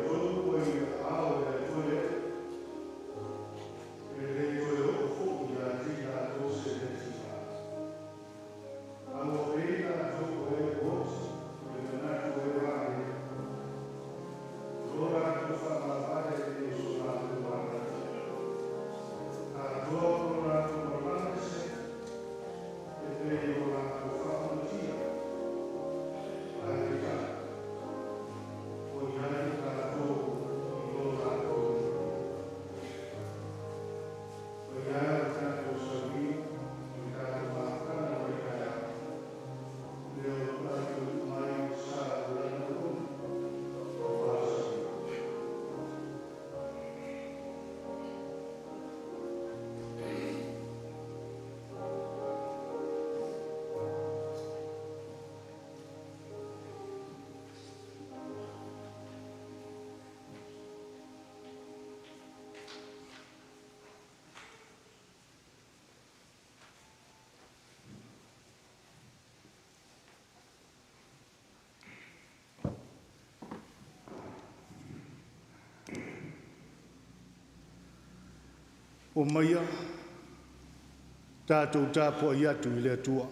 outou ua i aao o le Atua le Alii, e le toe oo foi ia te i latou se mea tiga. A ua pei latou o e ua oti i le manatu o e valea, o lo latou faamavae e le o so latou manaia, atoa ma lo latou malaga esega, e pei ona latou faamanutia. Ae peitai, ua i ai latou i lo latou le manuia. Paia e o le tatou sauniga ma le tatou mafutaga i lenei taeao, o lea ua tatou iu mai i le sa o Lana auauna aua le sauniga. Omaia tatou tapuai atu i le Atua.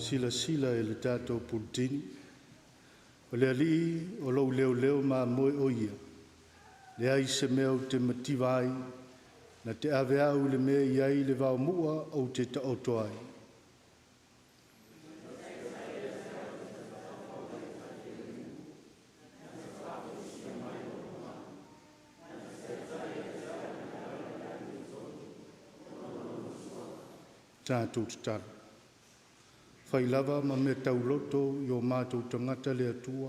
Silasila i le tatou puletini, o le Alii o lou leoleo ma moe o ia, leai se mea ou te mativa ai, na te ave au i le mea e i ai le vaomu'a ou te taoto ai. Tatou tatalo. Fai lava ma mea tauloto i o matou tagata le Atua,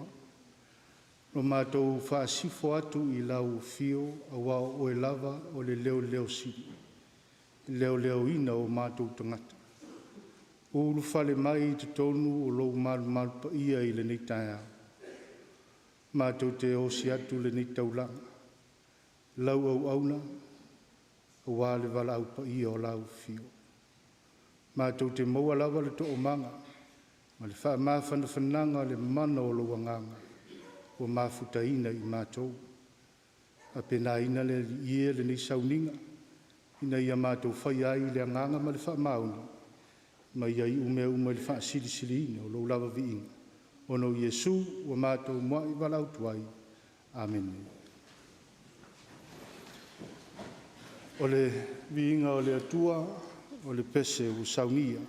lo matou faasifo atu i lau afio aua o Oe lava o le Leoleo Sili i le leoleoina o matou tagata. Ulufale mai i totonu o lou malumalu paia i lenei taeao, matou te osi atu lenei taulaga, lau auauna aua le valaau paia o lau Afio. Matou te maua lava le toomaga ma le faamafanafanaga o le mana o lou Agaga ua mafutaina i matou. Faapenaina le Alii e lenei sauniga ina ia matou faia ai i le agaga ma le faamaoni, ma ia iu mea uma i le faasilisiliina o lou lava viiga, ona o Iesu ua matou muai valaautu ai. Amene. O le viiga o le Atua o le pese ua saunia.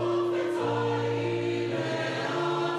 Faafetai i le Atua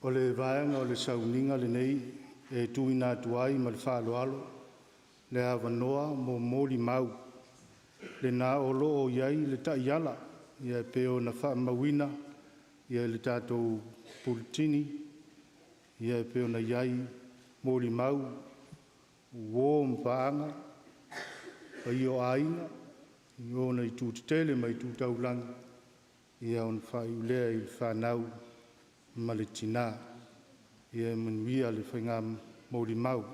O le vaega o le sauniga lenei e tuuina atu ai ma le faaaloalo le avanoa mo molimau lena o loo i ai le taiala e pei ona faamauina i le tatou Puletini e pei ona i ai molimau, uo ma paaga, paia o aiga i ona itu tetele ma itu taulaga, ona faaiu lea i le fanau ma le tina. Ia manuia le molimau.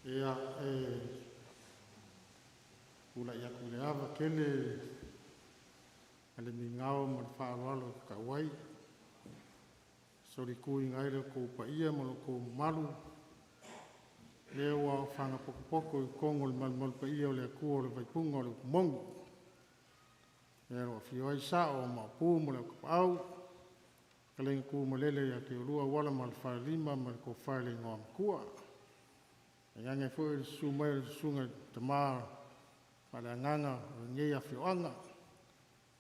Ia, e tulai atu i le ava tele ma le migao ma le faaaloalo e tatau ai, e solituina ai lo outou paia ma lo outou mamalu, lea ua aofaga potopoto i totonu o le malumalu paia o le Atua o le Vaipuna o le upu moni, lea o lo o afio ai Sao o Maopu ma le Au Tapaau, fetalaiga Tuimalele ia te oulua Auala ma le Falelima ma le Tofa i le Igoamatua. Tainane foi le susu mai o le susuga i le Tama Faaleagaga o lenei afioaga,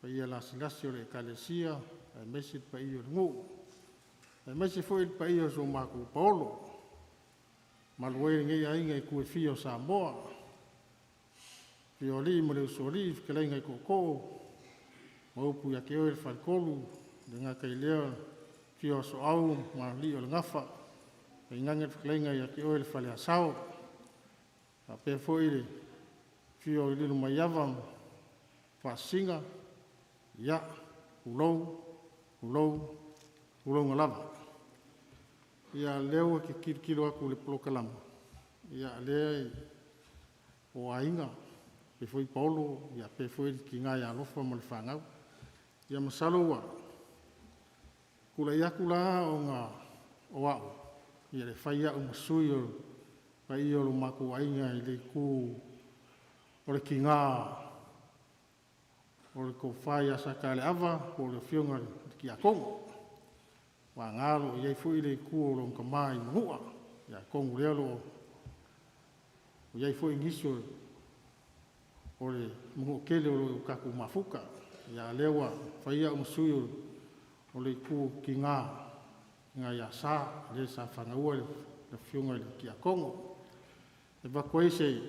paia lasilasi o le Ekalesia aemaise le paia o le nuu, aemaise foi le paia o si o matou paolo, e malu ai lenei aiga i itu e fia o Samoa. Afio Alii ma le Usoalii, fetalaiga i Tootoo ma upu ia te oe le Faletolu, e le gata i lea o le afio o Asoau ma Alii o le Gafa, tainane le fetalaiga ia te oe le Faleasao. E faapea foi le afio o Lilomaiava ma Faasisina, ia, tulou, tulou, tulouna lava. Ia, o lea ou te tilotilo atu i le polokalama, o lea o aiga, faapea foi paolo, faapea foi le tina ia Alofa ma le fanau. Ia masalo ua tulai atu la ona o au, e fai au ma sui o le paia o lo matou aiga i le itu o le tina o le tofa ia Sataeleava po o le Afioga i le Tiakono, vagana o lo o i ai foi le itu o lona tama i Manua. Ia atonu o lea o lo o i ai foi nisi o le Manuatele o lo o tatou mafuta, a o lea ua fai au ma sui o le itu tina, le tina ia Sa, le sa fanauina le afioga i le Tiakono. E avatu ai se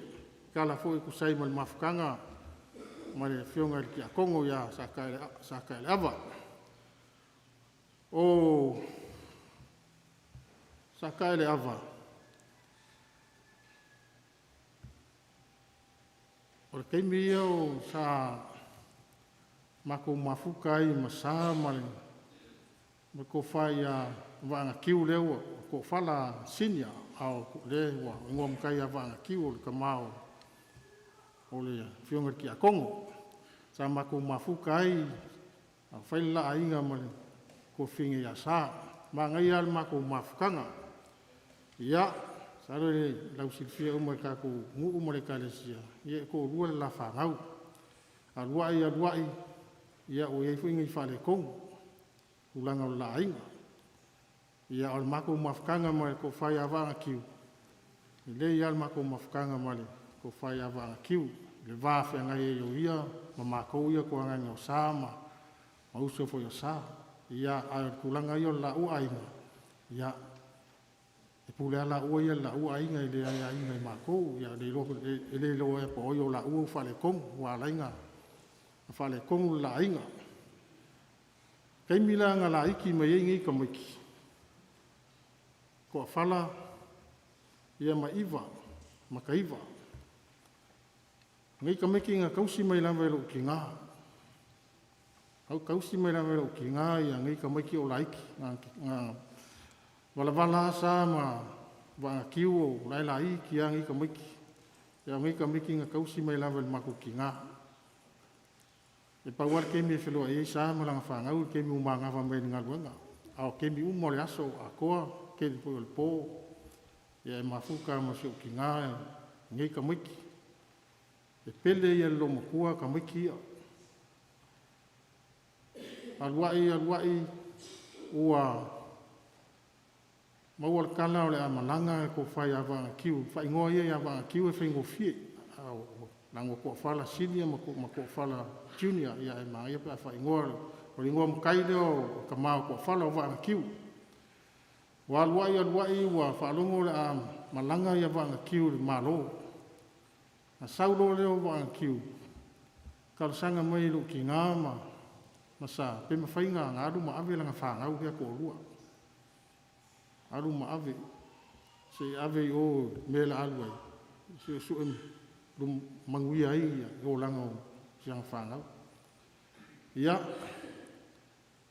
tala foi e tusa ai ma le mafutaga ma le afioga i le Tiakono ia Sataeleava. O Sataeleava, o le taimi ia sa matou mafuta ai ma Sa ma le tofa ia Vaaga lea ua toafala Sinia, a o lea ua igoa matai ia Vaaga o le tama o le afioga i le Tiakono. Sa matou mafuta ai a o fai le la aiga ma le tuafafine ia Sa. Manaia lava le matou mafutaga. Ia, masalo e lausilafia uma e le tatou nuu ma le Ekalesia, ia e toalua le la fanau. Alu ae alu ai, ua i ai foi nai faaletonu i tulaga o le la aiga. A o le matou mafutaga ma le tofa ia Vaaga, lelei lava le matou mafutaga ma le tofa ia Vaaga i le va feagai ai o ia ma matou ia tuagane o Sa ma uso foi a Sa. Ia, a o le tulaga ia o le laua aiga, ia, e pule lava laua ia i le laua aiga, e le aiaina e matou. E le iloa po o ai o laua ua faaletonu, ua ala ai ona faaletonu le la aiga. O le taimi la na laiti mai ai nei tamaiti, toafala ma Iva, Mataiva. O nei tamaiti na tausi mai lava e lou tina, na tausi mai lava e lou tina nei tamaiti a o laiti. Na valavala lava Sa ma Vaaga o la e laiti lava nei tamaiti. Ia o nei tamaiti na tausi mai lava e le matou tinā. E pau lava le taimi e feiloai ai sa ma lana fanau o le taimi ua manava mai le galuega. A o taimi uma o le aso atoa, tele foi o le po, ia e mafuta lava ma si ou tina nei tamaiti. E pele ia i le loomatua tamaiti ia. Alu ai alu ai ua maua le tala o le a malaga le tofa ia Vaafusuaga, faaigoa ia ia Vaafusuaga e faigofie, leaga o Toafala Senior ma Toafala Junior, ae manaia pe a faaigoa, o le igoa matai lea o le tama o Toafala o Vaafusuaga. Ua alu ai alu ai ua faalogo o le a malaga Vaafusuaga i le Malo. Ona sau loa lea o Vaafusuaga talosaga mai i lou tina ma Sa pe mafai ona alu ma ave lana fanau lea e toalua, alu ma ave, se i ave i o i le mea o le a alu ai se i sue manuia ai le olaga o si ana fanau. Ia,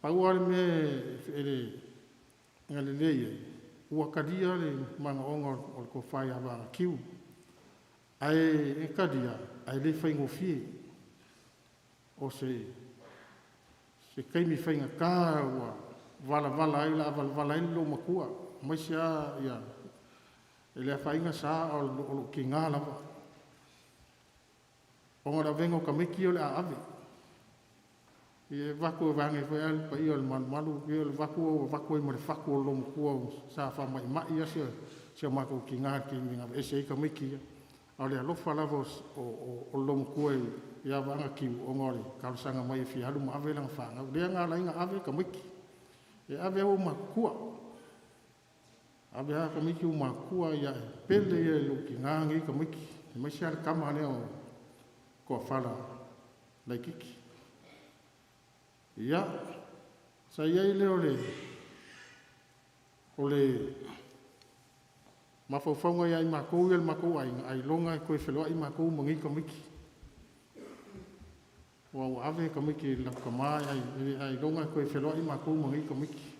pau lava le mea na lelei ai, ua talia le manaoga o le tofa ia Vaafusuaga, ae talia, ae le faigofie. O se taimi faigata ua valavala ai o le a valavala ai le loomatua, aemaise lava e le afaina Sa, a o lou tina lava, ona o le avega o tamaiti ia o le a ave. Ia vaeatu vaeane foi le paia o le malumalu, ia o le avatu ua avatu ai ma le fatu o le loomatua sa faamaimai lava si o matou tina i le taimi na aveese ai tamaiti ia. A o le alofa lava o le loomatua ia Vaafusuaga ona o le talosaga mai e fia alu ma ave lana fanau, lea na ala ai ona ave tamaiti. E ave lava ua matutua, ave lava tamaiti ua matutua, ae pele ia i lou tina nei tamaiti, aemaise lava le tama lea o Toafala laitiiti. Ia, sa i ai lea o le mafaufauga ia i matou ia le matou aiga, ailoga e toe feiloai matou ma nei tamaiti, aua ua ave tamaiti i latou tama ailoga e toe feiloai matou ma nei tamaiti.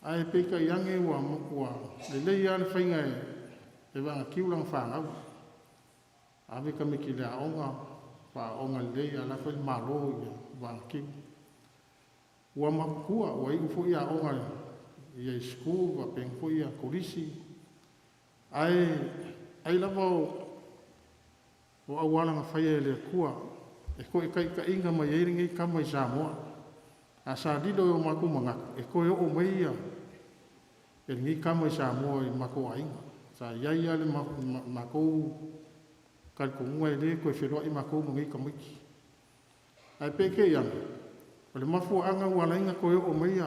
Ae peitai ane ua lelei lava le faiga e Vaafusuaga lana fanau, ave tamaiti i le aoga, faaaooga lelei a o la e fai le Malo i Vaafusuaga. Ua matutua, ua iu foi aoga i school faapena foi kolisi, ae ai lava o auala na faia e le Atua e toe taitaiina mai ai lenei tama i Samoa. Ae sa lilo i o matou manatu e toe oo mai lenei tama i Samoa i le matou aiga. Sa i ai lava le matou talitonuga e le toe feloai matou ma nei tamaiti. Ae peitai ane, o le mafuaaga ua ala ai ona toe oo mai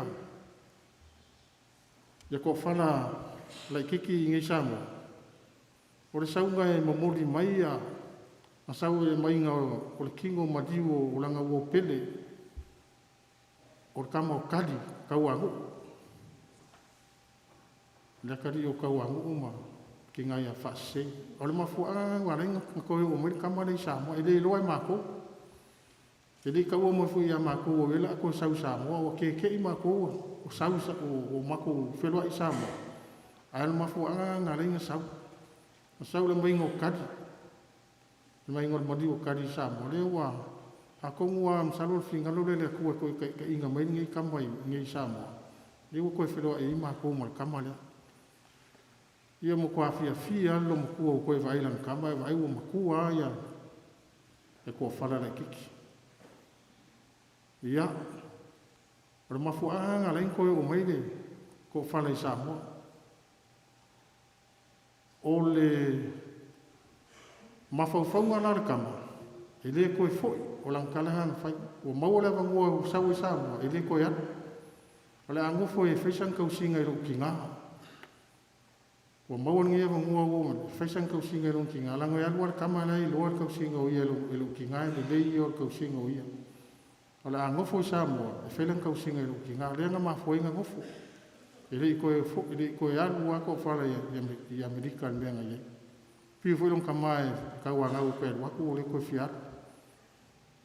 Toafala laitiiti i inei i Samoa, o le sauga e momoli mai na sau i le aumaiga o le tino maliu o lana uo pele, o le tama o Tali Tauanu'u, le atalii o Tauanu'u ma le tina ia Faasisē. O le mafuaaga lena ua ala ai ona toe oo mai le tama lea i Samoa, e le iloa e matou. E le i taua mai foi ia matou o lea o le a toe sau i Samoa, ua tete'i matou ua sau ua matou feiloai i Samoa, ae o le mafuaaga lena na ala ai ona sau. Na sau i le aumaiga o Tali, le aumaiga o le maliu o Tali i Samoa, lea ua… Atonu lava masalo o le finagalo lea o le Atua e toe taitaiina mai lenei tama i inei i Samoa, lea ua toe feiloai ai matou ma le tama lea. Ia ua matua fiafia lava le loomatua ua toe vaai i lana tama ae vaai ua matua lava le Toafala laitiiti. Ia, o le mafuaaga lena na ala ai ona toe oo mai le Toafala i Samoa. O le mafaufauga la o le tama, e le toe foi, o lana tala lena na fai. Ua maua le avanoa ua sau ai i Samoa, e le toe alu, o le a nofo e fai sana tausiga i lou tina. Ua maua lenei avanoa ua oo mai, e fai sana tausiga i lona tina, leaga e alu lava le tama la e iloa le tausiga o ia e lou tina, e lelei ia o le tausiga o ia. O le a nofo i Samoa e fai lana tausiga i lou tina, lea na mafua ai ona nofo. E le i toe foi, e le i toe alu lava Toafala i Amerika i le mea na i ai. Fiu foi lona tama e tauanau e toe alu atu, ua le toe fia alu,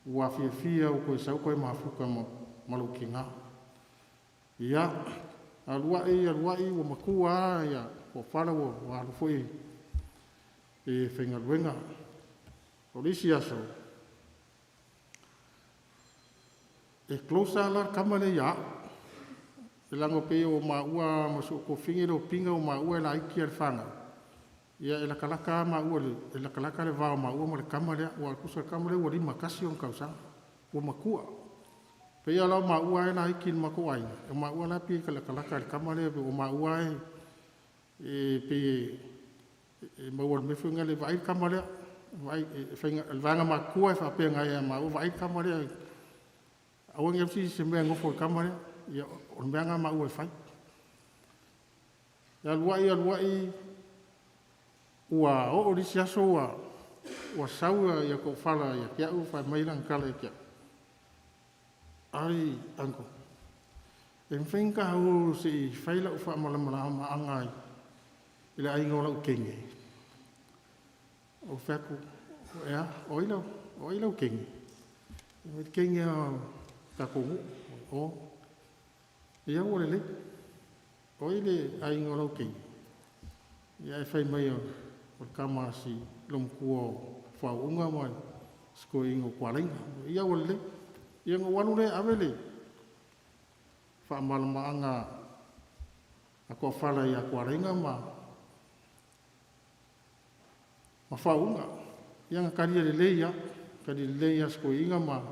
ua fiafia lava ua toe sau toe mafuta ma lou tina. Ia, alu ai alu ai ua matua lava Toafala ua alu foi e faigaluega. O le isi aso, e close lava la le tama lea ia au. E lago pei o maua ma si ou toafine le Pina o maua e laiti lava i le fanau, ia e latalata lava maua e latalata le va o maua ma le tama lea, aua tusa o le tama lea ua 51 ona tausaga, ua matua. Pei la o maua e laiti i le matou aiga, o maua la e pei e latalata i le tama lea, o maua e pei e maua i le mea foi lele, vaai le tama lea. O le vaega matutua e faapena ia maua, vaai le tama lea, aua ne i alu se isi i se mea e nofo i le tama lea. Ia, o le mea lava lena a maua e fai. E alu ai alu ai ua oo i le isi aso ua sau Koafala ia te au fai mai lana tala ia te au, “Ai uncle, e mafai ona ta o se i fai lau faamalamalamaga i le aiga o lau teine?” Ou fai atu, “E a? O ai lau teine?” Fai mai, le teine lava o le tatou nuu. O. Ia ua lelei. O ai le aiga o lau teine? Ia ae fai mai o le tama a si olomatua o faauuga ma si toeaina o Tualaiga. Ia ua lelei. Ia ona ou alu lea e ave le faamalamalamaga a Koafala ia Tualaiga ma Faauuga. Ia na talia lelei lava, talia lelei lava e si toeaina ma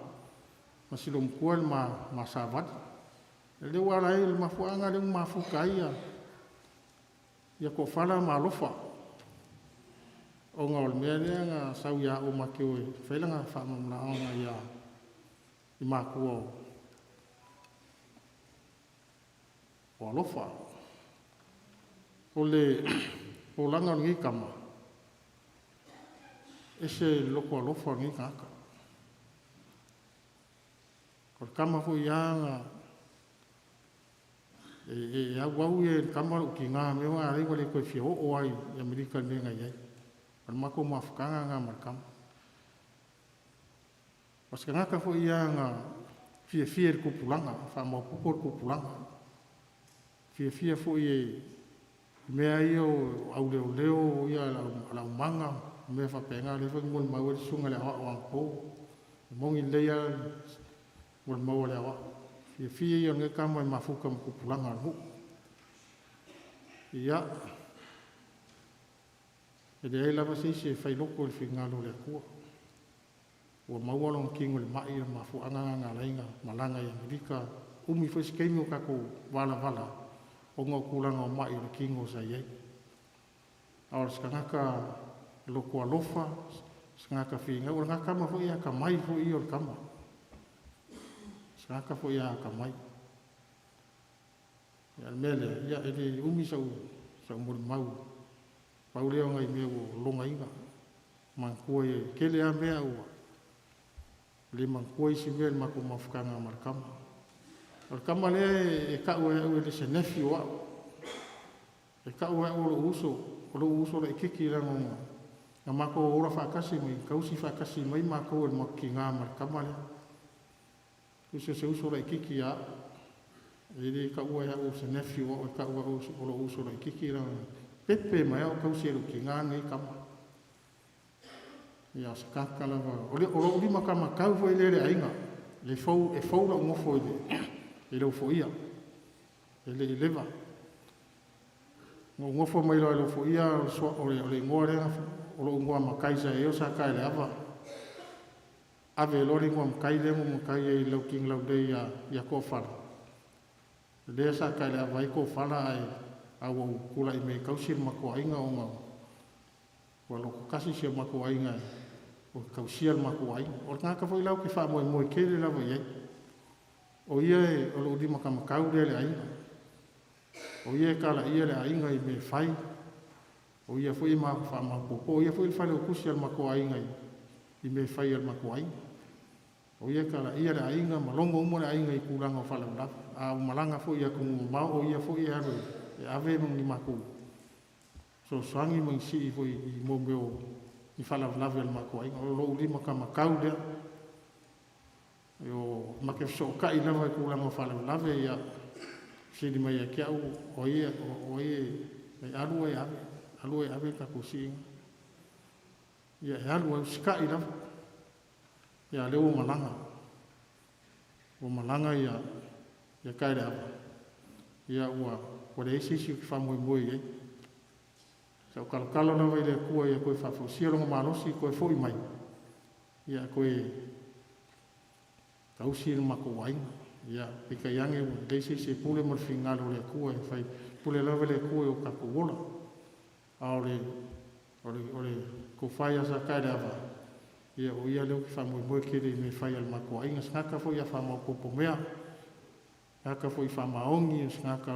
si olomatua le ma savali. O lea ua ala ai, o le mafuaaga lena lea ua mafuta ai Koafala ma Alofa, ona o le mea lea na sau ia au ma te o e fai lana faamalamalamaga i matua o Alofa. O le olaga o lenei tama, e ese le loto alofa o lenei tagata. O le tama foi lava e auau ia i le tama lou tina i le mea lea ua le toe fia oo lava i Amerika i le mea na i ai. O le matou mafutaga lena ma le tama. O se tagata foi ia na fiafia i le tupulaga, faamaopoopo le tupulaga. Fiafia foi i mea ia o auleoleo, le aumaga, ma mea faapena. O lea foi na molimau ai le susuga i le aoao anapo. E moni lelei lava le molimau a le aoao, o le fiafia ia o lenei tama e mafuta ma tupulaga o le nuu. Ia, e leai lava se isi e failoto i le finagalo o le Atua. Ua maua lona tino i le mai, o le mafuaaga lena na ala ai ona malaga i Amerika. Umi foi se taimi o tatou valavala ona o tulaga o mai o le tino sa i ai. A o se tagata loto alofa, se tagata finau, o le tama foi e atamai foi ia o le tama. O se tagata foi e atamai. Ia, o le mea lea, ia e le umi sau molimau, pau lea o nai mea ua ou logoina, manatua ia, e tele lava mea ae ua le manatua isi mea i le matou mafutaga ma le tama. O le tama lea e tau e au e le o se nephew o au, e tau e au o lou uso, o lou uso laitiiti leaga na matou ola faatasi ma tausi faatasi mai matou e le matou tina ma le tama lea. Tusa o se uso laitiiti ia au. E le taua e au o se nephew o au, e tau e au o lou uso laitiiti leaga na pepe mai lava o tausi e lou tina lenei tama. Ia o se tagata lava, o lou limatamatau foi lea i le aiga, e fou, e fou lou nofo i Leufoia, e le i leva. Na ou nofo mai loa i Leufoia, o le igoa lea, o lou igoa matai sa i ai o Sataeleava. Ave loa le igoa matai lea na ou matai ai i le Lautinulaulei ia Toafala, lea sa Sataeleava ai Toafala, ae ua ou tulai mai e tausi le matou aiga ona ua loto tasi si o matou aiga ou te tausia le matou aiga. O le tagata foi la ou te faamoemoe tele lava i ai. O ia o lou limatamatau lea i le aiga. O ia e talaia le aiga i mea e fai, o ia foi e faamaopoopo, o ia foi le failautusi a le matou aiga i mea e fai a le matou aiga. O ia e talaia le aiga ma logo uma le aiga i tulaga o faalavelave. A ou malaga foi i atunuu mamao, o ia foi e alu e ave ni matou fesoasoani ma ni sii foi i mea o ni faalavelave a le matou aiga. O lou limatamatau lea. Ma te fesootai lava i tulaga o faalavelave, ia fesili mai ia te au, o ai e alu ai e ave, alu e ave le tatou siiga. Ia e alu ae usitai lava. Ia a lea ua malaga. Ua malaga ia ia Kaeleava, ia ua leai se isi ou te faamoemoe i ai. Sa ou talotalo lava i le Atua ia toe faafoisia lona malosi toe foi mai, ia toe tausi lo matou aiga. Ia peitai ane ua leai se isi e pule ma le finagalo o le Atua e fai, e pule lava le Atua i o tatou ola. A o le tofa ia Sataeleava, ia o ia lea ou te faamoemoe tele i mea e fai a le matou aiga. O se tagata foi a faamaopoopo mea, tagata foi faamaoni, o se tagata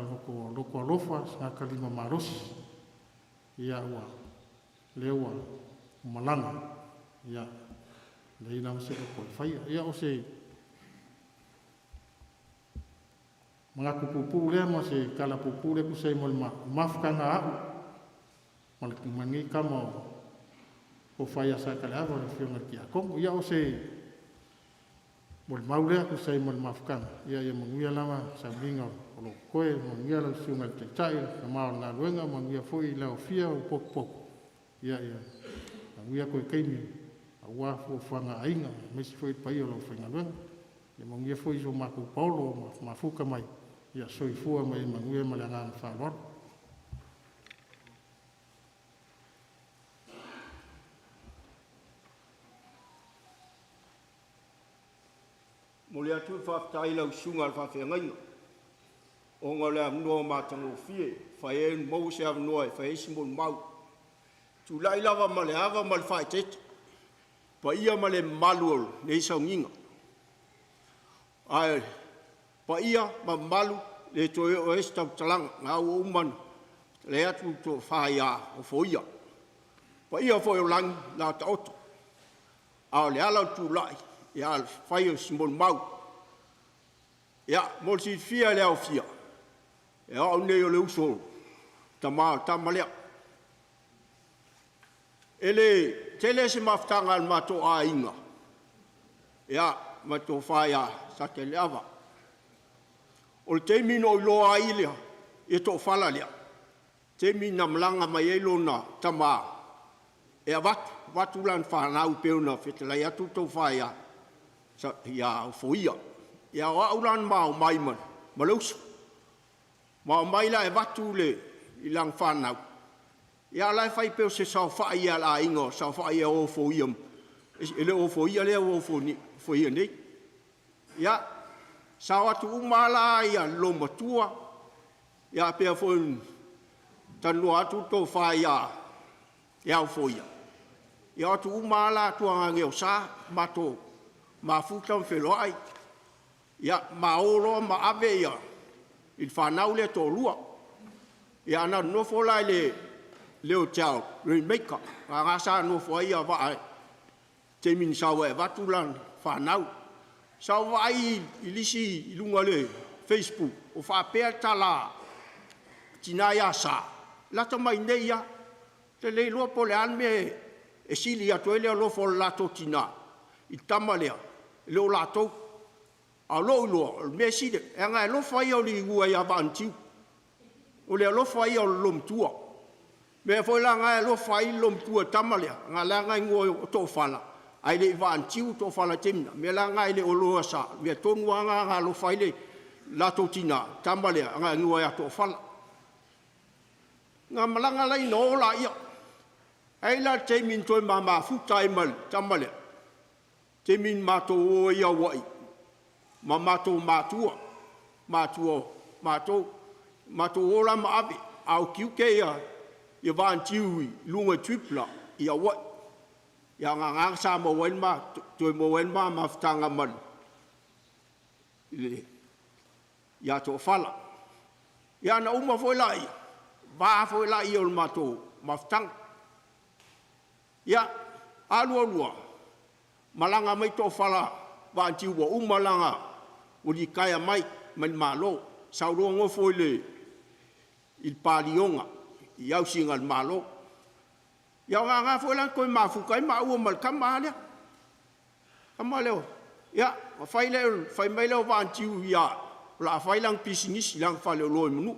loto alofa, o se tagata lima malosi. Ia ua lea ua malaga, ia leai lava se upu e faia. Ia o se manatu puupuu lea ma se tala puupuu lea e tusa ai ma le mafutaga a au ma lenei tama o le tofa ia Sataeleava le Afioga i le Tiakono. Ia o se molimau lea e tusa ai ma le mafutaga. Ia manuia lava sauniga o lo o totoe, manuia lau Susuga i le Taitai, le tama o le galuega, manuia foi le aofia o potupotu. Ia manuia toe taimi aua fuafuaga a aiga aemaise foi le paia o le aufaigaluega. Ia manuia foi si o matou paolo ua mafuta mai. Ia soifua ma ia manuia. Ma le agaga faaaloalo. Momoli atu le faafetai i lau Susuga i le Faafeagaiga ona o le avanoa matagofie ua mafai ai ona maua se avanoa e fai ai se molimau. E tulai lava ma le ava ma le faaeteete i le paia ma le mamalu o lenei sauniga, ae o paia ma mamalu e le toe oo i ai se tautalaga, o lena ua uma ona fetalai atu le Tofa ia Ofoia. O paia foi o lagi, o le a taoto, a o le ala o le tulai, ia o le fai o si molimau. Ia, mo le silafia e le aofia, o au lenei o le uso a le tama o le tama lea. E le tele se mafutaga a le matou aiga ma le tofa ia Sataeleava. O le taimi na ou iloa ai le toafala lea, taimi na malaga mai ai lona tama e avatu lana fanau pei ona fetalai atu le tofa ia Ofoia. Ia o au la na ma omai ma le uso, ma omai la e avatu lana fanau, ia a o la e fai pei o se saofai a le aiga o saofai ia Ofoia, e le o Ofoia lea ua ofoia nei. Ia, sao atu uma lava la le loomatua ia pei foi ona talanoa atu le tofa ia Ofoia, ia o atu uma lava la tuaganeosa matou mafuta ma feiloai, ia ma o loa ma ave i le fanau lea e toalua. Ia na nonofo la i le hotel Rainmaker, o la sa nonofo ai Vaa i le taimi na sau ai e avatu lana fanau. Sa ou vaai i lisi i luga o le facebook o faapea le tala a le tina ia Sa, lata mai i inei lava. Ou te le iloa po o le a le mea e sili atu ai le alofa o le latou tina i le tama lea i lo latou. A o lou iloa, o le mea sili, leaga e alofa ia o le ua ia Vaa o Anatiu, o le alofa ia o le loomatua. O le mea foi la lena e alofa ai le loomatua i le tama lea, leaga e igoa o Toofala, ae le i Vaa Anatiu Toofala i le taimi lena. O le mea la lena e le o iloa e Sa, o le mea tonu lava lena na alofa ai le latou tina i le tama lea na igoa ia Toofala. Na malaga laia ona o laia. Ae i ai la le taimi na toe ma mafuta ai ma le tama lea, taimi na matou o ai i Hawaii ma matou matua, matua o matou, matou o la ma ave, a o tiute Vaa Anatiu i luga i Tripla i Hawaii. Ia o i ina sa maua ai le toe maua ai le ma mafutaga ma le ia Toofala. Ia ona uma foi lea, va foi lea o le matou mafutaga. Ia, alu alu lava, malaga mai Toofala Vaa Anatiu ua uma lana, ua litaea mai le Malo, sau loa nofo i le Paliona i housing a le Malo. Ia o i ina foi la na toe mafuta ai maua ma le tama lava lea, tama lea. Ia, ona fai mai lea o Vaa Anatiu ia au, o le a fai lana pisinisi i lana faleoloa i Manua.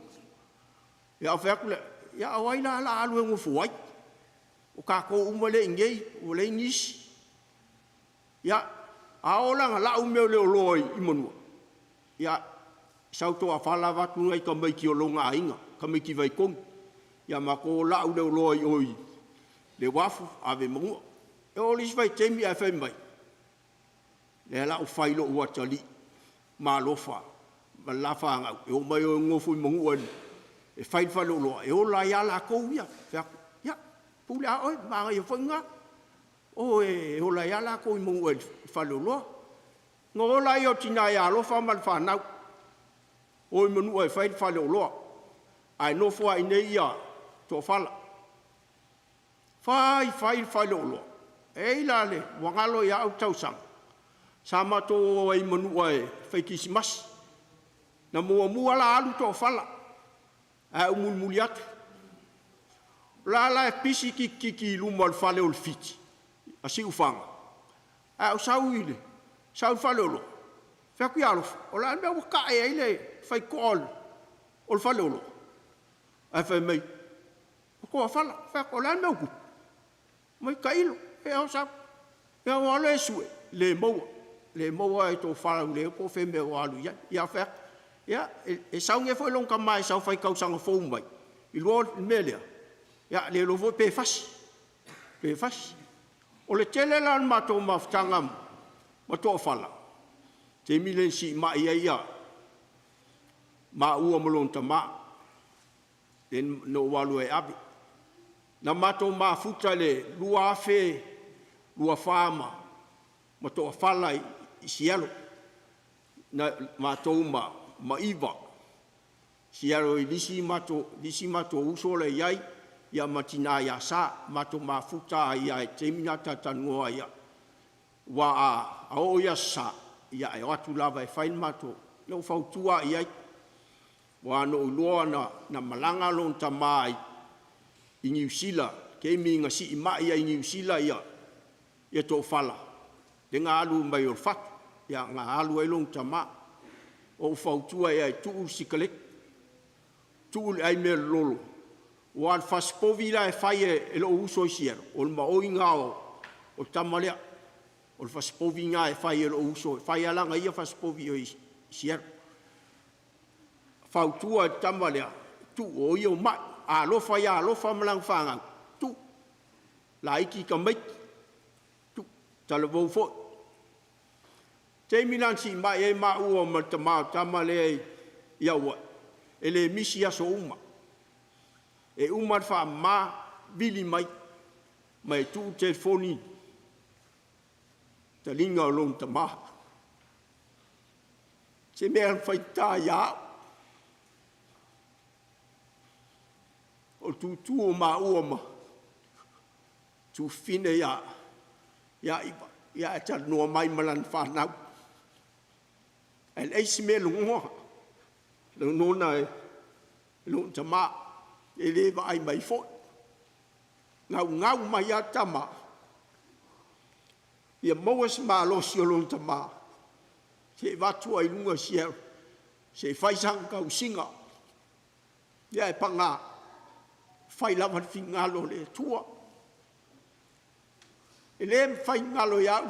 Ia ou fai atu lea, ia o ai la o le a alu e nofo ai? O tatou uma lea i inei ua leai nisi. Ia, a oo la ina lau mea o le oloa i Manua, ia, sau Toafala avatu nai tamaiti o lona aiga, tamaiti Vaitogi, ia matou o lau le oloa i o i le uafu ave i Manua. E oo i le isi vaitaimi ae fai mai, lea la ua fai lou atalii ma alofa ma le la fanau e omai e nonofo i Manua e fai le faleoloa e ola ai lava latou ia. Ou fai atu, ia, pule lava oe, manaia foi lena, o e ola ai lava latou i Manua i le faleoloa. Ona o lea o le tina ia Alofa ma le fanau, o i Manua e fai le faleoloa, ae nofo lava i inei Toafala. Fai fai le faleoloa, e i ai la le… ua galo ia au le tausaga sa matou o ai i Manua e fai kerisimasi. Na muamua la alu Toafala ae ou mulimuli atu. O la e la e pisi tititi i luma o le fale o le Fiti a Siufaga, ae ou sau i le faleoloa, ou fai atu ia Alofa, o le a le mea ua tae ai le faitotoa o le faleoloa? Ae fai mai, o Toafala. Ou fai atu, o le a le mea ua tupu? Fai mai, tailo, se i sau. Ia ou alu lea e sue, le maua, le maua Toafala ua le iloa po o fea mea ua alu i ai. Ia ou fai atu, ia, e sau nei foi lona tama e sau fai tausaga fou mai, iloa le mea lea, ia le iloa foi pe fasi, pe fasi. O le tele la o le matou mafutaga ma Toafala, taimi lea na siimai ai maua ma lona tama, lea na ou alu ai e ave. Na matou mafuta i le 2024 ma Toafala i Seattle, matou ma Iva, Seattle i le isi matou uso la e i ai, ia ma le tina ia Sa, matou mafuta ai lava i le taimi lena na talatalanoa ai au, aua a oo i Aso Sa, ia e o atu lava e fai le matou… Na ou fautua lava i ai, aua na ou iloa na malaga lona tama i Niu Sila i le taimi na siimai ai i Niu Sila Toafala, lea na alu mai o le fatu, na alu ai lona tama. Ou fautua i ai e tuu le sikaleti, tuu le ai mealololo, aua o le fasipovi la e fai e lou uso i Seattle, o le maoi lena o le tama lea. O le fasipovi lena e fai e lou uso, e fai lava lana ia fasipovi i o i Seattle. Fautua i le tama lea, tuu o ia o mai. A alofa ia Alofa ma lana fanau, tuu, laiti tamaiti, tuu, talavou foi. O le taimi la na siimai ai maua ma le tama o le tama lea i Auai, e le misi aso uma. E uma le faamama vili mai ma e tuu le telefoni i le taliga o lona tama. O se mea faigata ia au, o le tutu o maua ma tuafafine ia Iva, ae talanoa mai ma lana fanau. Ae leai se mea e lagona, lagona e lona tama, e le vaai mai foi. Naunau mai lava le tama ia maua se malosi o lona tama se i avatu ai i luga se i fai sana tausiga. Ae paga, fai lava le finagalo o le Atua. E le mafai ona galo ia au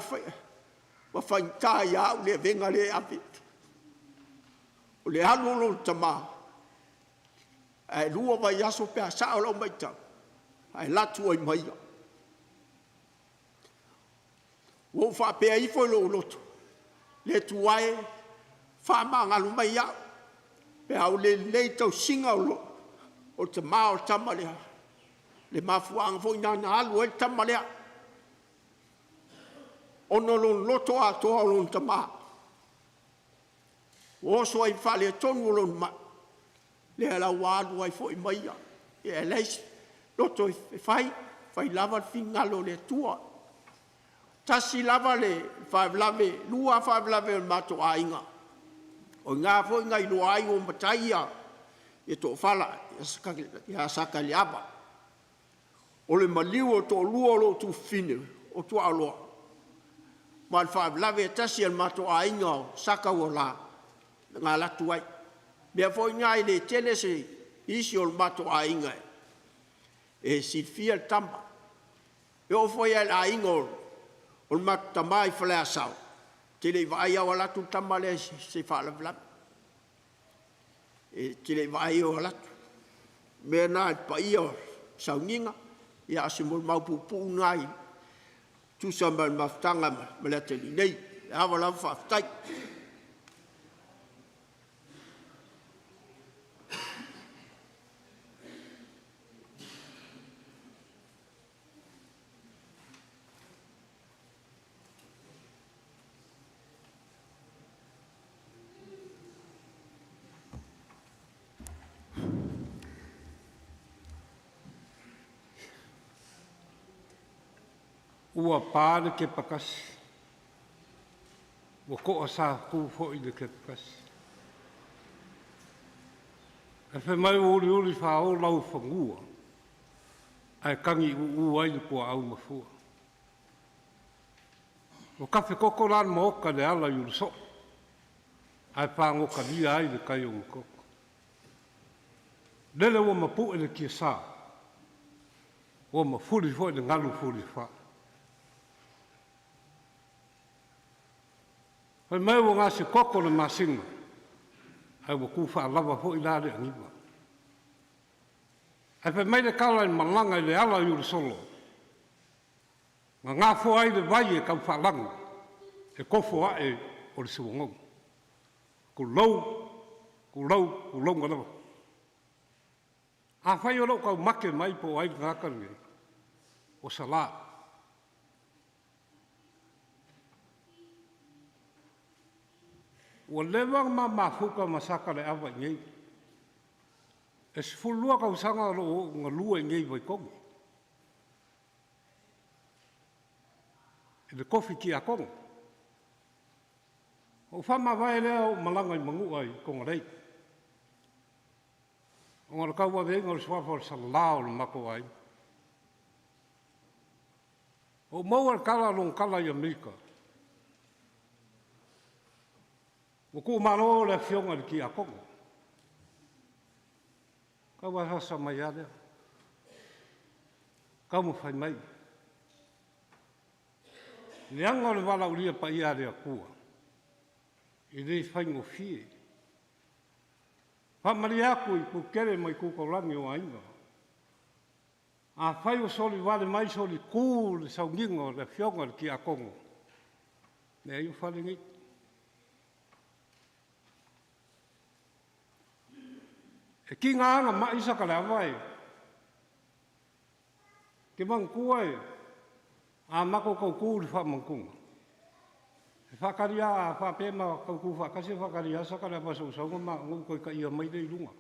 ma faigata ia au le avega lea e ave, o le alu o lona tama, ae 2 vaiaso pe a sao lau matau, ae alu atu ai ma ia. Ua ou faapea ifo i lou loto, le Atua e, faamagalo mai au pe a ou le lelei i le tausiga o le tama o le tama lea. O le mafuaaga foi lena na alu ai le tama lea, ona o lona loto atoa o lona tama, ua oso ai ma faaletonu o lona mai, lea la ua alu ai foi ma ia. Ia e leai se loto e fai, fai lava le finagalo o le Atua. Tasi lava le faalavelave, e lua lava faalavelave o le matou aiga, o i ina foi na iloa ai ua matai Toafala ia Satuiaava. O le maliu o le toalua o lou tuafafine o Tuaoloa, ma o le faalavelave e tasi a le matou aiga o Satauala na alu atu ai. O le mea foi lena e le tele se isi o le matou aiga e silafia le tama. E oo foi lava i le aiga o le matou tama i Faleasao, ou te le i vaai lava o alu atu le tama lea i se faalavelave. Ou te le i vaai o alu atu. O le mea lena le paia o Sauniga, a o se molimau puupuu lena e tusa ma le mafutaga ma le atalii nei. E ava lava faafetai. Ua pa le kepakasi, ua toasapu foi le kepakasi. Ae fai mai ua uliuli fao laufanua ae tagiuu ai le puaaumafua. Ua tafetoto la le Maota i le ala i Ulusoo ae fagotalia ai le tai o Matoto. Lele ua mapu'e le tiasa, ua mafuli foi le galu fuliafa. Fai mai ua gasetoto le masina, ae ua tu faalava foi la le aniva. Ae fai mai le tala i le malaga i le ala i Ulusolo, na gafoa ai le vai e tau faalanu e tofo ae o le suanono. Tulou, tulou, tulouna lava. Afai o lo o taumate mai po o ai le tagata lenei, ua sala. Ua leva ona ma mafuta ma Satuiaava i inei. E 12 tausaga o ou galue i inei i Vaitogi i le tofi tiakono. Ona ou faamavae lea ou malaga i Manua i Fugalei ona o le tauaveina o le suafa o le Salala o le matou aiga. Ua ou maua le tala o lona tala i Amerika, ua tuumalo le afioga i le Tiakono. Ona tau asaasa mai lava lea, taumafai mai. Leaga le valaaulia paia a le Atua, e le faigofie. E faamalie atu i itu tetele ma itu taulagi o aiga, afai o solivale mai solitu le sauniga o le Afioga i le Tiakono, leai ua fale nei. E tiga lava ona mai Satuiaava ou te manatua a matou tautu i le faamanutuga, e faatali lava a faapea e ma tautu faatasi, e faatali lava Satuiaava i sou sau ona ou toe taia mai lea i luga.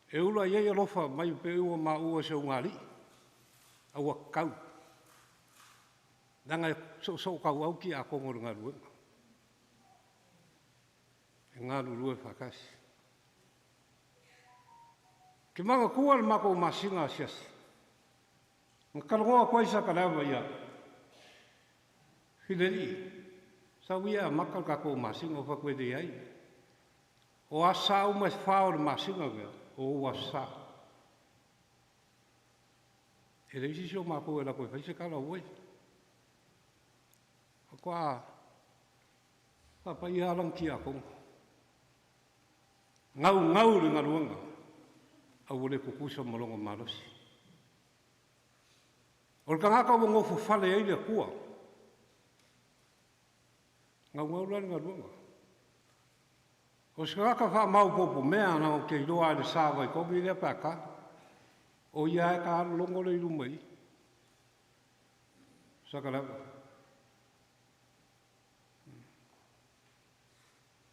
E ula i ai alofa mai pei o maua o se ulugalii, auatatau, leaga e soosootauau tiakono i le galuega, e galulue faatasi. Ou te manatua le matou masina asiasi, na talanoa atu ai Satuiaava ia au, Filei, sau ia e amata le tatou masina. Ou fai atu, e leai, o Aso Sa uma e 4 o le masina lenei, o ou Aso Sa. E leai se isi o matou e alu atu e fai se tala, auoi. Faatoa faapaia lava lana tiakono, naunau i le galuega ae ua le tutusa ma lona malosi. O le tagata ua nofofale ai le Atua, naunau la i le galuega. O se tagata faamaopoopo mea leaga ou te iloa lava i le sa Vaitogi lea pe a ta, o ia lava e ta le logo lea i luma i i. Satuiaava.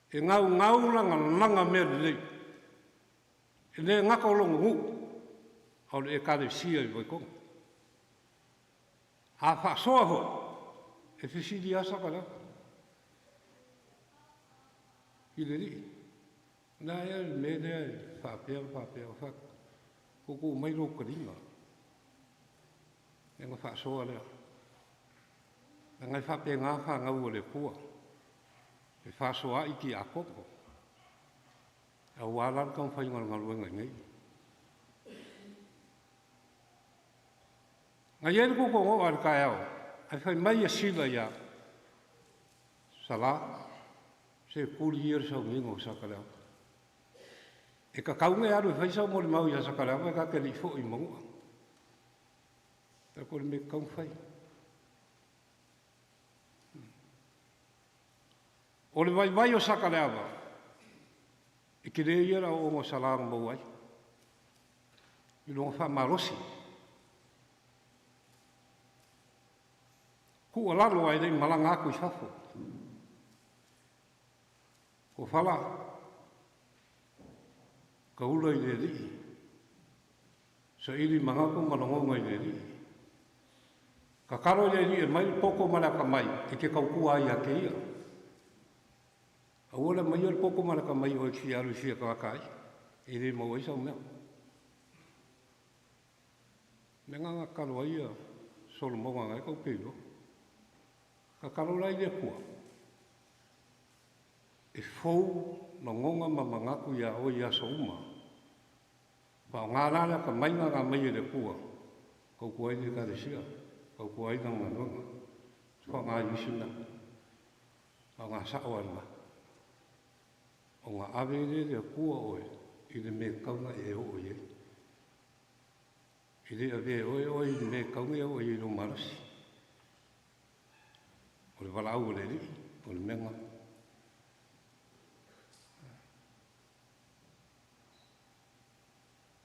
E naunau lagalaga mea lelei, e le gata o lona nuu, a o le Ekalesia i Vaitogi. A faasoa foi, e fesili lava Satuiaava, Filei, o le a ea le mea lea e faapea ma faapea? Ou fai atu, tuutuu mai lou taliga ona faasoa lea, leaga e faapena fanau a le Atua, e fefaasoaai tiakono, aua la le taumafaiga o le galuega i inei. Na i ai le tutogoa i le taeao, ae fai mai ia Sila ia Sala, se tuli ia le sauniga o Sakaleava. E tatau ona e alu e fai sau molimau ia Sakaleava e ta te le i foi i Manua. O le mea e tatau ona fai. O le vaivai o Sakaleava, e tele ia le aoaoga o Sala na maua ai, i lona faamalosi. Tuualalo ae le i malaga atu i fafo. Toafala, taula i le Alii, saili manatu ma lagona i le Alii. Tatalo i le Alii e aumai le poto ma le atamai e te tautua ai ia te Ia. Aua le aumaia le poto ma le atamai i o e te fia alu e fia tagata ai, e le maua ai sau mea. O le mea lena na tatalo ai Solomona na e tou te iloa. Tatalo la i le Atua e fou lagona ma manatu ia oe i aso uma. Faaaoga la le atamai na aumai e le Atua, tautua ai le Ekalesia, tautua ai lana galuega. Faaaoga i isi mea, faaaoga sao lava i lena. Ona ave lea e le Atua oe i le mea e tatau ona e oo i ai. E le avea e oe oe i le mea e tatau ona e oo i ai i lou malosi. O le valaau a le Alii, o le mea lena.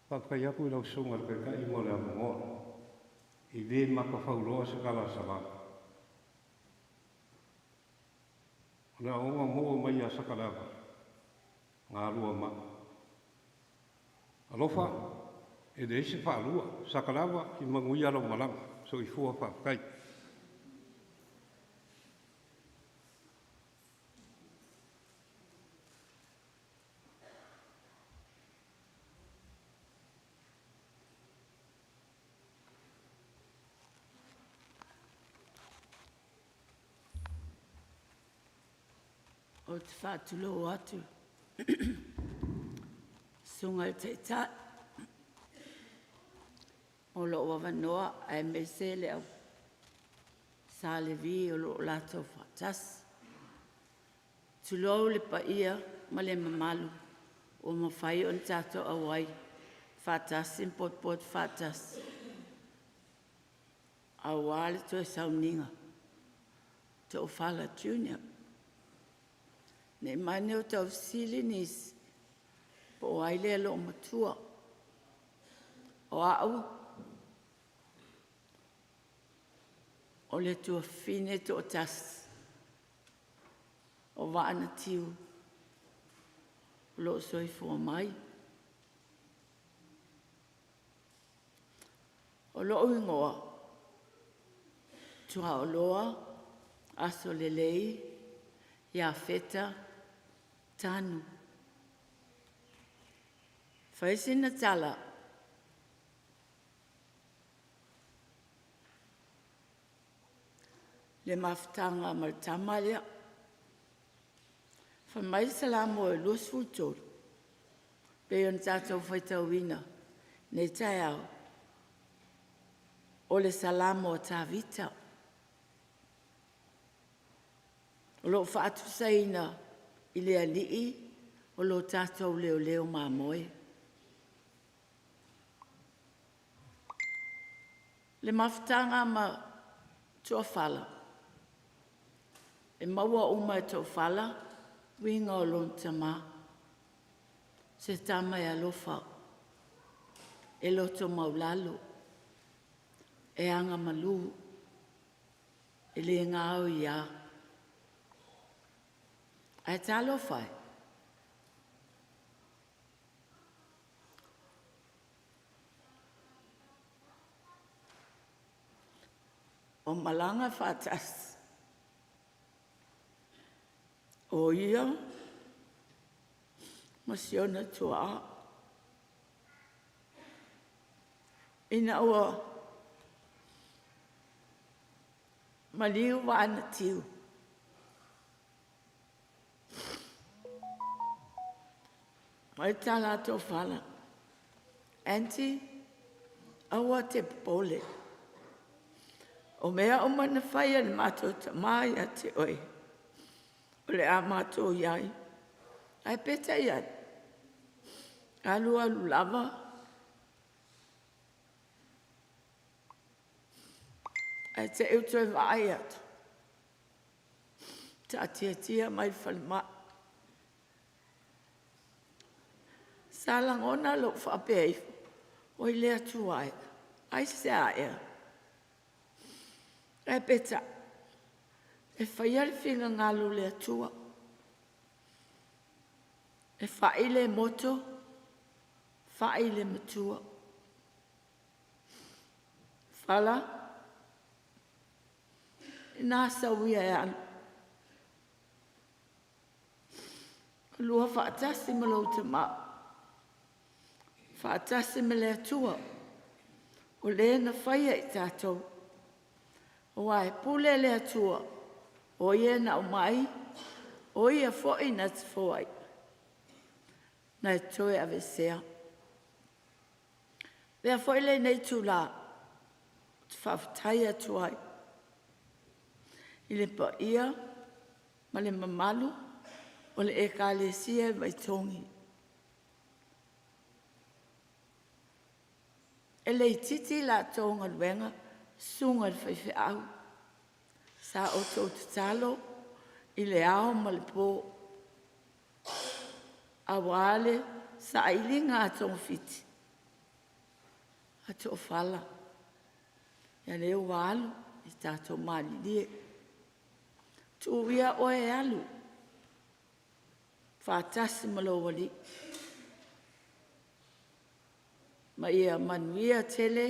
Faafetai atu i lau Susuga i le Taitai mo le avanoa. E le matafauloa se tala a Sala. O le aoaoga maua mai ia Sakalava, galua ma au. Alofa, e leai se faalua. Sakalava, ia manuia lau malaga. Soifua faafetai. Ou te faatulou atu susuga i le Taitai mo lou avanoa aemaise le au Sa Levi o lo o latou faatasi. Tulou le paia ma le mamalu ua mafai ona tatou auai faatasi ma potopoto faatasi aua le toe sauniga Toofala Junior. Ne i meaane ua tau fesili nisi po o ai lea loomatua. O au o le tuafafine toatasi o Vaanatiu o loo soifua mai. O lou igoa Tuaoloa Asolelei Iafeta Tanu. Fai sina tala le mafutaga ma le tama lea. Fai mai le Salamo e 23, pei ona tatou faitauina nei taeao, o le Salamo a Tavita. O lo o faatusaina i le alii o lo tatou leoleo mamoe. Le mafutaga ma Tuafala, e maua uma e Toafala uiga o lona tama, se tama e alofa, e loto maulalo, e agamalu, e le gaoia. Ae talofa e, o malaga faatasi, o ia ma si ona tuaa. Ina ua maliu Vaanatiu, mai tala a Toafala, "Aunty, aua te popole. O mea uma na fai e le matou tama ia te oe, o le a matou i ai. Ae peitai ane, alualu lava ae te i ua toe vaai atu, taatiatia mai i le falemai. Sa lagona lou faapea ifo, oi le Atua e, aisea ea? Ae peitai, e faia le finagalo o le Atua. E fai le moto fai le matua. Fala, ina sau ia e alu, oulua faatasi ma lou tama, faatasi ma le Atua, o Le na faia i tatou. Aua e pule le Atua, o Ia na aumai, o Ia foi na te foai, na toe aveesea. Avea foi lenei itula ou te faafetai atu ai i le paia ma le mamalu o le Ekalesia i Vaitogi. E le itiiti la outou galuega susuga i le faifeau, sa outou tatalo i le ao ma le po aua le sailiga a togafiti a Toofala, ia lea ua alu ia tatou malilie. Tuu ia oe e alu faatasi ma lou Alii ma ia manuia tele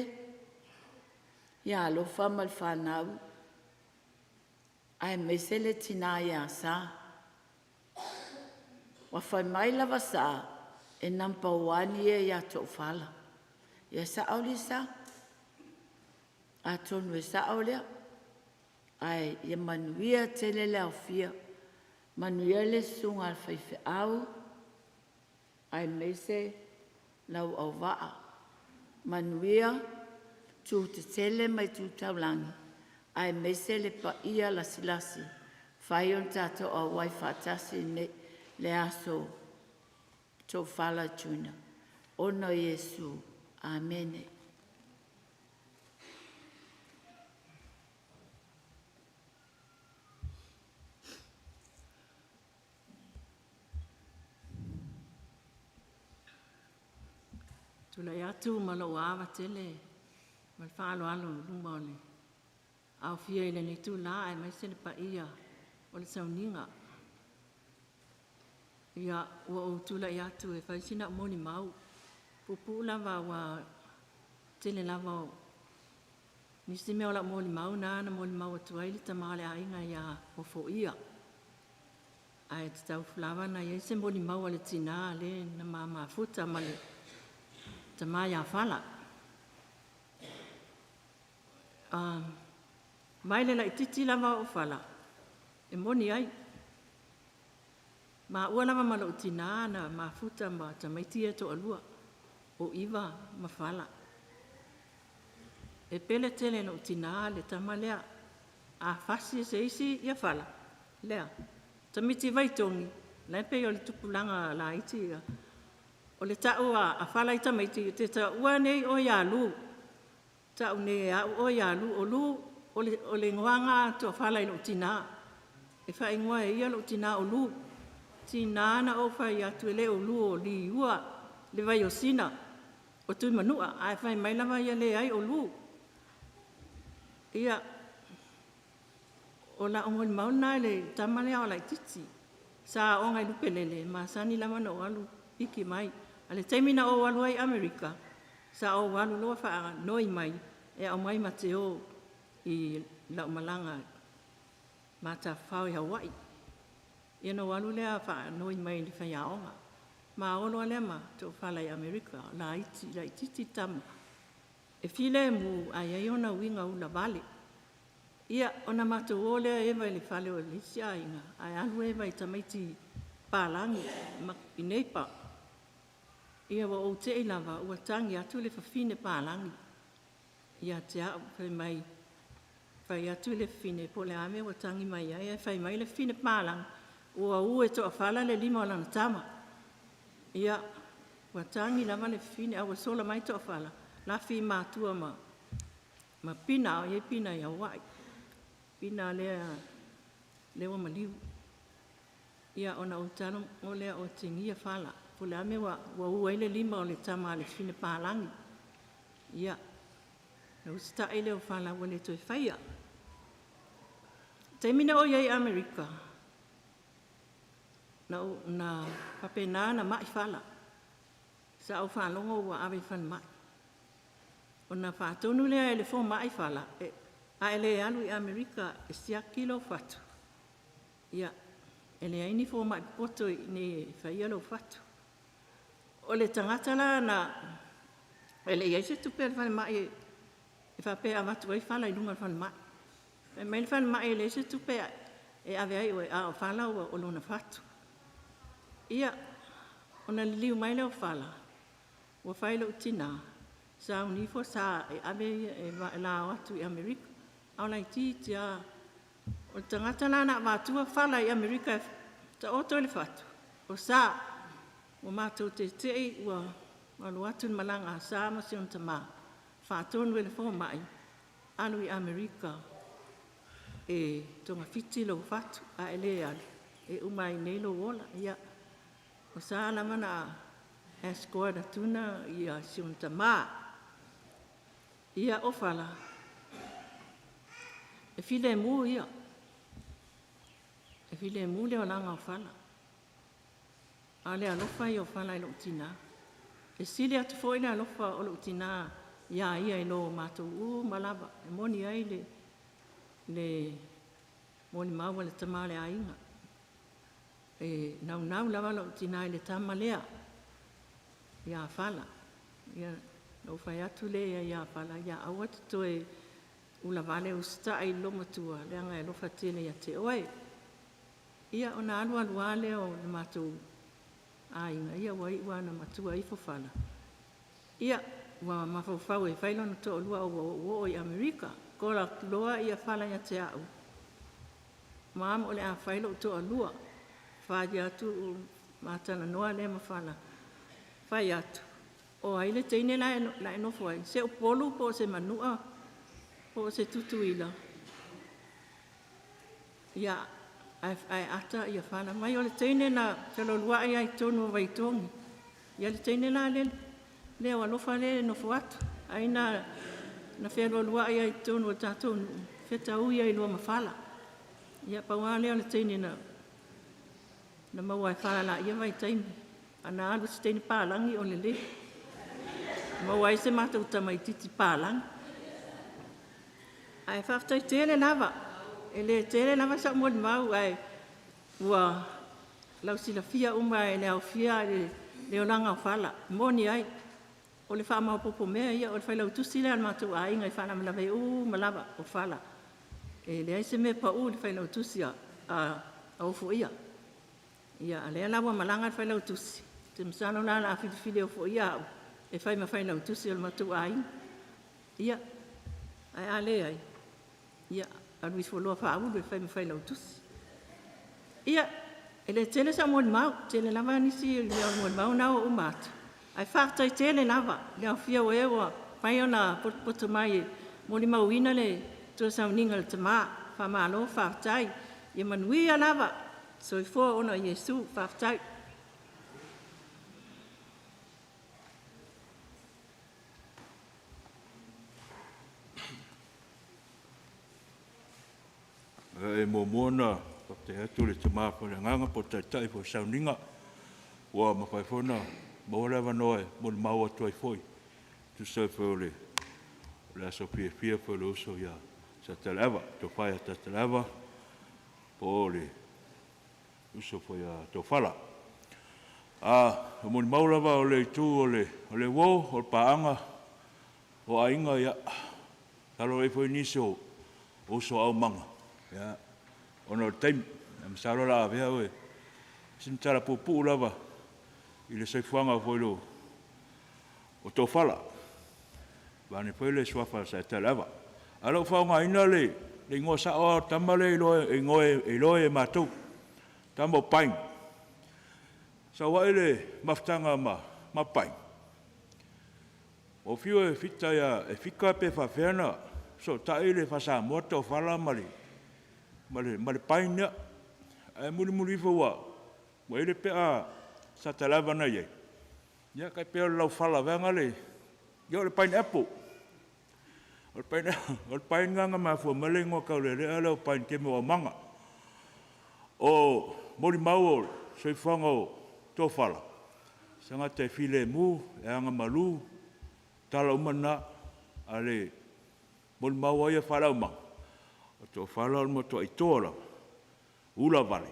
ia alofa ma le fanau aemaise le tina ia Sa. Ua fai mai lava Sa, e number one ia ia Toofala. E sao Lisa? Atonu e sao lea, ae ia manuia tele le aofia, manuia le susuga i le faifeau aemaise lau auvaa, manuia itu tetele ma itu taulagi aemaise le paia lasilasi ua mafai ona tatou auai faatasi i le aso Toofala Junior, ona o Iesu. Amene. Tulai atu ma lou ava tele ma le faaaloalo i luma o le aofia i lenei itula aemaise le paia o le sauniga. Ia, ua ou tulai atu e fai sina au molimau, puupuu lava aua tele lava o nisi mea o lau molimau na na molimau atu ai le tama o le aiga ia Ofoia. Ae tatau lava ona i ai se molimau a le tina lea na ma mafuta ma le tama ia Fala. Mai le laitiiti lava o ou Fala, e moni ai, maua lava ma lou tina na mafuta ma tamaiti ia e toalua, o Iva ma Fala. E pele tele i lou tina le tama lea. A fasi e se isi ia Fala, lea, tamaiti Vaitogi, la e pei o le tupulaga laiti ia. O le tau a Fala i tamaiti, e te taua nei oe ia Lu, tau nei e au oe ia Lu. O Lu, o le igoa lena a Toofala i lou tina. E faaigoa e ia lou tina o Lu. Tiga na ou fai atu e le o Lu o Liua le Vaiosina o Tuimanua, ae fai mai lava ia leai o Lu. Ia, o lau molimau lena i le tama lea a o laitiiti. Sa aoga i Lupelele, e masani lava ona ou alu piki mai. A o le taimi na ou alu ai i Amerika, sa ou alu loa faanoi mai e aumai ma te o i lau malaga matafafao i Hawaii. Ia ona ou alu lea faanoi mai i le faiaoga. Ma o loa lea ma Toofala i Amerika, o laiti laitiiti tama, e filemu ae i ai ona uiga ulavale. Ia ona matou o lea eva i le fale o le isi aiga, ae alu eva i tamaiti palagi i neighbour. Ia ua ou tei lava ua tagi atu le fafine palagi ia te au fai mai, Fai atu le fafine, po o le a le mea ua tagi mai ai, ae fai mai le fafine palagi, ua u e Toafala le lima o lana tama. Ia, ua tagi lava le fafine ae ua sola mai Toafala, lafi i matua ma Pina, a o i ai Pina i Hawaii. Pina lea, lea ua maliu. Ia, ona ou tago lea otegia Fala, po o le a le mea ua u ai le lima o le tama a le fafine palagi. Ia, ona usitai lea o Fala ua le toe faia. O le taimi na ou i ai i Amerika, na faapena ona mai Fala, sa ou faalogo ua ave i le falemai. Ona faatonu lea e le fomai Fala, a e le alu i Amerika e siaki lou fatu, ia e leai ni fomai popoto i inei e faia lou fatu. O le tagata la na, e le i i ai se tupe a le falemai e faapea e avatu ai Fala i luga o le falemai. Fai mai le falemai e leai se tupe e ave ai oe, a o Fala o lona fatu. Ia, ona liliu mai lea o Fala, ua fai i lou tinã, sauni ifo Sa e ave ia e la o atu i Amerika, a o laitiiti lava. O le tagata la na avatua Fala i Amerika e taoto i le fatu, o Sa. Ua matou tete'i ua alu atu le malaga a Sa ma si ona tama, faatonu e le fomai, alu i Amerika e togafiti lou fatu, a e le alu, e uma ai i inei lou ola. Ia, o Sa lava na escort atu si ona tama. Ia, o Fala, e filemu ia, e filemu le olaga o Fala, a o le alofa ia o Fala i lou tinã. E sili atu foi le alofa o lou tinã iā ia i lo matou uma lava. E moni ai le molimau a le tama o le aiga, e naunau lava lou tinã i le tama lea ia Fala. Ia, na ou fai atu lea i ai ia Fala, ia aua e te toe ulavale, usitai i le loomatua leaga e alofa tele ia te oe. Ia, ona alu alu lava lea o le matou aiga, ia ua iu lava ina matua ifo Fala, ia, ua mafaufau e fai lona toalua ae ua oooo i Amerika. Call atu loa Fala ia te au, “Mom, o le a fai lou toalua.” Fai atu, ma talanoa lea ma Fala, fai atu, “O ai le teine la e nofo ai? Se Upolu po o se Manua po o se Tutuila?” Ia, ae ata Fala, fai mai o le teine na fealualuai lava i totonu o Vaitogi. Ia le teine la lea o Alofa lea e nofo atu, ai na fealualuai lava i totonu o le tatou nuu, fetaui ai loa ma Fala. Ia pau lava lea o le teine na maua e Fala i la ia vaitaimi. Ana alu i se teine palagi o lelei, maua ai se matou tamaitiiti palagi. Ae faafetai tele lava, e le tele lava sau molimau ae ua lausilafia uma e le aofia le olaga o Fala. E moni ai, o le faamaopoopo mea ia, o le failautusi lea a le matou aiga i faalavelave uma lava o Fala. E leai se mea e pau i le failautusi a Ofoia. Ia, a o lea la ua malaga le failautusi, ou te masalo la o le a filifili e Ofoia au e fai ma failautusi o le matou aiga. Ia, ae a leai, ia alu ifo loa Faaulu e fai ma failautusi. Ia, e le tele sau molimau, tele lava nisi mea o molimau na ua uma atu, ae faafetai tele lava i le aofia o e ua mafai ona potopoto mai e molimauina le toe sauniga o le tama. Faamalo faafetai. Ia manuia lava. Soifua ona o Iesu. Faafetai. E muamua ona faafetai atu i le Tama Faaleagaga po o le Taitai foi o le sauniga ua mafai foi ona maua le avanoa e molimau atu ai foi e tusa ai foi o le aso fiafia foi o le uso ia Satuiaava, le Tofa ia Satuiaava po o le uso foi ia Tofala. O molimau lava o le itu o le uo, o le paaga, o aiga, ia, masalo e i ai foi nisi o uso aumaga, ona o le taimi, ae masalo o le a avea au e fai sina tala puupuu lava i le soifuaga foi o Tofala, vaeane foi le suafa o Satuiaava. Ae o le a ou faaaogaina le le igoa sa'o lava o le tama lea e iloa e matou, tama o Paini. Sau ai le mafutaga ma Paini, ua fiu e fita ia, e fika pe faapefea ona fesootai le faa-Samoa Tofala ma le Paini lea. Ae mulimuli ifo ua i ai le pe'a a Sataleava na i ai, ia tai pei o le laufala vaega le… ia o le pineapple. O le pine lena na mafua mai ai le igoa taulealea lea o Pine i le taimi o aumaga. O molimau o le soifuaga o Tofala, o se tagata e filemu, e agamalu, o tala uma na. A o le molimau lava ia faale-aumaga, o Tofala o le matuai toa lava, ulavale,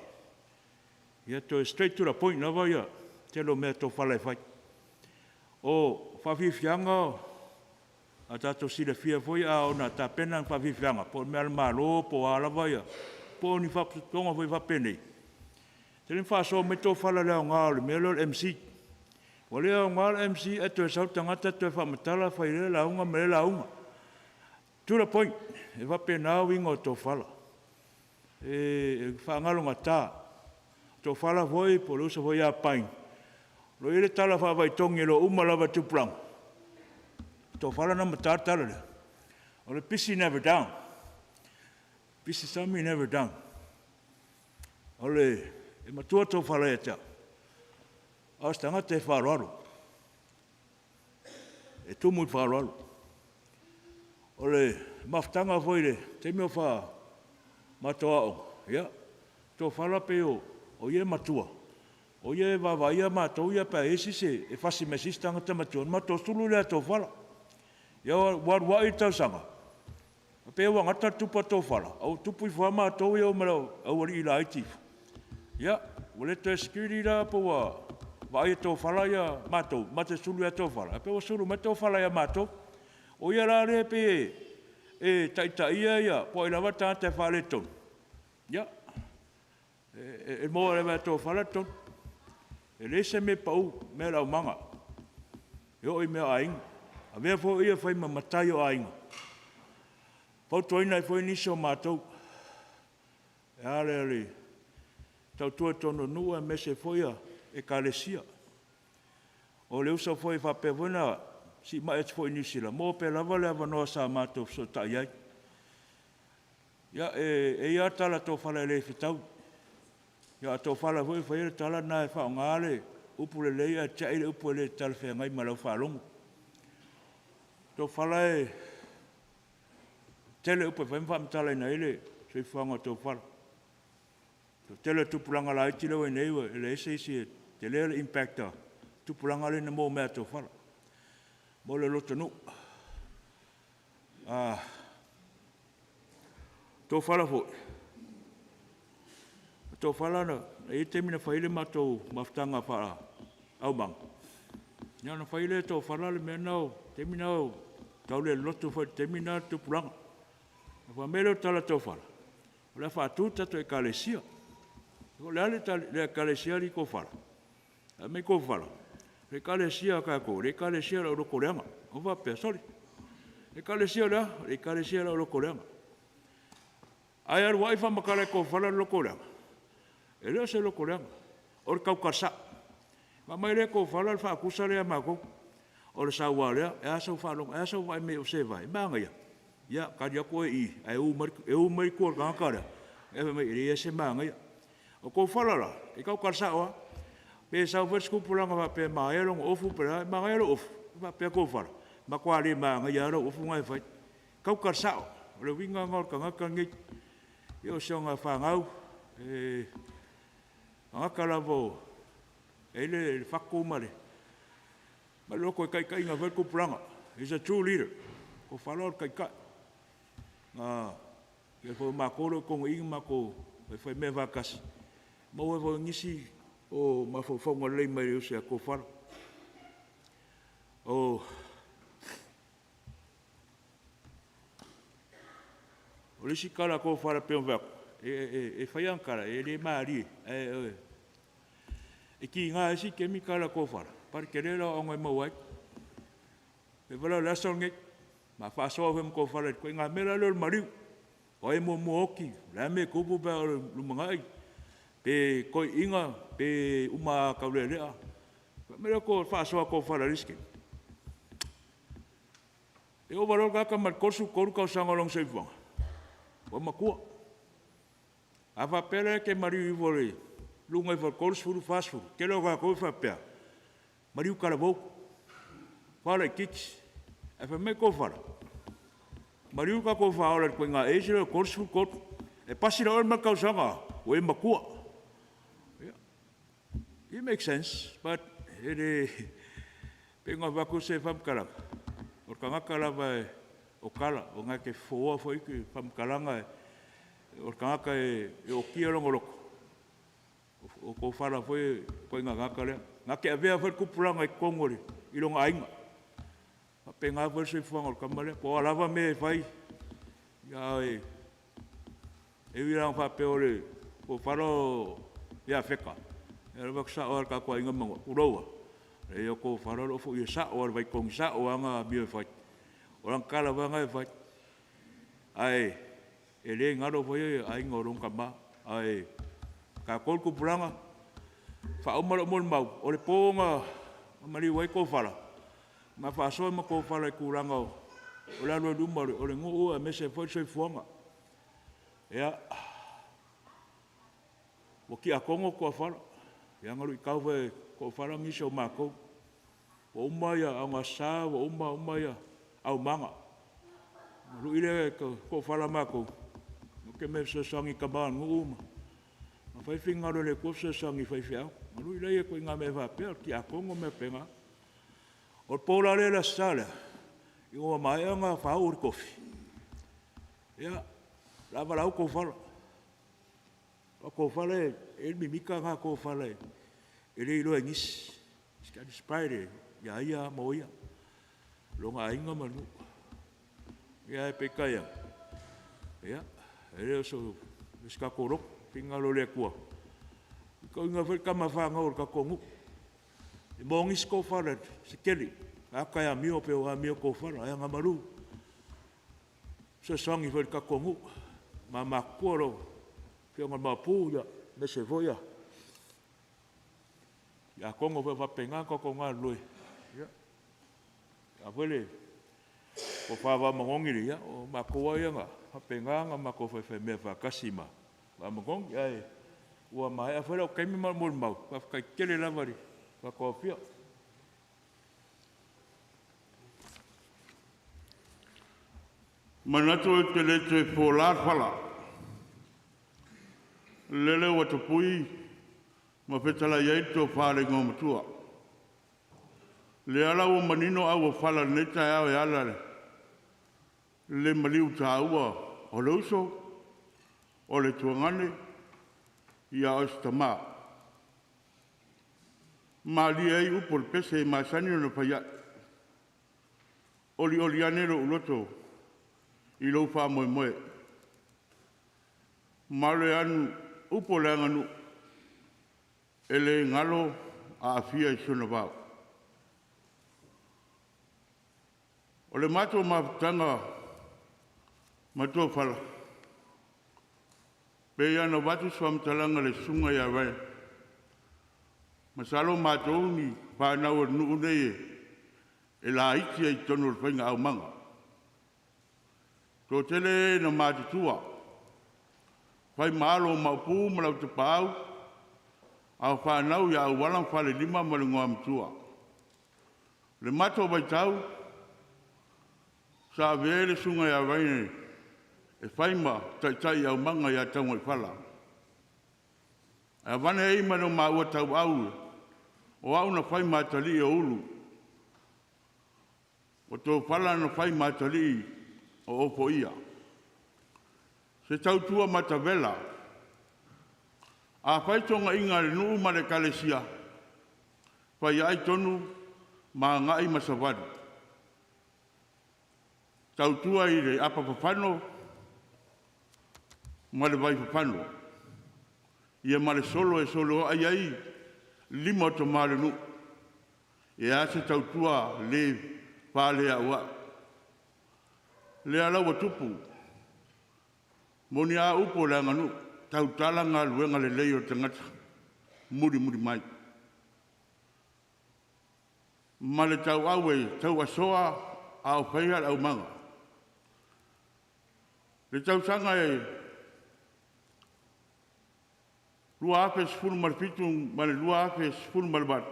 ia toe straight to the point lava le tele o mea a Tofala e fai. O faafiafiaga, a tatou silafia foi a oo ina tapena ni faafiafiaga, po o mea a le Malo po o a lava po o ni faapotopotoga foi faapenei, e tele ina faasoa mai Tofala i le aoga o le mea lea o le MC. Ua le aoga le MC ae toe sau le tagata toe faamatala fai i lea lauga ma lea lauga. To the point, e faapena uiga o Tofala, e faagalogata. O Tofala foi po o le uso foi ia Paini, o lo o i ai le tala faa-Vaitogi e iloa uma lava e tupulaga, o Tofala na amataina le tala lea, o le pisi never down, pisi sami never down. E matua Tofala ia te au, a o se tagata e faaaloalo, e tumu i le faaaloalo. O le mafutaga foi i le taimi o matou aooga, ia, Tofala pei o ia e matua, o ia e vaavaaia matou ia pe a i ai se isi e fasi mai e se isi tagata matua, ona matou sulu lea ia Tofala. Ia ua alu ai le tausaga, pei ua gata le tupu a Tofala, ae ua tupu ifo lava matou ia ma le aualii laiti ifo. Ia, ua le toe security la pe ua vaai e Tofala matou, ma te sulu ia Tofala, ae pei ua sulu mai Tofala ia matou. O ia la lea e pei e taitaia po o ai lava le tagata e faaletonu, ia, e maua lava e Tofala le tonu. E leai se mea e pau i mea o le aumaga, e oo i mea o aiga. Avea foi o ia e fai ma matai o aiga, e fautuaina ai foi nisi o matou, e ala i le tautua i totonu o nuu aemaise foi o Ekalesia. O le uso foi faapea foi ona siimai atu foi i Niu Sila, maua pea lava le avanoa sa matou fesootai ai. Ia, e i ai lava le tala a Tofala e le fetaui, a o Tofala foi e faia le tala lena e faaaoga le upu lelei ae tiai le upu e le talafeagai ma lau faalogo. Tofala e tele upu e fai ma faamatalaina ai le soifuaga o Tofala. O le toatele o tupulaga laiti lea ua i ai nei e leai se isi e tele le impact a le tupulaga lea na maua mai ia Tofala mo le lotonuu. O Tofala foi, o Tofala e i ai le taimi na fai ai le matou mafutaga faale-aumaga, ona fai lea e Tofala le mea lena, o le taimi lena o tauleloloto foi i le taimi lena le tupulaga. Ona fai mai lea o le tala a Tofala, o le a faatu le tatou Ekalesia. O le a le Ekalesia alii Tofala? Fai mai Tofala, o le Ekalesia a tatou, o le Ekalesia o le aulotoleaga. Ou faapea, sole, Ekalesia o le a? O le Ekalesia o le aulotoleaga. Ae alu ai faamatala e Tofala le lotoleaga, e le o se lotoleaga, o le tautala sao. Ona aumai lea e Tofala le faatusa lea ia matou, o le saua lea, e a sau vaai mai ai o se vae? E manaia, ia tali atu oe i i, ae ū mai tua i le tagata lea, ae fai mai e leai lava se manaia. O Tofala la, e tautala sao lava. Pe sau foi le isi tupulaga faapea e manaia lona ofu pe a, e manaia lou ofu? Ae faapea Tofala, e matua le manaia lava lau ofu lena e fai. E tautala sao, o le uiga lena o le tagata lenei. Ia o si ana fanau, e tagata lava e i ai le fatu ma le loto e taitaiina foi le tupulaga. He's a true leader. O Tofala o le taitai. O matou o lo o i totonu i i na matou faifai mea faatasi, e maua ai foi i nisi o mafaufauga lelei mai le uso ia Tofala. O le isi tala a Tofala e pei ona ou fai atu, e fai ana tala, e le malie, ae tiga ai isi taimi tala a Tofala, paletele le aoaoga e maua ai. E pei foi la o le aso lenei, na ma faasoa foi ma Tofala i le ituaiga mea la lea o le maliu. O ai e muamua oti, o le a le mea e tupu pe a oo i le lumanai, pe toeaiina pe uma lava taulealea. Fai mai lea o le faasoa a Tofala i le isi taimi, e ova loa le tagata ma le 33 tausaga o lona soifuaga, ua matua. A faapea la e te maliu ifo i luga ifo o le 30, 40, o le tele o tatou e faapea, maliu talavou, tofa laitiiti. Ae fai mai Tofala, maliu le tatou faaola i le ituaiga age lea o le 33. E pasi loa oe ma le tausaga, ua e matua. Ia, it make sense, but e le… pei ona avatu se faamatalaga, o le tagata lava o tala, na te fofoa foi faamatalaga, o le tagata e ootia lona loto, o Tofala foi o le ituaiga tagata lea. Na te avea foi le tupulaga i totonu o lona aiga. E faapena foi le soifuaga o le tama lea, po o a lava mea e fai, ae ui lava ina faapea o Tofala o Iafeta, ae ou alu atu sao lava i le tatou aiga Manua, tulou lava, leai o Tofala o lo o foia sao lava e le Vaitogi sao lava ana amio e fai. O lana tala foi lava lena e fai, ae le galo foi aiga o lona tama. Ae o tatou le tupulaga, faauma lau molimau, o le po na maliu ai Tofala, na faasoa ma Tofala i le tulaga o le alu ai i luma o le nuu aemaise foi le soifuaga. Ia, ua tiakono toafala, ia na luitau foi e Tofala nisi o matou. Ua uma Aoga Aso Sa ua uma uma aumaga, ona lui lea e Tofala o matou, matou te omai e fesoasoani i tama o le nuu ma fai le finagalo o le Atua fesoasoani i faifeau. Ona lui lea o ituaiga mea faapea o tiakono ma mea faapena. O le po la lea o le Aso Sa lea, ina ua maea ona faauu le tofi, ia, o le a valaau Tofala. Aua o Tofala e i ai le mimita lena a Tofala e le iloa e nisi, he's got his pride ia ia lava ma ia, lona aiga ma le nuu. Ae peitai ane, ia, e le o se tatou loto, finagalo o le Atua, toeaina foi tama fanau a le tatou nuu. E moni si Tofala se tele, tagata e amio pei ona amio Tofala, ae na malu, fesoasoani foi i le tatou nuu, ma matutua lau Afioga i le Maopu aemaise foi tiakono foi o faapena ona tatou galulue. Ia, aua foi le Tofa Vaimanogi, ia o matou lava ia na faapena ona matou faifai mea faatasi ma Vaimanogi. Ae ua maea foi lou taimi ma le molimau, faafetai tele lava i le tatou aofia. E manatu ou te le toe folā le fala, lele ua tapui ma fetalai i ai le tofa a le Igoamatua. Lea la ua manino auofala i lenei taeao e ala i le maliu taua o le uso, o le tuagane, a o se tama. Malie ai upu o le pese e masani ona fai ai, olioli ane lou loto i lou faamoemoe. Ma o le upu o le aganuu, e le galo Aafia i si ona vao. O le matou mafutaga ma Tofala, pei lava ona avatu se faamatalaga i le susuga ia Ryan, masalo o matou ni fanau a le nuu lenei e laiti ai i totonu o le faiga aumaga. E toatele e na matutua, fai ma alo o Maopu ma Lau Tapaau, a o fanau ia Auala ma Falelima ma le Igoamatua. O le matou vaitau, sa avea ai le susuga ia Ryan e fai ma taitai aumaga ia Taugaifala. Ae avane ai ma lo maua tauau, o au na fai ma atalii o Ulu, o Tofala na fai ma atalii o Ofoia. Se tautua matavela. A fai togaiga a le nuu ma le ekalesia, faiai tonu ma agai ma savali. Tautua i le apa fafano ma le vai fafano, ia ma le solo e soloai ai lima o tama o le nuu. E a se tautua le faaleauau? Lea la ua tupu. Moni a upu o le aganuu, tautala galuega lelei o le tagata mulimuli mai. Ma le tauau e tauasoa a o faia le aumaga. Le tausaga e 2017 ma le 2018,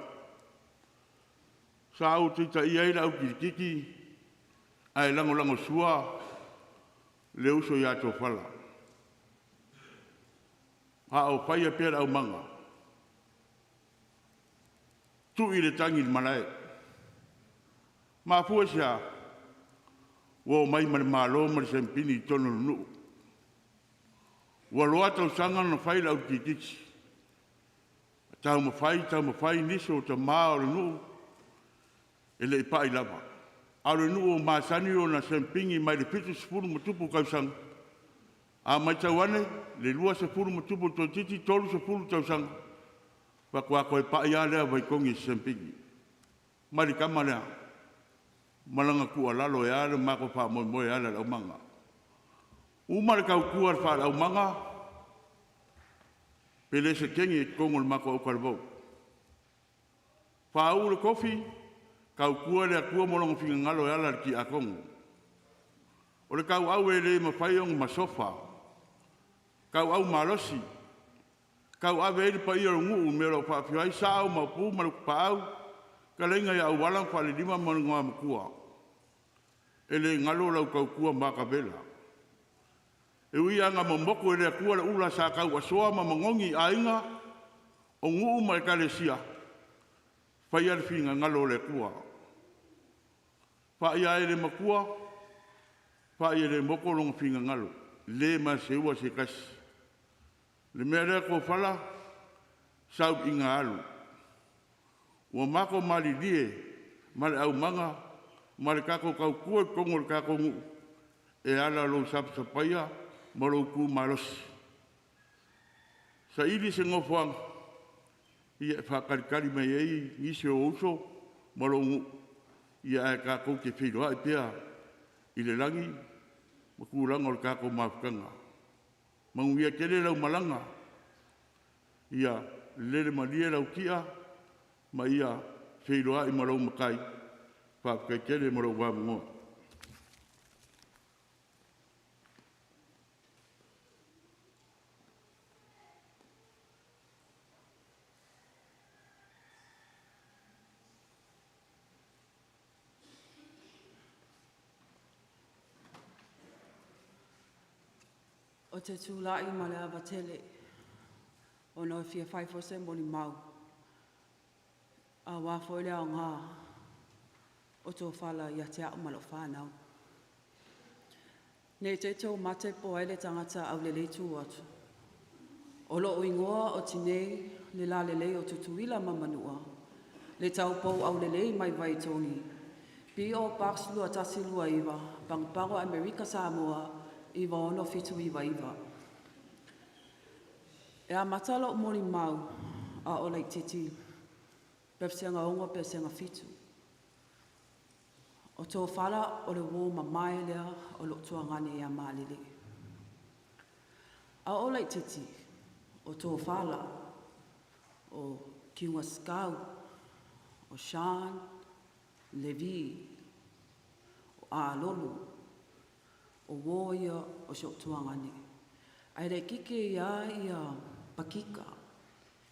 sa ou taitaia ai le au kilikiti ae lagolagosua le uso ia Tofala, a o faia pea le aumaga, tui le tagi i le malae. Mafua i se a? Ua omai ma le Malo ma le siamupini i totonu o le nuu. Ua loa tausaga na fai le au kilikiti, taumafai, taumafai nisi o tama o le nuu e le i pai lava. A o le nuu ua masani ona siamupini mai le 70+ tausaga. A matau ane i le 20+ toeitiiti 30 tausaga faatoa toe pai lava lea o Vaitogi i se siamupini mai le tama lea ma lana tuualalo e a le matou faamoemoe e ala i le aumaga. Uma le tautua faale-aumaga, Pelesetene i totonu o le matou autalavou, faauu le tofi, tautua le Atua ma Lona finagalo e ala i le Tiakono. O le tauau e le mafai ona masofa, tauau malosi, tauave ai le paia o le nuu i le mea o lo o faafio ai Sao ma Upu ma le Utupaau, fetalaiga ia Auala ma Falelima ma le Igoamatua. E le galo lau tautua matavela. E ui lava ina momotu e le Atua le ula sa tauasoa ma manogi i aiga, o nuu ma ekalesia, faia le finagalo o le Atua. Faia e le matua, fai e le motu lona finagalo, le ma seua se tasi. O le mea lea Tofala, sau ina alu, ua matou malilie ma le aumaga ma le tatou tautua i totonu o le tatou nuu e ala i lou sapaapaia ma lou tu malosi. Saili se nofoaga e faatalitali mai ai nisi o ou uso ma lou nuu, ae tatou te feiloai pea i le lagi ma tulaga o le tatou mafutaga. Manuia tele lau malaga, ia lele malie lau ti'a ma ia feiloai ma lou Matai. Faafetai tele mo lou avanoa. Ou te tulai ma le ava tele ona e fia fai foi se molimau aua foi le aoga o Tofala ia te au ma lau fanau. Ne i te i tou mate po o ai le tagata aulelei tu atu. O lou igoa o Tinei le lalelei o Tutuila ma Manua, le taupou aulelei mai Vaitogi, P.O. Box 2129, Pagopago Amerika Samoa 96799. E amata lou molimau a o laitiiti pe 6 pe 7. O Tofala o le uo mamae lea o lou tuagane ia Malele. A oo laitiiti, o Tofala, o Kiumasikau, o Sean, Levi, o Alolo, o uo ia o si ou tuagane. Ae laitiiti ai lava Pakika,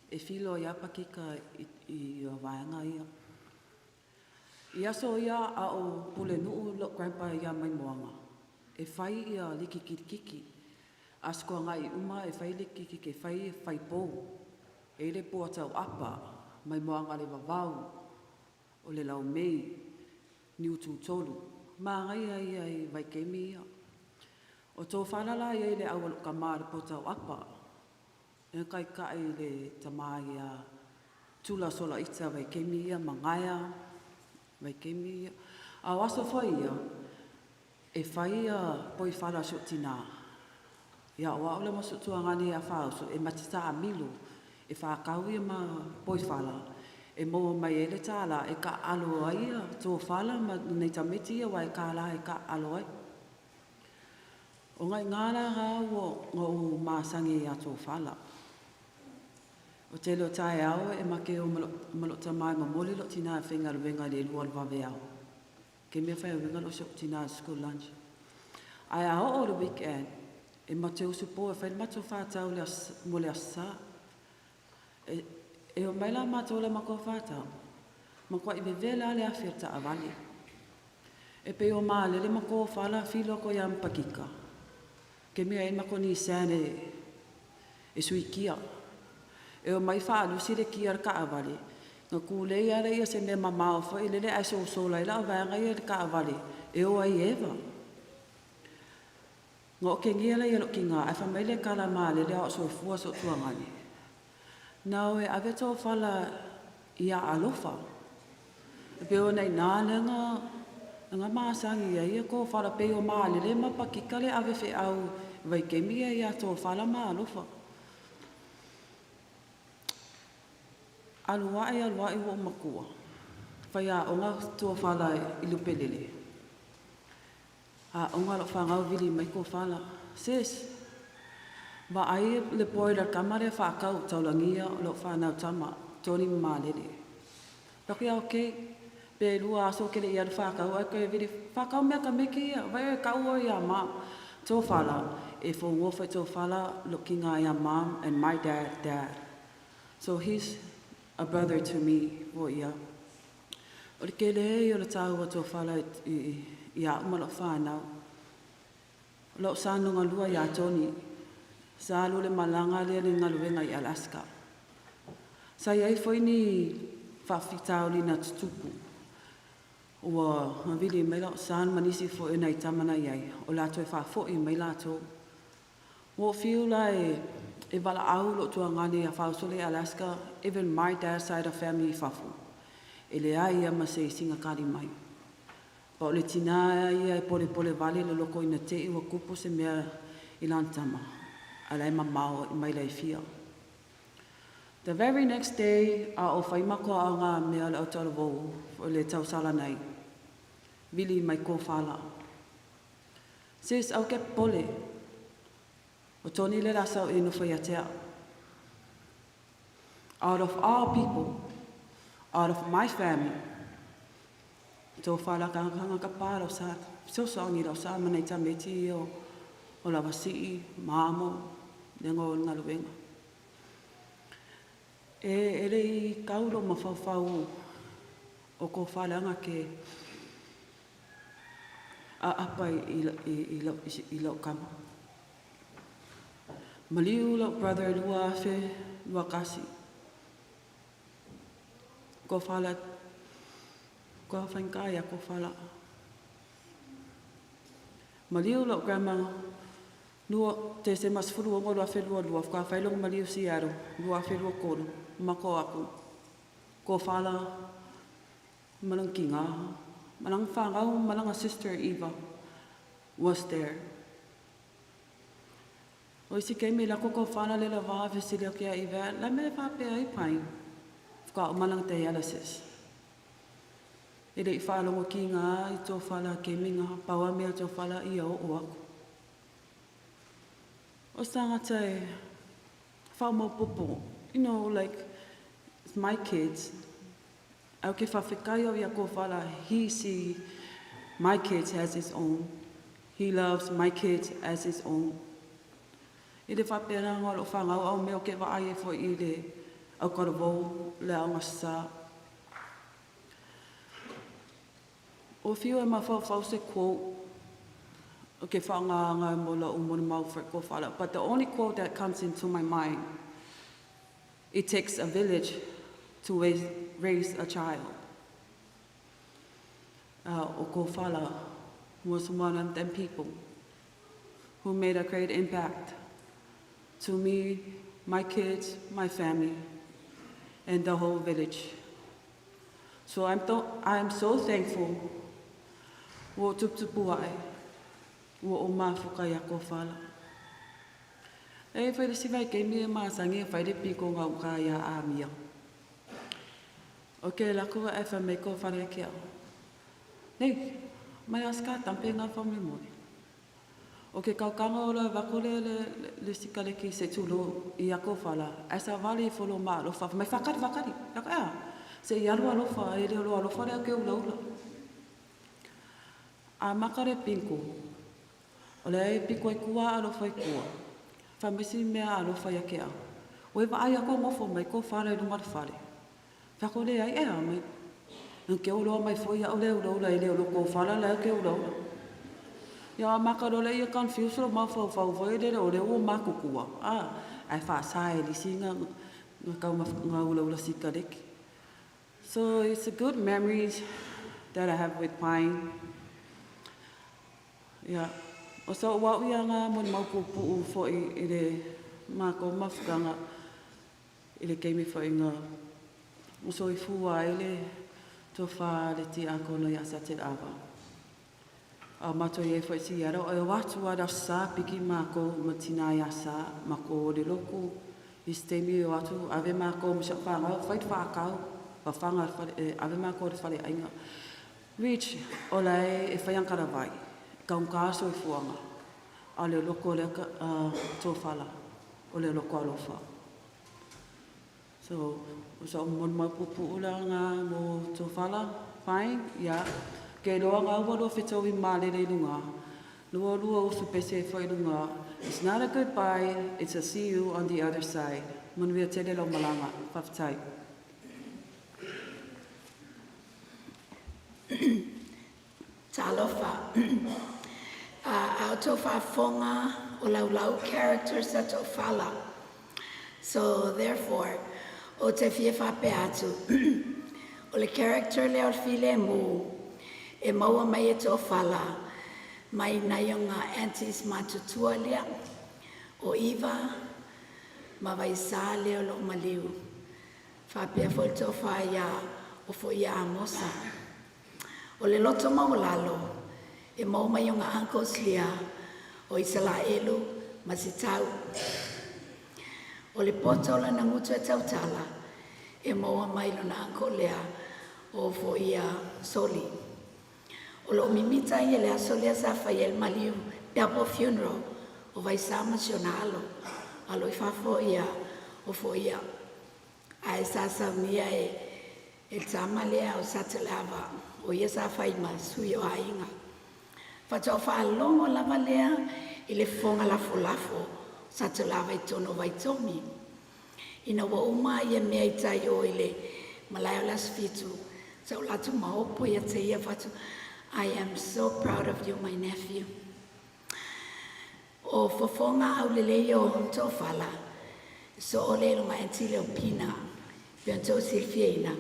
e filo ai lava Pakika i vaega ia. I aso ia a o pulenuu lou grandpa ia Maimoaga, e fai ia liki kilikiki. Aso Toonai uma e fai liki kilikiki, e fai fai pou. E i ai le pou a Tauapa, Maimoaga le Vavau, o le Laumei, Niututolu. Manaia ia i vaitaimi ia. O Tofala la e i ai i le au a lou tama le pou tauapa, e taitai i le tama ia Tula Solaita Vaikemi ia Magaia Vaikemi ia. A o aso foi ia, e fai ia poifala a si ou tina, ia o au la ma si ou tuagane ia Fauso, e ma te taamilo e faatau ia ma poifala e maua mai ai le $1 e taaalo ai Tofala ma nai tamaiti ia aua e $1 e taaalo ai. O ngai ngā la hā ua ngā u māsangi i a tō whala. O te lo tae au e make o malo tamai ma moli lo tina e whenga wenga le lua vave au. Ke mea whai wenga lo sok tina school lunch. Ai a o le weekend, e mate usu po e whai mato whātau le as, mo le asa. E o mai la mātou le mako whātau. Ma kua i vevela le awhia ta awale. E pe o mā lele mako whala filo ko ia mpakika. Ke mea e mako ni sane e sui kia. E o mai wha alusi le kia ka awale. Nga kule ia le ia se mea mamao fo i lele ai so so lai la vaanga ia le ka awale. E o ai eva. Nga o ke ngia le ia lo ki ngā, ai wha mai le kala mā le lea o so fua so tuangane. Nā e ave tō whala ia alofa. E pe o nei nā le ngā, ngā māsangi ia ia ko whala pe o mā lele ma pakika le ave whe au vai kemi ia ia tō whala mā alofa. Alua ai alua i o makua. Whai a o ngā tō whala i lupelele. A o ngā lo whangau vili mai ko whala. Sis, va ai le poi la kamare whakau taulangia o lo whanau tama, toni malele. Paki au ke, pe lua aso kele ia whakau, ai koe vili, whakau mea ka meke ia, vai e kau ia ma, tō whala, e whongofa tō whala looking at ia mom and my dad, dad. So he's a brother to me, o ia. O le kele e o le tāua tō whala i, i a umalo whānau. Lo sa nunga lua ia Tony. Sa alu le malanga le le ngaluenga i Alaska. Sa iai foi ni whawhitauli na tutupu. Ua ngawili mai lau san manisi fo e nei tamana iai. O lātou e whāfoi mai lātou. Ua whiu la e, e wala au lo tua ngane a whausole Alaska, even my dad's side of family i whafu. E le ai ia ma se singa kari mai. Pa o le tina ia e pole pole vale le loko ina te iwa kupu se mea i lan tama. Ala e mamao i mai lai fia. The very next day, a o whaimako a ngā mea le au vou, o le tausala nei. Vili mai ko whala. Sis, au ke pole. O toni le rasa o inu whai. Out of all people, out of my family, tō whala ka hanga ka pā sa, so so angi rau sa manei ta meti o, o la wasi'i, māmo, lengo o ngaluenga. E, e le i kaulo ma whauwhau o ko whalanga ke a apa i, i, i, i, i lau kama. Maliu lau brother lua afe, lua kasi. Ko whala, ko whainga ko whala. Maliu lau grandma, lua, te se mas furu o lua afe lua lua, whaka whailongo maliu Seattle, lua afe lua kolu, mako aku. Ko whala, malang kinga, malang whangau, malang sister Eva was there. O isi kei me lako ko whana le la vā vesili o kia Eva, la me whapea ai pai. Whaka o malang dialysis. E le i whaalongo ki ngā i tō whala ke minga, paua mea tō whala i au o aku. O sangata e whaumau you know, like, it's my kids. Au ke whawhekai au ia ko whala, he see my kids as his own. He loves my kids as his own. I le whapera ngā lo whangau au meo ke wa ai e fo i le au karavou le au ngasa. O whiu e mawhau se quote o ke whaangā mo la o mo mau for ko whala. But the only quote that comes into my mind, it takes a village to raise, raise a child. O ko whala was one of them people who made a great impact to me, my kids, my family, and the whole village. So I'm, I'm so thankful wo tuputupu ai, wo o mafuka ia ko whala. E whai le siwa i kei mea māsangi e whai le piko ngā uka ia a mia. O ke lako e wha me ko whare ke au. Nei, mai aska tampe ngā whamle mori. O ke kaukanga o le vako le le le sikaleki se tulo i ako fala. Ai sa vale i folo ma alofa. Mai whakari whakari. Lako ea. Se i alu alofa e le alo alofa le ke ula ula. A makare pinko. O le ai piko i kua alofa i kua. Whamisi mea alofa ia ke au. O e vaai ako ngofo mai ko whare i lunga le whare. Whako le ai ea mai. Nang ke uloa mai foi au le ula ula i le olo ko whara le ke ula ula. Ia maka lo le ia confuse lo mau fau fau foi le o le o makukua. Ah, ai wha sa e lisi nga nga kau nga ula ula sikaleki. So it's a good memories that I have with Pine. Yeah. O so wa ia ngā mo mau pupu fo i le mako mafukanga i le keimi fo i ngā o so i fua i le tofa le ti akono ia sa te ava. A mato i e fo i si ara o e watu ara sa piki mako ma tina ia sa mako o le loko i stemi o atu ave mako ma sa whanga whait whakau wa whanga ave mako le whare ainga. Rich o lai e whai angkara vai kaunga so i fuanga. A le loko le tōwhala, o le loko alofa. So, o sa mon mau pupu ula ngā mo tōwhala, fine, ia. Ke loa ngā ua loa whitau i mālele i lunga. Lua lua usu pese e whai lunga. It's not a goodbye, it's a see you on the other side. Manuia tele lau malanga. Whawhitai. Talofa. A o tō whaafonga o laulau characters a tō whala. So therefore, o te fia whape atu, o le character le o le file mū, e maua mai e tō whala, mai nai o ngā aunties matutua lea, o Iva, ma vaisa lea o loo maliu. Whapea fo tō whaia o fo ia Amosa. O le loto maulalo, e mau mai o ngā uncles lea, o Isalaelu ma si tau. O le poto la na ngutu e tautala, e maua mai lona uncle lea, o fo ia Soli. O lo mimita ia le aso lea sa fai el maliu double funeral, o vaisa ma si ona alo, alo i fafo ia, o fo ia. Ae sa saunia e e tama lea o Satelava, o ia sa fai ma sui o aiga. Whatoa whaalongo lava lea i le fonga lafo lafo, Satelava i tono vaitomi. Ina ua uma ia mea i tai o i le malae o le aso 7, sa o latu maopo ia te ia whatu, I am so proud of you, my nephew. O fofonga au lele o tōwhala, so o le lunga auntie o Pina, pe tō silfiaina.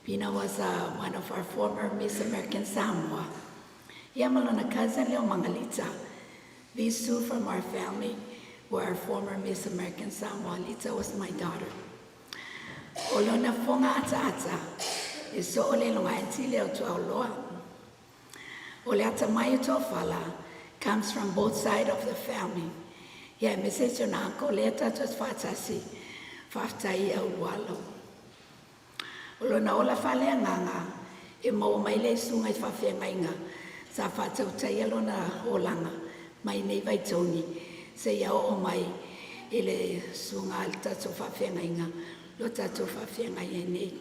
Pina was one of our former Miss American Samoa. Ia malona cousin leo Mangalita. These two from our family were our former Miss American Samoa. Lita was my daughter. O lona fonga ata ata, e so o le lunga auntie leo tuauloa. O le ata mai o tōwhala comes from both sides of the family. Ia me se tona uncle lea tātou whātasi, whātai au walo. O lona ola whalea nganga, e maua mai le sunga i whawhengainga, sa whātautai a lona olanga, mai nei vai toni, se ia o mai i le sunga al tātou whawhengainga, lo tātou whawhengai e nei.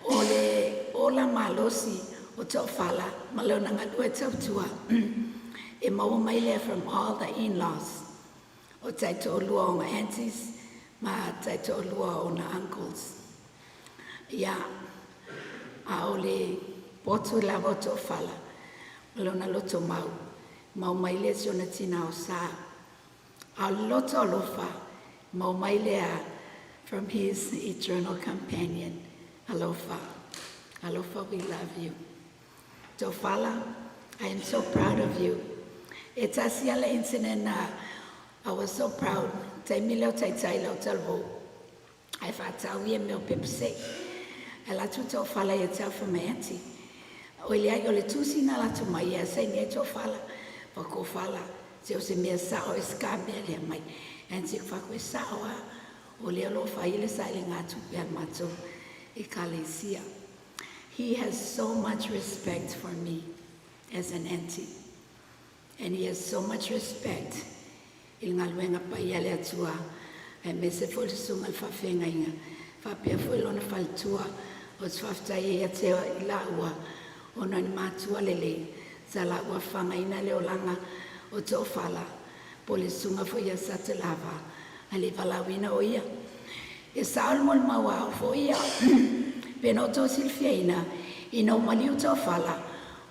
O le ola malosi o tō whala, ma lona ngalua tautua, e maua mai lea from all the in-laws. O tai tō lua o ngā aunties, ma tai tō lua o ngā uncles. Ia, a o le potu lava o tō whala, ma lona loto mau, mau mai lea si ona tina o sa. A o le loto alofa, mau mai lea from his eternal companion, Alofa. Alofa, we love you. Tofala, I am so proud of you. E tasi ala incident na, I was so proud. Tai leo tai tai leo talvo. Ai whātau ia meo pepse. A latu tō whala ia tau wha mai ati. O le ai o le tusi na latu mai ia sai ni tō whala. Pa ko whala. Se o se mea sao e ska mea lea mai. Auntie whako e sao a. O lea lo whai le sa le ngā tupe al mātou e kalesia. He has so much respect for me as an auntie. And he has so much respect i le galuega paia a le Atua, aemaise foi le susuga i le faafeagaiga, faapea foi lona faletua. Ou te faafetai ai ia te i laua ona o ni matua lelei sa laua fafagaina le olaga o Toofala po o le susuga foi ia Satelava ae le i valaauina o ia. E sao le molimau a au foi ia pei ona outou silifiaina ina ua maliu Toofala,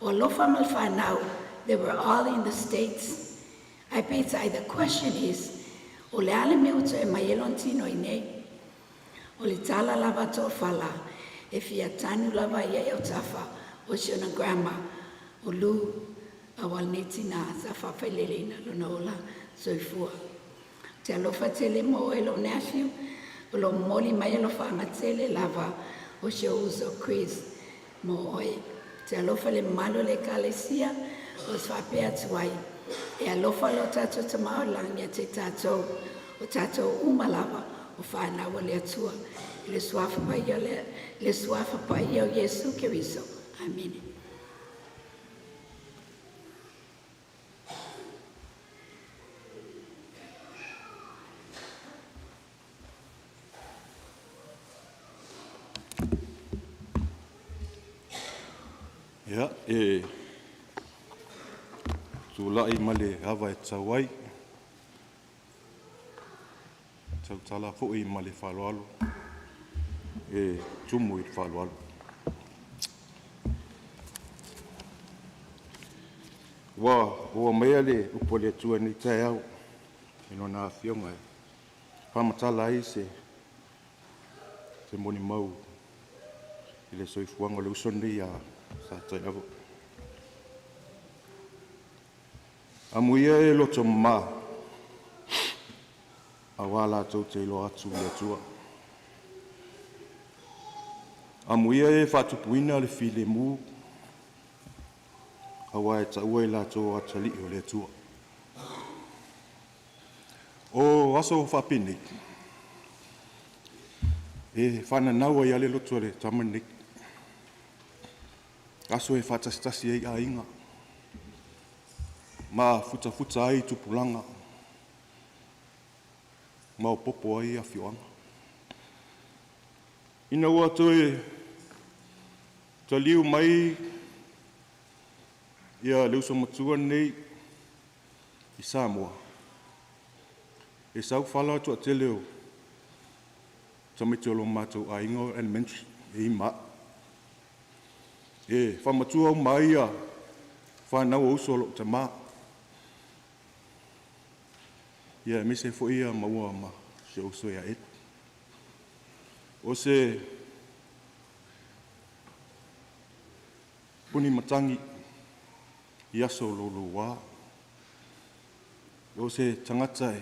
o Alofa ma le fanau, they were all in the States. Ae peitai, the question is, o le a le mea ua toe aumai ai lona tino i inei? O le tala lava a Toofala, e fia tanu lava ia i autafa o si ona grandma o Lu, aua lenei tinā sa faafaileleina lona ola soifua. Ou te alofa tele mo oe lou nephew, o lo o momoli mai alofaaga tele lava o si ou uso Chris mo oe. Ou te alofa i le mamalu o le Ekalesia, o se faapea atu ai, e alofa lo tatou Tama o i le lagi ia te i tatou, o tatou uma lava o fanau a le Atua. I le suafa paia o Iesu Keriso. Amene. Ia, e tulai ma le ava e tatau ai, e tautala foi ma le faaaloalo e tumu i le faaaloalo. Ua oo maia le upu a le Atua i lenei taeao i Lona Afioga e faamatala ai se molimau i le soifuaga o le uso lenei ia Satailava. Amuia e loto mama, aua latou te iloa atu le Atua. Amuia e faatupuina le filemu, aua e taua i latou o atalii o le Atua. O aso faapenei, e faananau ai lava le loto o le tama lenei, aso e faatasitasi ai aiga ma futafuta ai tupulaga, maopoopo ai afioaga. Ina ua toe taliu mai le uso matua lenei i Samoa, e sau fala o le toatele o tamaiti o lo matou aiga o elementary e i ai ma au. E faamatua uma ai fanau a uso a lou tama, aemaise foi maua ma si ou uso ia Ed. O se puni matagi i aso louloua, o se tagata e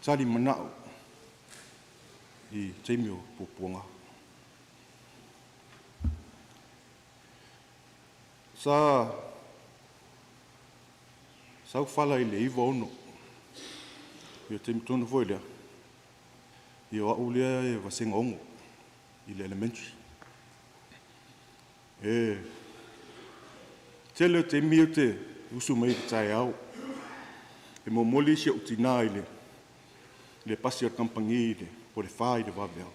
tali manao i taimi o puapuaga. Sa sau fala i le 96, ia le taimi tonu foi lea, ia o au lea e vasega 6 i le elementary. E tele o taimi ou te usu mai ai i le taeao, e momoli si ou tina i le pasi a le kamupani po o le 4 i le vaveao.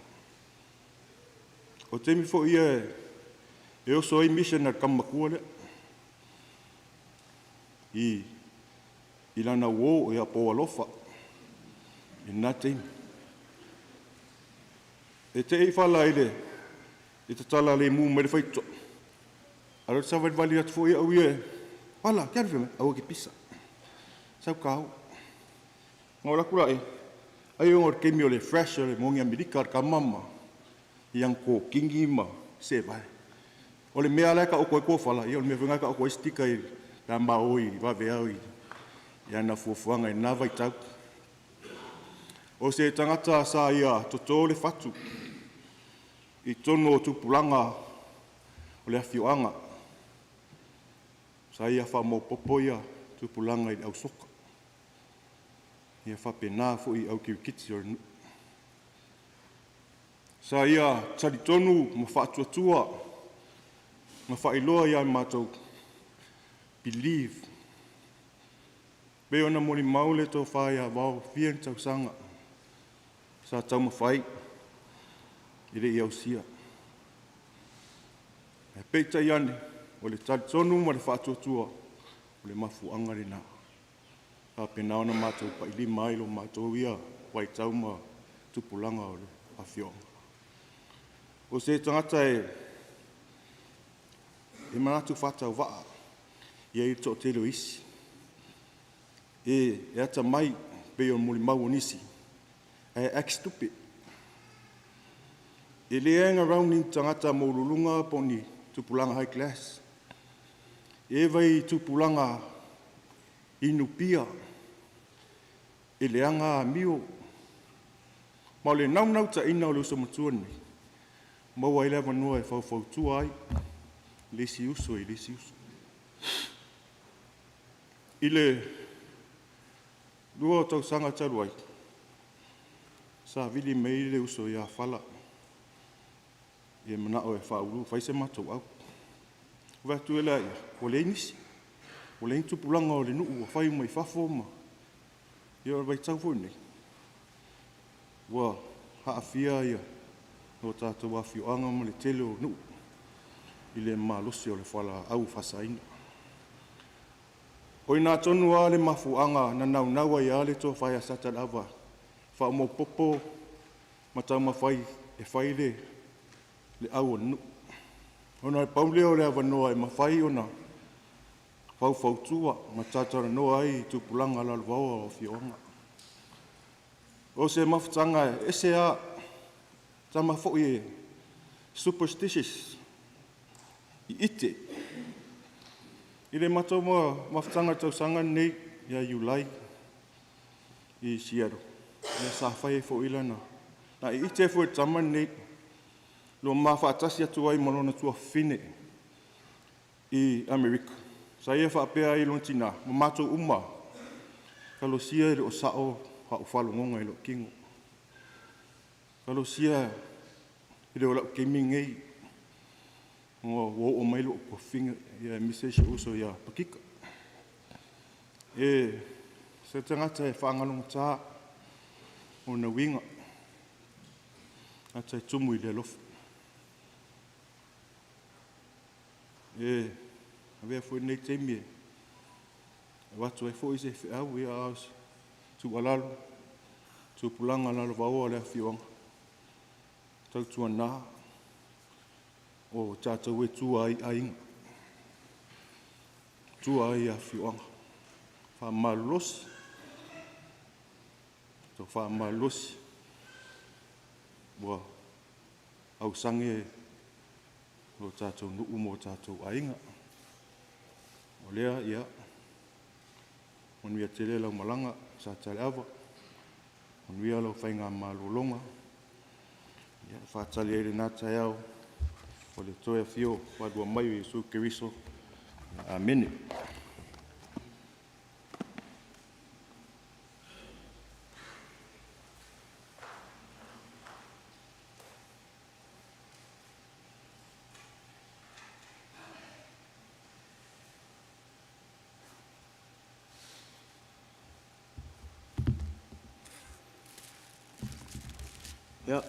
O taimi foi ia e oso ai mission a le tama matua lea i lana uo po o Alofa i lena taimi. E te i fala i le tatala lemu mai le faitotoa, a o lea ou te savalivali atu foi au ia, Fala, ke alu fea mai? Aua e te pisa, sau ta o. Ona ou alu atu lea, ai ona o le taimi o le fresh o le moni Amerika a le tama ma ana tokini ma sevae. O le mea lava la e taoto ai tofala, ia o le mea foi lena e taoto ai sticker pe a ma o i vaveao i ana fuafuaga i lena vaitau. O se tagata sa ia toto le fatu i totonu o tupulaga o le afioaga, sa ia faamaopoopo tupulaga i le au soka, ia faapena foi i le au kirikiti a le nuu. Sa ia talitonu ma faatuatua ma faailoa ia i matou, believe. Pei ona molimau le tofa ia Vao, fia ni tausaga sa taumafai e le i ausia. Ae peitai ane, o le talitonu ma le faatuatua, o le mafuaaga lena. E faapena ona matou pailima ai lo matou ia vaitau ma tupulaga o le afioaga. O se tagata e manatu faatauvaa, e i ai le toatele o isi, e atamai pei o le molimau a nisi, ae act stupid. E le hang around i ni tagata maualuluga po o ni tupulaga high class. E eva i tupulaga inupia, e leaga amio. Ma o le naunautaiga o le uso matua lenei, maua ai le avanoa e faufautua ai le isi uso i le isi uso. I le 2 o tausaga talu ai, sa vili mai ai le uso ia Fala ia manao e faaulu e fai se matou au. Ou vaai atu lea, ua leai nisi, ua leai ni tupulaga o le nuu ua fai uma i fafo ma… Ia o le vaitau foi lenei, ua aafia lo tatou afioaga ma le tele o nuu i le malosi o le fualaau faasaina. O i ina tonu lava le mafuaaga na naunau ai lava le tofa ia Satuiaava e faamaopoopo ma taumafai e fai le au a le nuu, ona e pau lea o le avanoa e mafai ona faufautua ma talatalanoa ai i tupulaga lalovaoa o afioaga. O se mafutaga e ese lava, o le tama foi e superstitious, iite. I le matou mafutaga i le tausaga lenei ia Iulai i Seattle, sa fai ai foi lana… Na iite ai foi i le tama lenei na ma faatasi atu ai ma lona tuafafine i Amerika, sa ia faapea ai i lona tina ma matou uma lava, talosia e le o sao au faalogoga i lou tino, talosia e le o lau taimi lenei ua oo mai lou tuafafine aemaise si ou uso ia Pakika. O se tagata e faagalogata lona uiga, tagata e tumu i le alofa. E avea foi lenei taimi e avatu ai foi se feau, a o se tuualalo i tupulaga lalovaoa o le afioaga, tautuana o tatou e tua ai aiga, tua ai afioaga. Faamalolosi, faamalolosi, ua ausage lo tatou nuu ma o tatou aiga. O lea, ia manuia tele lau malaga Satuiaava, manuia lau faigamalologa, e faatali ai lena taeao o le toe afio faalua mai o Iesu Keriso. Amene. Ia,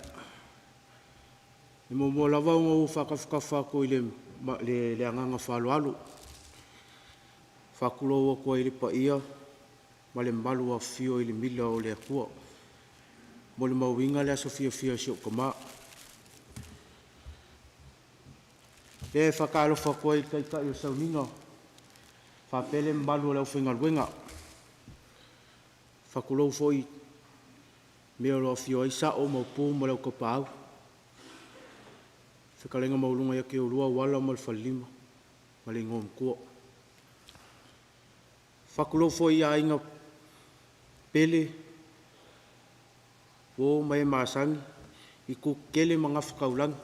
e muamua lava ona ou faatafatafa atu i le agaga faaaloalo. E faatulou atu ai i le paia ma le mamalu ua afifio i le mila o le Atua. E molimauina le aso fiafia o si ou tama. E faatalofa atu ai i le Taitai o le Sauniga faapea le mamalu o le aufaigaluega. E faatulou foi i le mea o lo o afio ai Sao ma Upu ma le Au Tapaau, le fetalaiga maualuga ia te oulua Auala ma le Falelima ma le Igoamatua. E faatulou foi i aiga pele, uo ma e masani i itu tetele ma gafataulagi.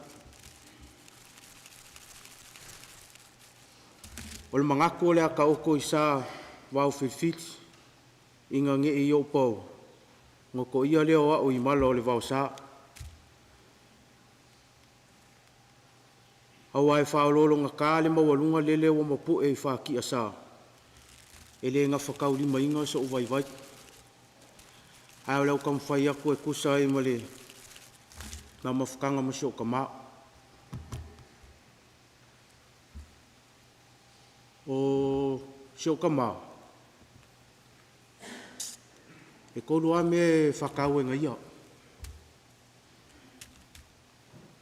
O le manatu o le a taoto i sa vaofilifili ina ne i ou paua, ona toia lea o au i mala o le vaosa. Aua e faaoloologata le maualuga lele ua mapu'e i fati'asa, e E le gafataulimaina so'u vaivai, ae o le a ou taumafai atu e tusa ai ma le mafutaga ma si o'u tamā. O si o'u tamā, e tolu lava mea e faataua e ia,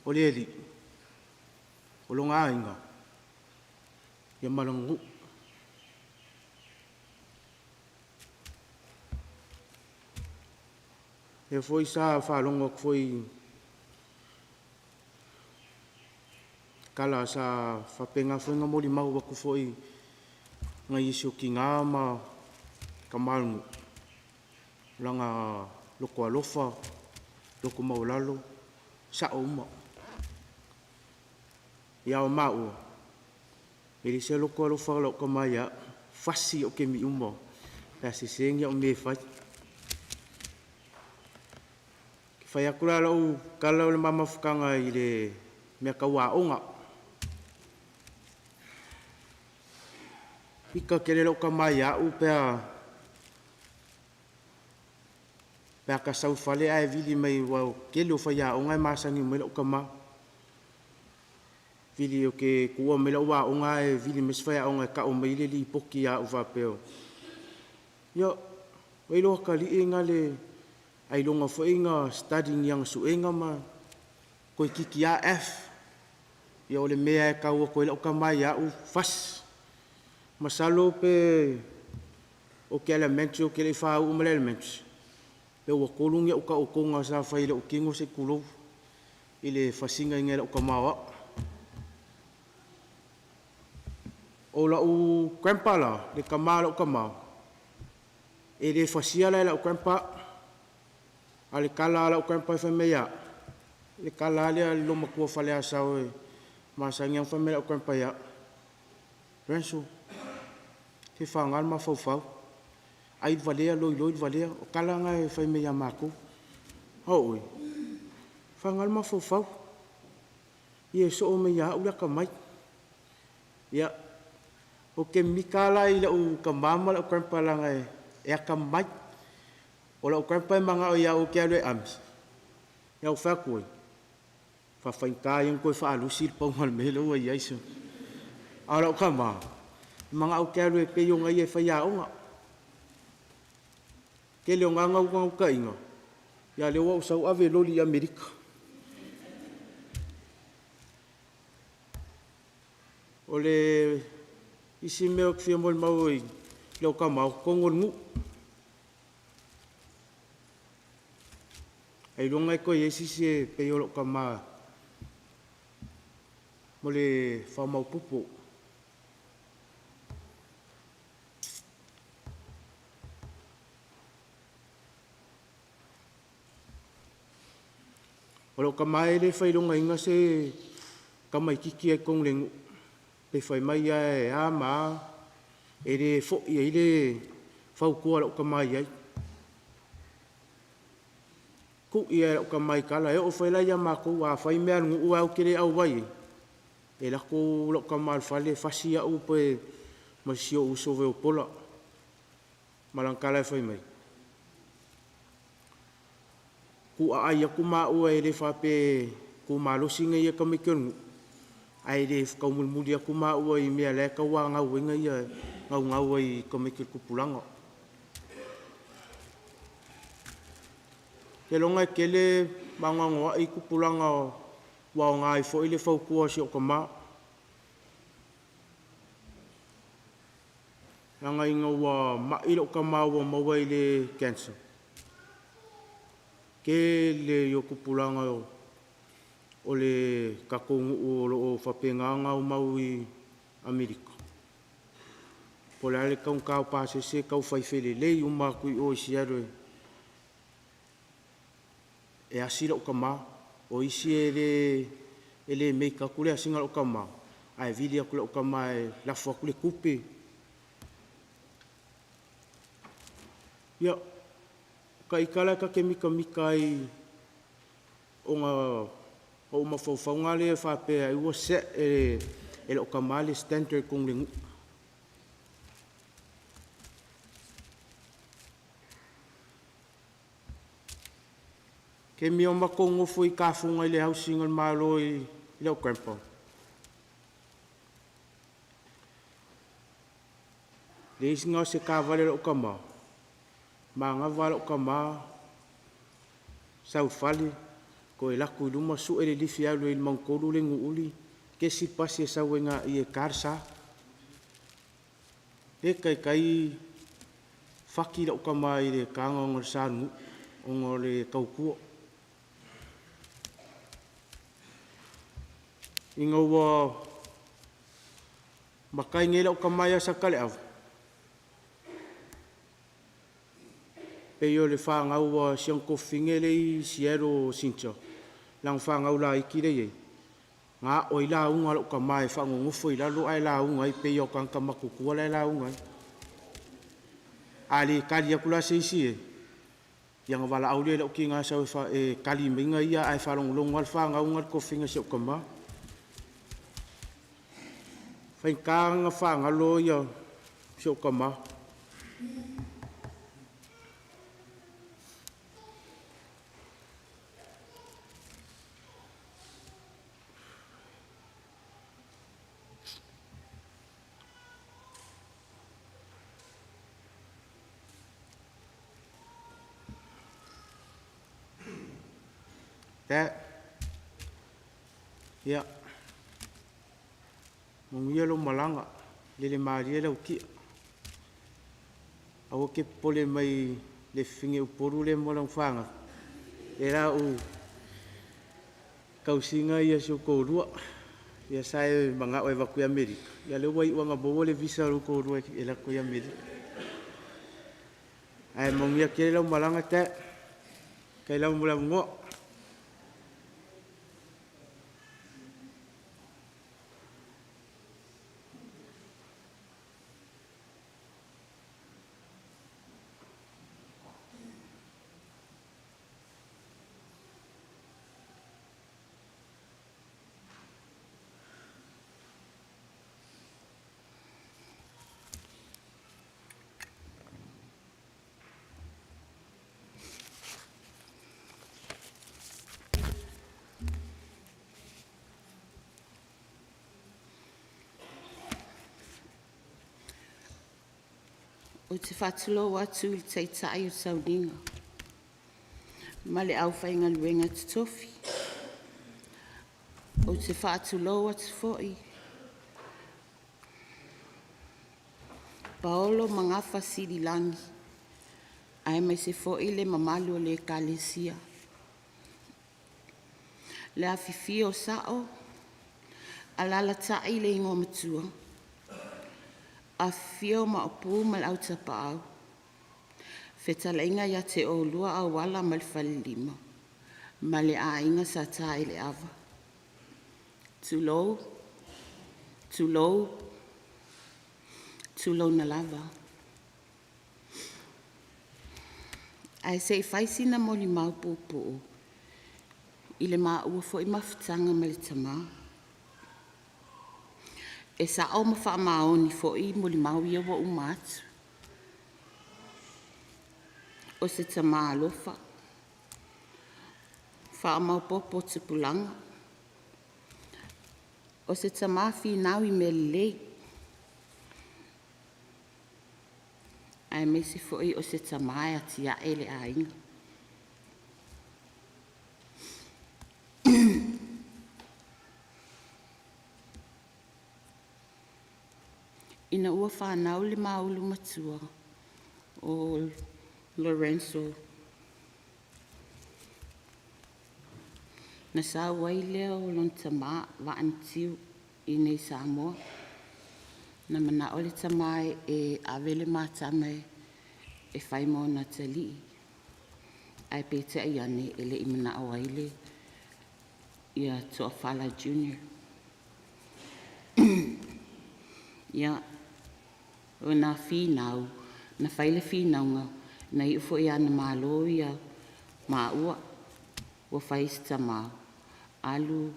o le Alii, o lona aiga, ia ma lona nuu. Lea foi sa faalogo atu foi i tala sa faapena foi ona molimau atu foi nai isi o tinā ma tama o le nuu, o lana loto alofa, loto maualalo, sa'o uma. Ia a o maua, e leai se loto alofa o la'u tama ia a'u, e fasi i a'u taimi uma pe a sese ni a'u mea e fai. Fai atu la lau tala o le ma mafutaga i le mea tau aoga. Ita tele la'u tama ia a'u pe a ta sau i le fale ae vili mai aua o le tele o faiaoga e masani uma ai la'u tama. Vili ou te tuua mai la'u aoga ae vili mai se faiaoga e ta'u mai le lipoti ia a'u faapea, ia vaai lou atalii na le ailoga foi na study i ana suega ma toeititi a F. Ia o le mea e tau atu ai la'u tama ia a'u, fasi. Masalo pe ou te elementary ou te le i fāū ma le elementary pe ua tolu ni a'u taotoga sa fai i lo'u tino se i tulou i le fasiina e la'u tama o a'u. O la'u grandpa la, le tama o la'u tama, e le fasia la e la'u grandpa a'u. A o le tala a la'u grandpa e fai mai ia a'u, le tala a lea a le loomatua Faleasao e masani a ona fai mai la'u grandpa ia a'u, “Lorenzo, se faga le mafaufau, ai le valea loiloi le valea.” O tala na e fai mai ia matou. A o oe, faga le mafaufau, ia e soo mai ia a'u le atamai. Ia, ou te mimita a la i la'u tama ma la'u grandpa leaga e atamamai. O la'u grandpa e mana'o ia a'u ou te alu e ami, ae ou fai atu, “Oi, faafaigata ia ona toe faalusi le pauga o le mea lea ua i ai.” A o la'u tama, e mana'o ou te alu e pei ona ia e faiaoga. Tele o na naunautaiga, ia lea ua ou sau ave loli i Amerika. O le isi mea ou te fia molimau i la'u tama, o totonu o le nuu, ailoga e toe i ai se isi e pei o lo'u tama mo le faamaopopo. O la'u tama e le failogaina se tamaititi a i totonu o le nuu pe fai mai a e a ma a, e le fo'i ai le fautua a la'u tama iai. Tu'i a e la'u tama i tala, e oo foi la ia matou, afai mea a le nuu ae ou te le auai ai, e alu atu la'u tama i le fale fasi a'u pe ma si o'u uso foi o Pola ma lana tala e fai mai, “Tu aai atu maua e le faapea e tu malosi ia tamaiti o le nuu, ae le taumulimuli atu maua i mea la e tauanau ai ia e naunau ai i tamaiti o le tupulaga.” Ou te iloa e tele ma anoanoai tupulaga ua aoga ai foi le fautua a si o'u tamā, leaga ina ua ma'i lo'u tama ua maua i le cancer, tele ia o tupulaga o le tatou nuu o lo'o faapena ona aumau i Amerika, po o le a le taugata o pasese e tau fai felelei uma atu i o i Seattle e asi la'u tama. O isi e le make atu le asiga a lo'u tama ae vili atu i la'u tama e lafo atu le tupe. Ia, o ita la ta te mitamita ai ona o ou mafaufauga lea faapea ai ua set e lo'u tama le standard i totonu o le nuu. Taimi o matou nofo i tafuga i le housing a le Malo i lau grandpa, leai na o se taavale a lou tama, manava lou tama sau i le fale toe alu atu i luma sue le lifi e alu ai i le magatolu lea i Nuuuli, kesi le pasi e sau ai i i e ta le sa. E le taitai faki lau tama i le taga ona o le sa o le nuu ona o le tautua. Ina ua matai nei lau tama ia Sataleava, pei o le fanau a si ona tuafafine lea e i Seattle o Singer, lana fanau laiti lea e i ai, na aoai lauga a lou tama e faanonofo i lalo ae lauga ai pei lava o tagata matutua la e lauga ai. A le tali atu la se isi e, ia ona valaau lea i lou tina e sau e tali mai ia ae faalogologo lava le fanau lena i le tofiga a si ou tama. E faigata ona faagalo si ou tama. Dad, ia manuia lau malaga, lele malie lau ti'a. Aua e te popole mai i le fafine Upolu lea ma lana fanau, o lea o le a ou tausina si ou toalua. Ia sa e manao e avatu i Amerika, ia lea ua iu lava ina maua le visa o lou toalua e alu atu ai i Amerika. Ae manuia tele lau malaga Dad. Faafetai lava mo le avanoa. Ou te faatulou atu i le Taitai o le Sauniga ma le aufaigaluega totofi. Ou te faatulou atu foi Paolo ma Gafasililagi aemaise foi le mamalu o le Ekalesia. Le afifio o Sao, alaalatai le Igoamatua, afifio Maopu ma le Au Tapaau, fetalaiga ia te oulua Auala ma le Falelima ma le Aiga Sa Taeleava. Tulou, tulou, tulouna lava. Ae se i fai sina molimau puupuu i le maua foi mafutaga ma le tama. E sao ma faamaoni foi molimau ia ua uma atu. O se tama alofa, faamaopoopo tupulaga. O se tama finau i mea lelei, aemaise foi o se tama e atiae le aiga. Ina ua fanau le maulu matua o Lorenzo, na sau ai lea o lona tama Vaa Matiu i inei i Samoa. Na manao le tama e ave le ma tama e fai ma ona atalii, ae peitai ane e le i manao ai le Toafala Junior. Ia, o na finau, na fai le finauga, na iu foi lava ina malo maua ua fai si tama, alu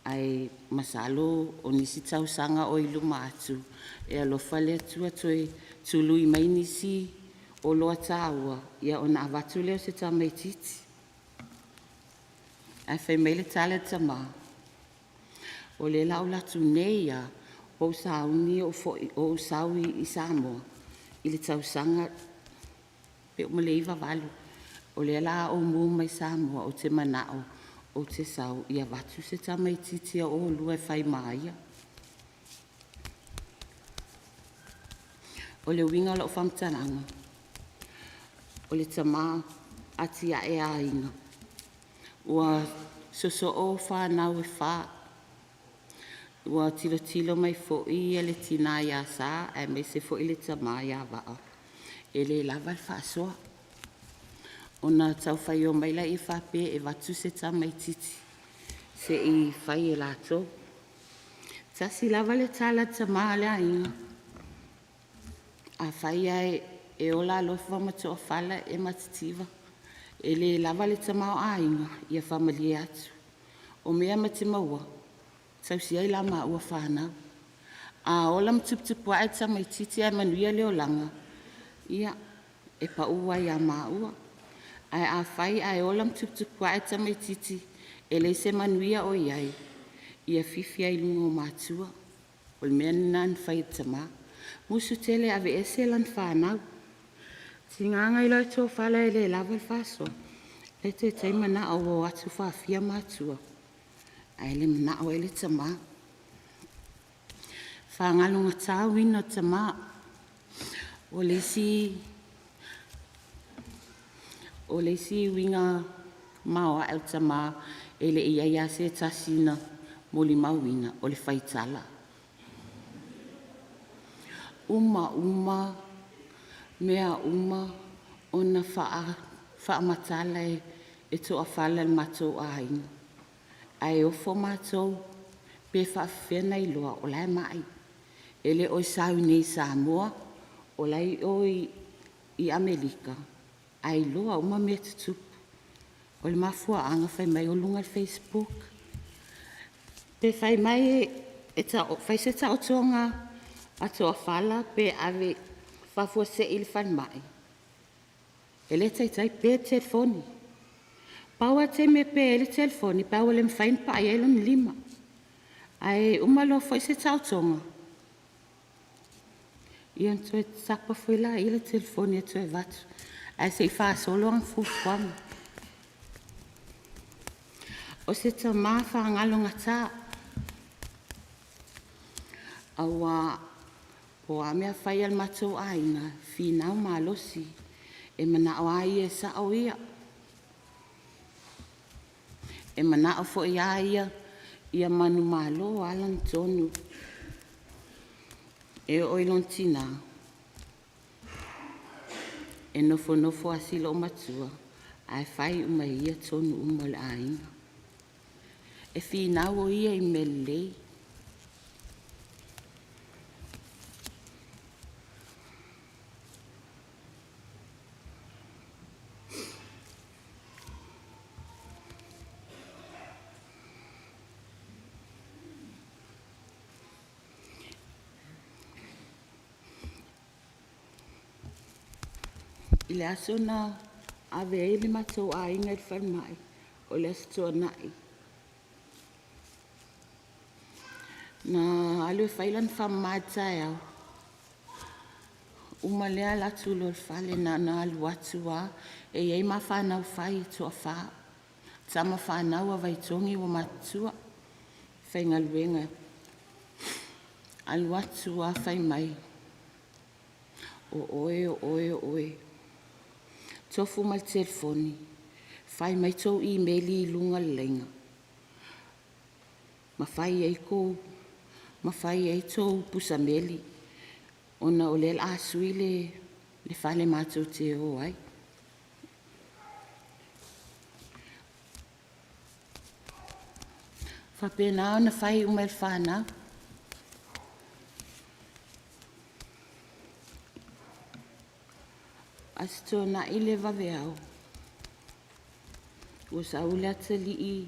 ae masalo o nisi tausaga o i luma atu, e alofa le Atua toe tului mai nisi oloa taua, ona avatu lea o se tamaitiiti. Ae fai mai le tala a le tamā, o lea la ou atu nei lava, ua ou sauni ou sau i Samoa i le tausaga pe uma le 98. O lea la ou mu mai Samoa ou te manao ou te sau ia avatu se tamaititi a oulua e fai ma ia. O le uiga o lau faamatalaga, o le tama atiae aiga. Ua sosoo fanau e fa, ua tilotilo mai foi le tina ia Sa aemaise foi le tama ia Vaa e le lava le faasoa. Ona tau fai o mai lea faapea e avatu se tamaititi se i fai e latou. E tasi lava le tala a le tama a le aiga, afai lava e ola alofa ma toafala e matitiva, e le lava le tamaoaiga, ia faamalie atu, o mea ma te maua, e tausi ai la maua fanau. A ola ma tuputupu ae le tamaitiiti ae manuia le olaga, ia, e pau lava ia maua. Ae afai ae ola ma tuputupu ae le tamaitiiti e leai se manuia o i ai, ia fifi lava i luga o matua. O le mea lena na fai e le tama. Musu tele e aveese lana fanau. Tiga ona iloa e Tofala e le lava le faasoa, le taitai manao ua o atu faafia matua, ae le manao ai le tama. Fagalogata uiga o le tama. O le isi uiga maoae o le tama e le i i ai lava se tasi na molimauina, o le faitala. Uma uma mea uma ona faamatala e Toafala i le matou aiga. Ae ofo matou pe faafefea ona iloa o la e mai. E le o sau i inei i Samoa, o la e i o i Amerika ae iloa uma mea tutupu. O le mafuaaga fai mai o luga o le facebook. Pe fai mai e fai se taotoga a Toafala pe ave faafuasei i le falemai, e le taitai pe le telefoni. Pau lava le taimi e pe ai le telefoni, pe a ua le mafai ona pai i ai lona lima. Ae uma loa foi se taotoga, ia ona toe tapa foi lea o le telefoni e toe avatu, ae se i faasolo ana fuafuaga. O se tama fagalogata, aua o a mea fai a le matou aiga, e finau malosi, e manao lava ia e sao ia. E manao foi lava ia ia manumalo lava lana tonu. E oo i lona tina, e nofonofo lava si loomatua ae fai uma e ia tonu uma o le aiga. E finau o ia i mea lelei. I le aso na ave ai le matou aiga i le falemai, o le Aso Toonai, na alu e fai lana faamama i le taeao, uma lea alu atu loa i le fale, na ona alu atu lava, e i ai ma fanau fai e toafa, o tama fanau a Vaitogi ua matutua, faigaluega. Alu atu lava fai mai, o oe, o oe, o oe, tofu ma le telefoni, fai mai tou imeli i luga o le laina ma fai ai tou pusameli ona o lea o le a sui le fale matou te o ai. E faapena ona fai uma e le fanau. Aso Toonai le vaveao, ua sau le atalii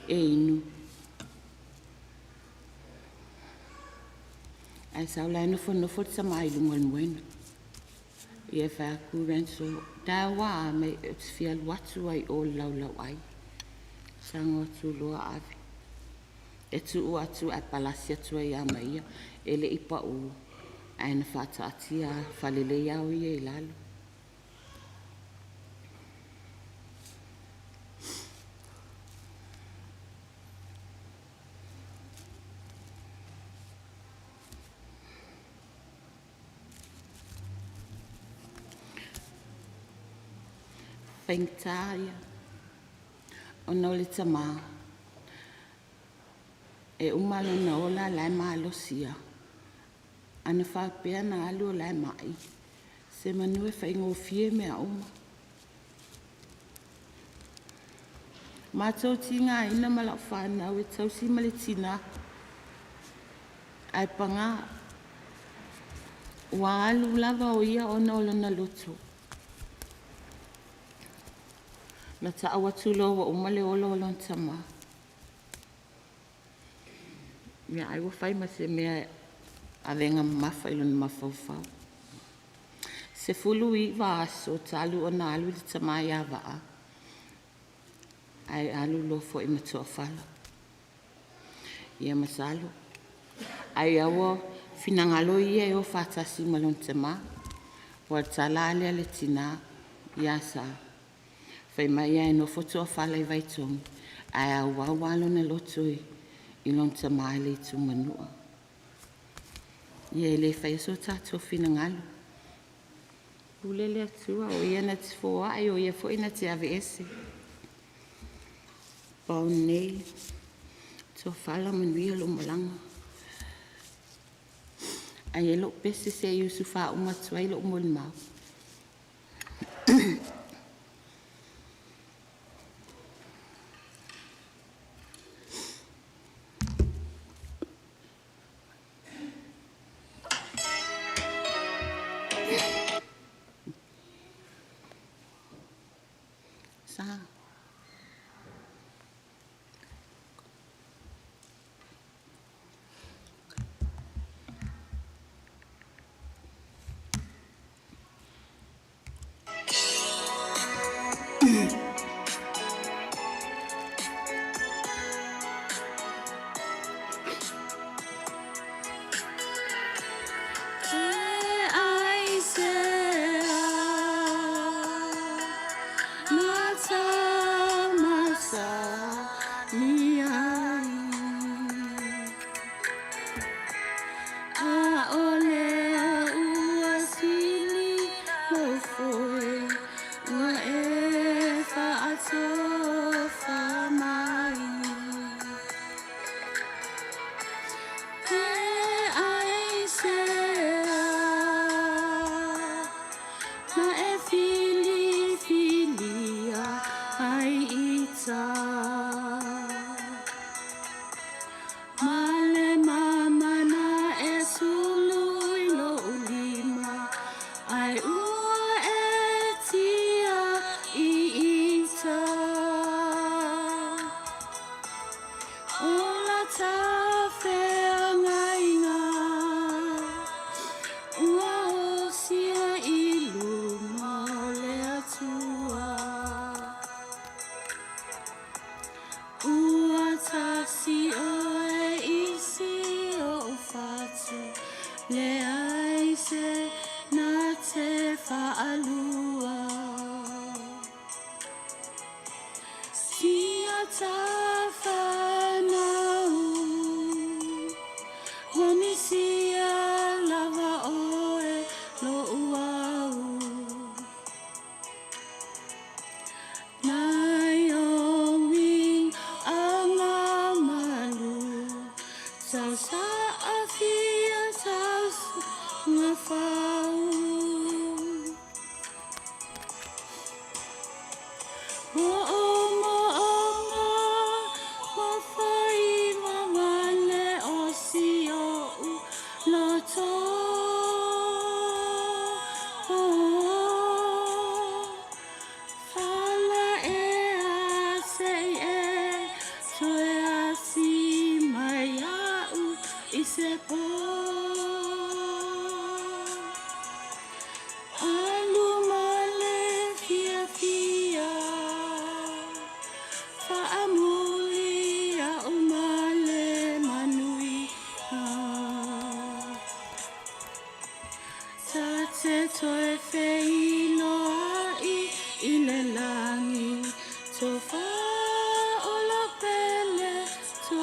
e inu, ae sau o la e nofonofo le tama i luga o le moena. Ia fai atu Renso, taeao ua a? Fai mai, ou te fia alu atu lava i o i le laulauai. Tago atu loa ave. E tuu atu ae palasi atu ai lava ma ia. E le i pau, ae na faataatia faalelei ao ia i lalo. Faigata ia ona o le tamā e uma lona ola la e malosi lava. Ana faapea na alu o la e mai, semanu e faigofie mea uma. Matou tigaina ma lau fanau e tausi ma le tinā, ae pagā ua alu lava o ia ona o lona loto. Na ta'u atu loa ua uma le ola o lona tamā. Ia ai ua fai ma se mea e avega mamafa i lona mafaufau. 19 aso talu ona alu le tamā ia Vaa, ae alu loa foi ma toafala. Ia masalo, ai lava ua finagalo ia e o faatasi ma lona tamā. Aua o le tala lava lea a le tinā ia Sa, fai mai a e nofo Toafala i Vaitogi, ae auau lava lona loto i lona tamā i le itu Manua. Ia e le faia so tatou finagalo. Pule le Atua, o Ia na te foai, o Ia foi na te aveese. Pau lenei, Toafala manuia lou malaga. Ae i ai lou pese se i usu faauma atu ai lou molimau. Sa.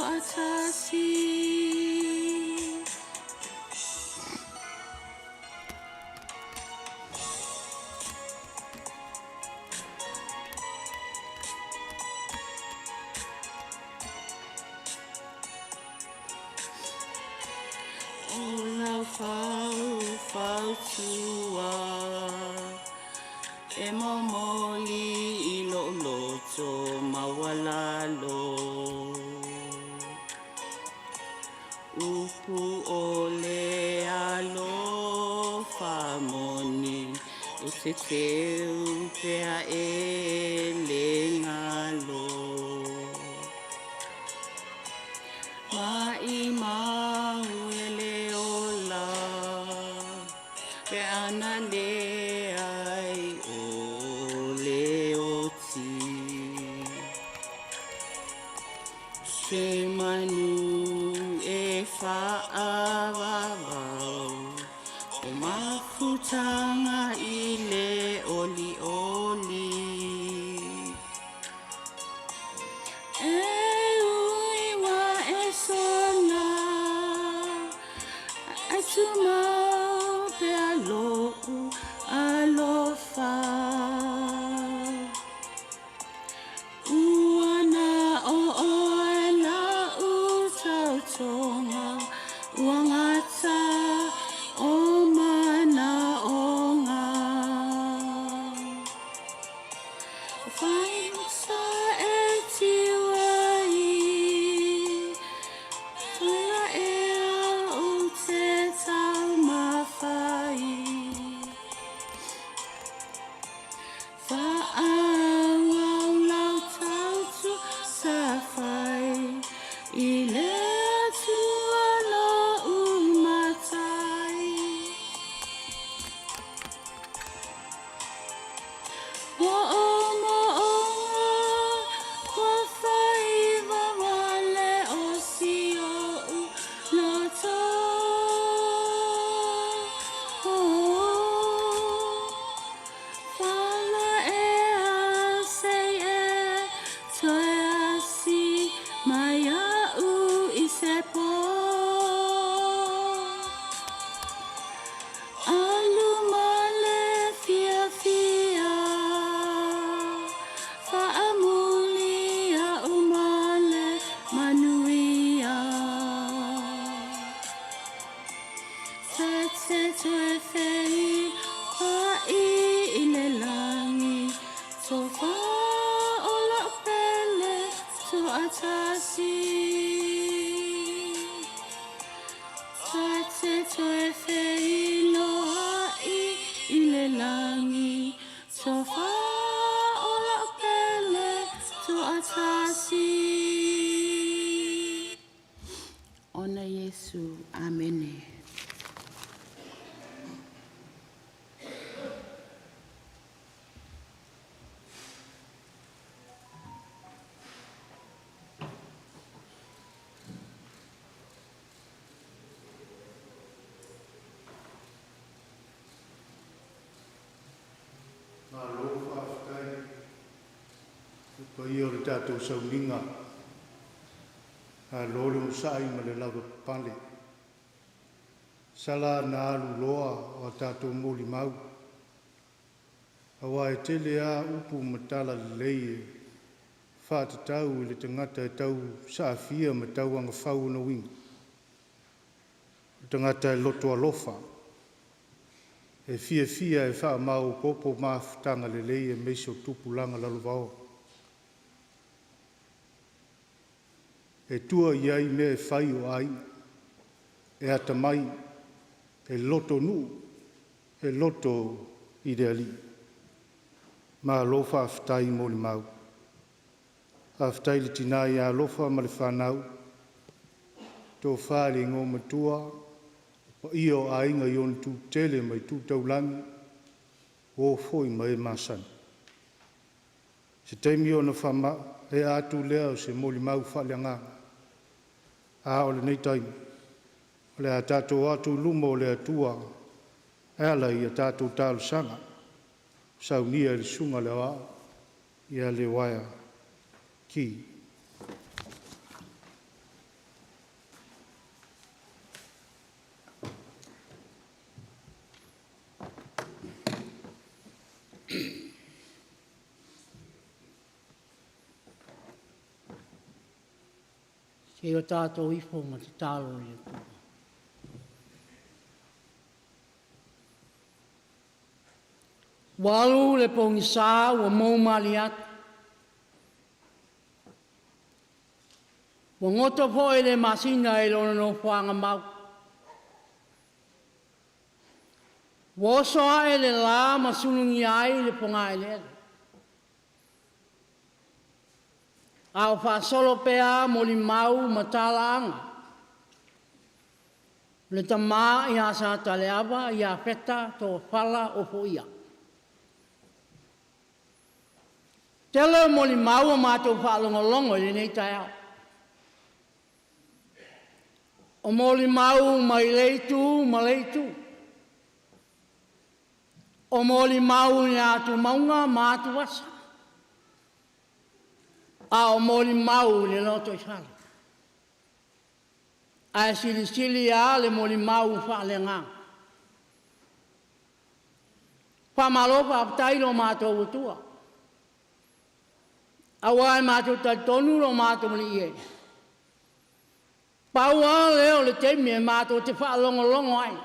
toatasi. O lau faufautua e momoli i lou loto maualalo. Upu o le alofa moni e te teu pea e le galo. Maʻimau e le ola pe ana leai o le oti. Se manu e faavavau o mafutaga i le olioli. E ui ua e sola, ae tumau pea lo'u alofa. Ua na o oe la'u tautoga, ua gata o manaoga. Fai e tiu ai, fala e au te taumafai. Fa'aauau lau tautua sa fai i le Atua lo'u Matai. Mo'omo'oga ua faiva wale o si o'u loto. Fala ea sei e toe asi mai a'u i se pō. Alu ma le fiafia, fa'amuli a'u ma le manuia. Ta te toe feiloai i le lagi, tofa o la'u pele toatasi. Ta te toe feiloai i le lagi, tofa o la'u pele toatasi. Ona Iesu. Amene. Malo faafetai le paia o le tatou sauniga. Malo le onosa'i ma le lava papale. Sala na alu loa o a tatou molimau. Auā e tele a upu ma tala lelei e faatatau i le tagata e tau saafia ma tau agafau ona uiga. O le tagata e loto alofa, e fiafia e faamaopoopo mafutaga lelei aemaise o tupulaga lalovaoa. E tua i ai mea e fai o aiga, e atamai, e lotonuu, e loto i le Alii. Malo faafetai molimau. Faafetai i le tina ia Alofa ma le fanau, tofa i le Igoamatua, paia o aiga i ona itu tetele ma itu taulagi, o foi ma e masani. Se taimi ona faamaea atu lea o se molimau faaleagaga, a o lenei taimi, o le a tatou o atu i luma o le Atua e ala i a tatou talosaga, saunia e le Susuga i le Aoao ia Leuaia Ki. Se i o tatou ifo ma tatalo i le Atua. Ua alu le pogisa ua mou malie atu, ua goto foi le masina i lona nofoaga mau. Ua oso ae le la ma sulugia ai le fogaeleele, a o faasolo pea molimau ma talaaga o le tama ia Sataleava Iafeta Tofala Ofoia. Tele o molimau ua matou faalogologo i lenei taeao. O molimau mai lea itu ma lea itu. O molimau i atumauga ma atuvasa, a o molimau i le lotoifale. Ae silisili lava le molimau faaleagaga. Faamalo faafetai i lo matou Atua, aua e matou te talitonu lo matou Alii e, pau lava lea o le taimi e matou te faalogologo ai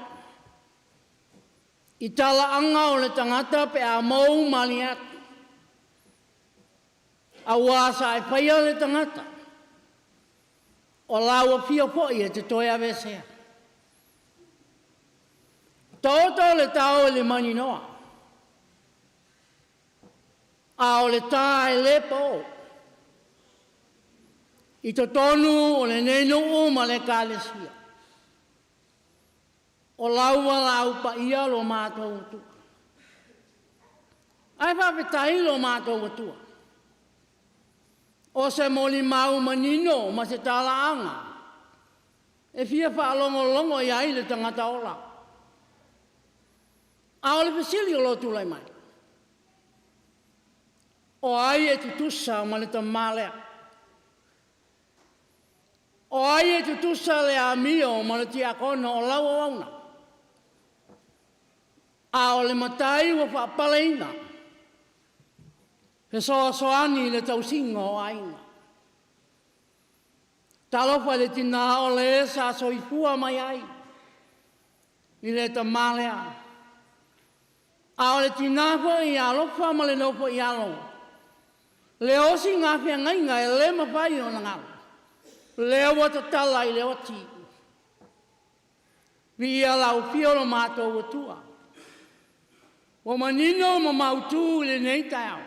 i talaaga o le tagata pe a mou malie atu, aua sa e faia le tagata, o lau afio foi e te toe aveesea. Taoto le tao i le maninoa, a o le ta e le pao. I totonu o lenei nuu ma le ekalesia, o lau valaau paia lo matou Atua. Ae faafetai lo matou Atua, o se molimau manino ma se talaaga e fia faalogologo i ai le tagata ola. A o le fesili o lo o tulai mai, o ai e tutusa ma le tama lea? O ai e tutusa le amio ma le tiakono o lau auauna? A o le matai ua faapaleina, fesoasoani i le tausiga o aiga. Talofa i le tina o le sa soifua mai ai i le tama lea. A o le tina foi ia alofa ma le nofo i alo, le osiga feagaiga e le mafai ona galo, lea ua tatala i le oti. Viia lau afio lo matou Atua, ua manino ma mautu i lenei taeao,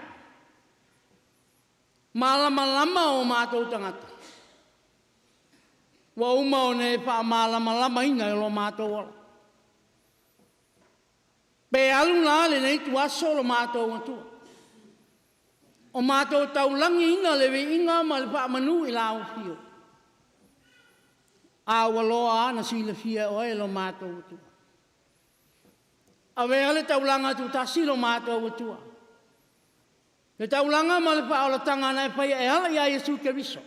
malamalama o matou tagata, ua uma ona e faamalamalamaina e lo matou ola. Pe alu la lenei ituaso lo matou Atua, o matou taulagiina le viiga ma le faamanu i lau afio, a ua loa lava ona silafia e oe lo matou Atua. Avea le taulaga tutasi lo matou Atua, le taulaga ma le faaolataga na e faia e ala ia Iesu Keriso,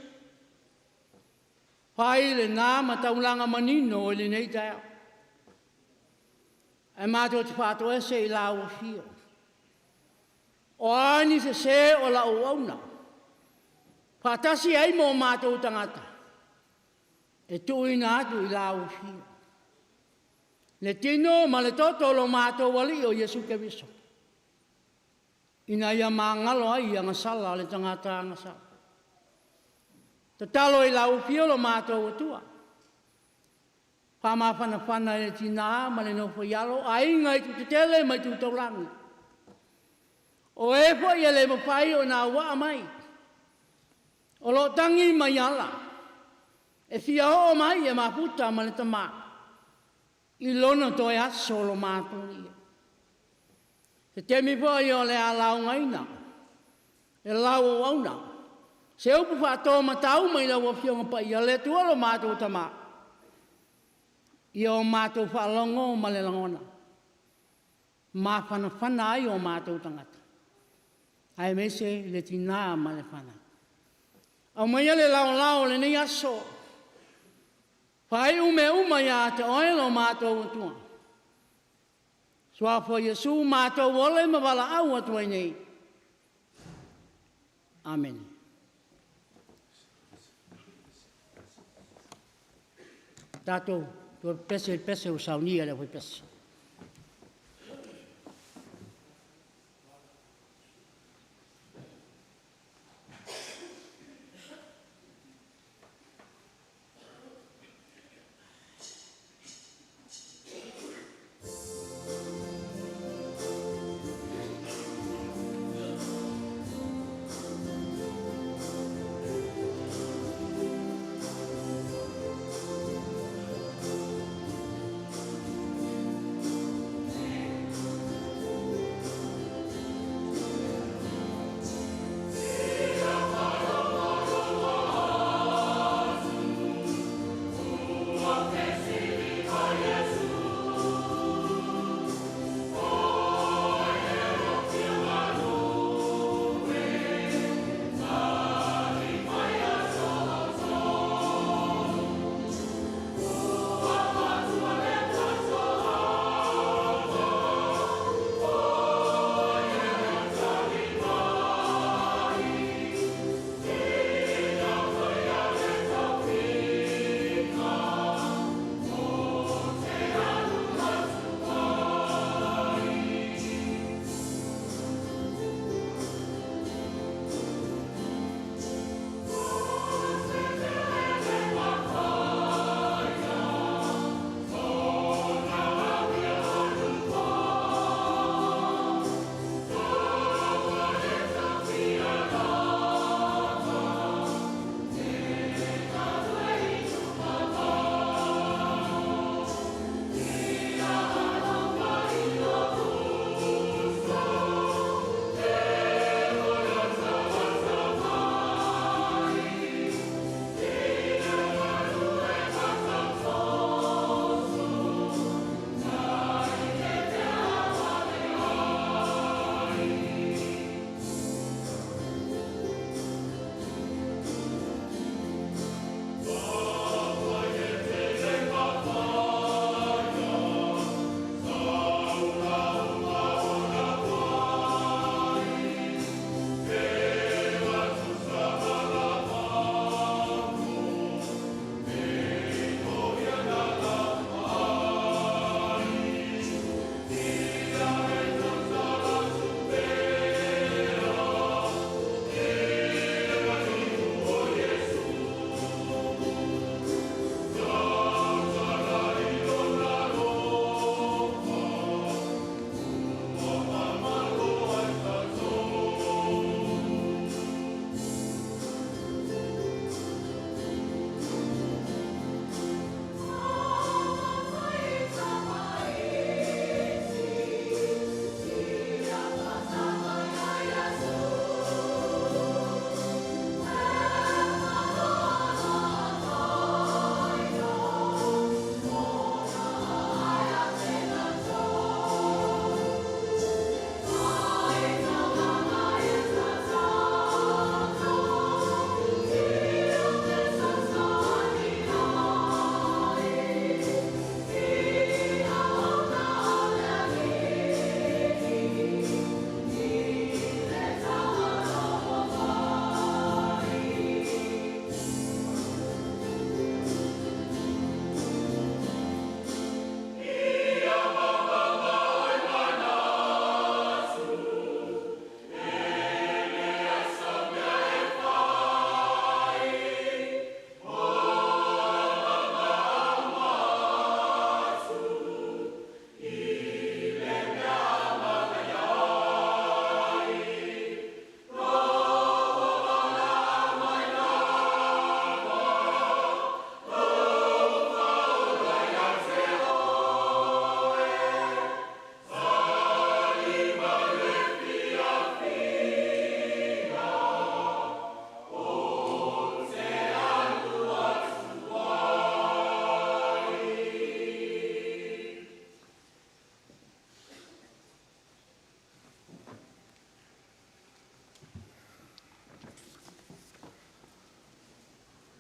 fai lena ma taulaga manino i lenei taeao. Ae matou te faatoese i lau afio. O a ni sese o lau auauna, faatasi ai ma o matou tagata, e tuuina atu i lau afio. Le tino ma le toto o lo matou Alii o Iesu Keriso, ina ia magalo ai agasala a le tagata agasala. Tatalo i lau afio lo matou Atua, faamafanafana i le tina ma le nofo i alo, aiga i itu tetele ma itu taulagi. O e foi e le mafai ona auaa mai, o lo o tagi mai ala, e fia oo mai e mafuta ma le tama, i lona toe aso o lo matou ia. Se taimi foi o le a laugaina e lau auauna, se upu faatomatau mai lau Afioga Paia, le Atua lo matou Tama, ia o matou faalogo ma le lagona, mafanafana ai o matou tagata, aemaise le tina ma le fanau. Aumaia le laolao o lenei aso, faaiu mea uma ia te oe lo matou Atua. Suafa o Iesu matou ola ma valaau atu ai nei. Amene. Tatou toe pepese i le pese ua saunia e le aufaipese.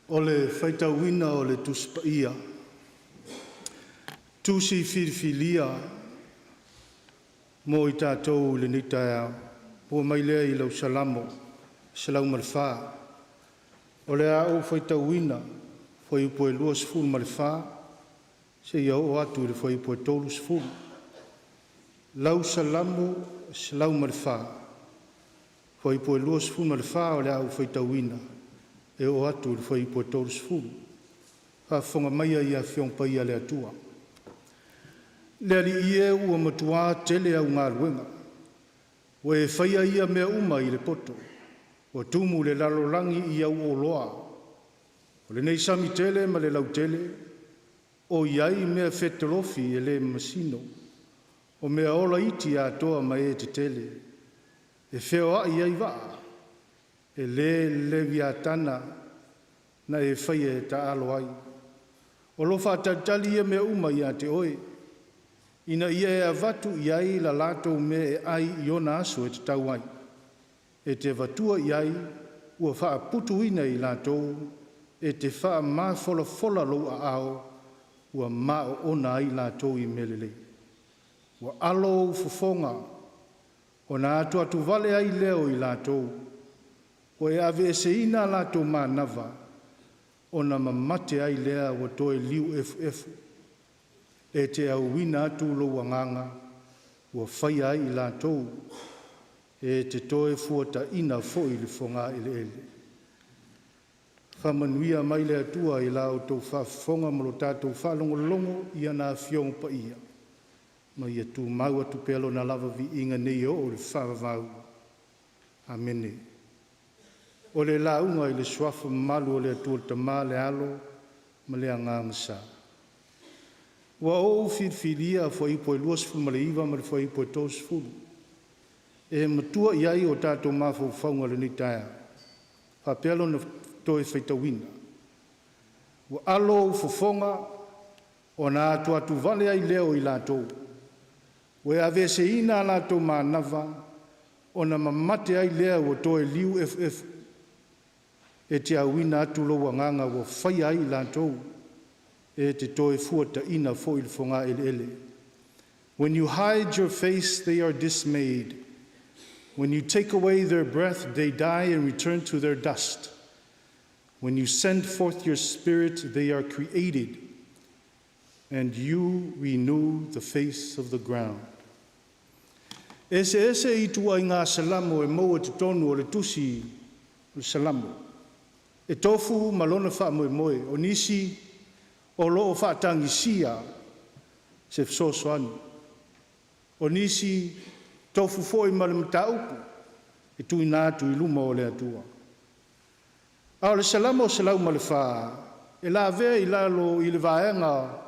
O le faitauina o le Tusi Paia, tusi filifilia mo i tatou i lenei taeao, ua mai lea i lau Salamo 104. O le a ou faitauina fuaiupu e 24 Seia oo atu i le fuaiupu e 30. Lau Salamo 104, fuaiupu e 24 o le a ou faitauina e oo atu i le fuaiupu e 30. Faafofoga maia i Afioga Paia a le Atua. Le Alii e ua matuā tele au galuega, ua e faia ia mea uma i le poto, ua tumu le lalolagi i au oloa. O lenei sami tele ma le lautele, o i ai mea fetolofi e le masino, o meaola iti atoa ma e tetele, e feoai ai vaa, e le Leviatana na e faia e taaalo ai. O lo o faatalitali ia mea uma ia te Oe, ina ia e avatu i ai la latou mea e ai i ona aso e tatau ai. E te avatua i ai, ua faaputuina i latou, e te faamafolafola lou aao, ua maoona ai latou i mea lelei. Ua alo ou fofoga, ona atuatu vale ai lea o i latou, ua e aveeseina a latou manava, ona mamate ai lea ua toe liu efuefu. E te auina atu lou agaga, ua faia ai i latou, e te toe fuataina foi i le fogaeleele. Faamanuia mai le Atua i la outou faafofoga ma lo tatou faalogologo i ana Afioga Paia, ma ia tumau atu pea Lona lava viiga nei e oo i le faavavau. Amene. O le lauga i le suafa mamalu o le Atua le Tama, le Alo ma le Agaga Sa. Ua ou filifilia fuaiupu e 29 ma le fuaiupu e 30 e matua i ai o tatou mafaufauga o lenei taeao. Faapea lona toe faitauina. Ua alo ou fofoga ona atuatuvale ai lea o i latou, ua e aveeseina a latou manava, ona mamate ai lea ua toe liu efuefu. E te auina atu lou agaga ua faia ai i latou, e te toe fuataina foi i le fogaeleele. When you hide your face, they are dismayed. When you take away their breath, they die and return to their dust. When you send forth your spirit, they are created, and you renew the face of the ground. Ese ese i ituaiga salamo e maua i totonu o le tusi o le Salamo. E tofu ma lona faamoemoe, o nisi o lo o faatagisia se fesoasoani. O nisi tofu foi ma le mataupu e tuuina atu i luma o le Atua. A o le Salamo 104, e lavea i lalo i le vaega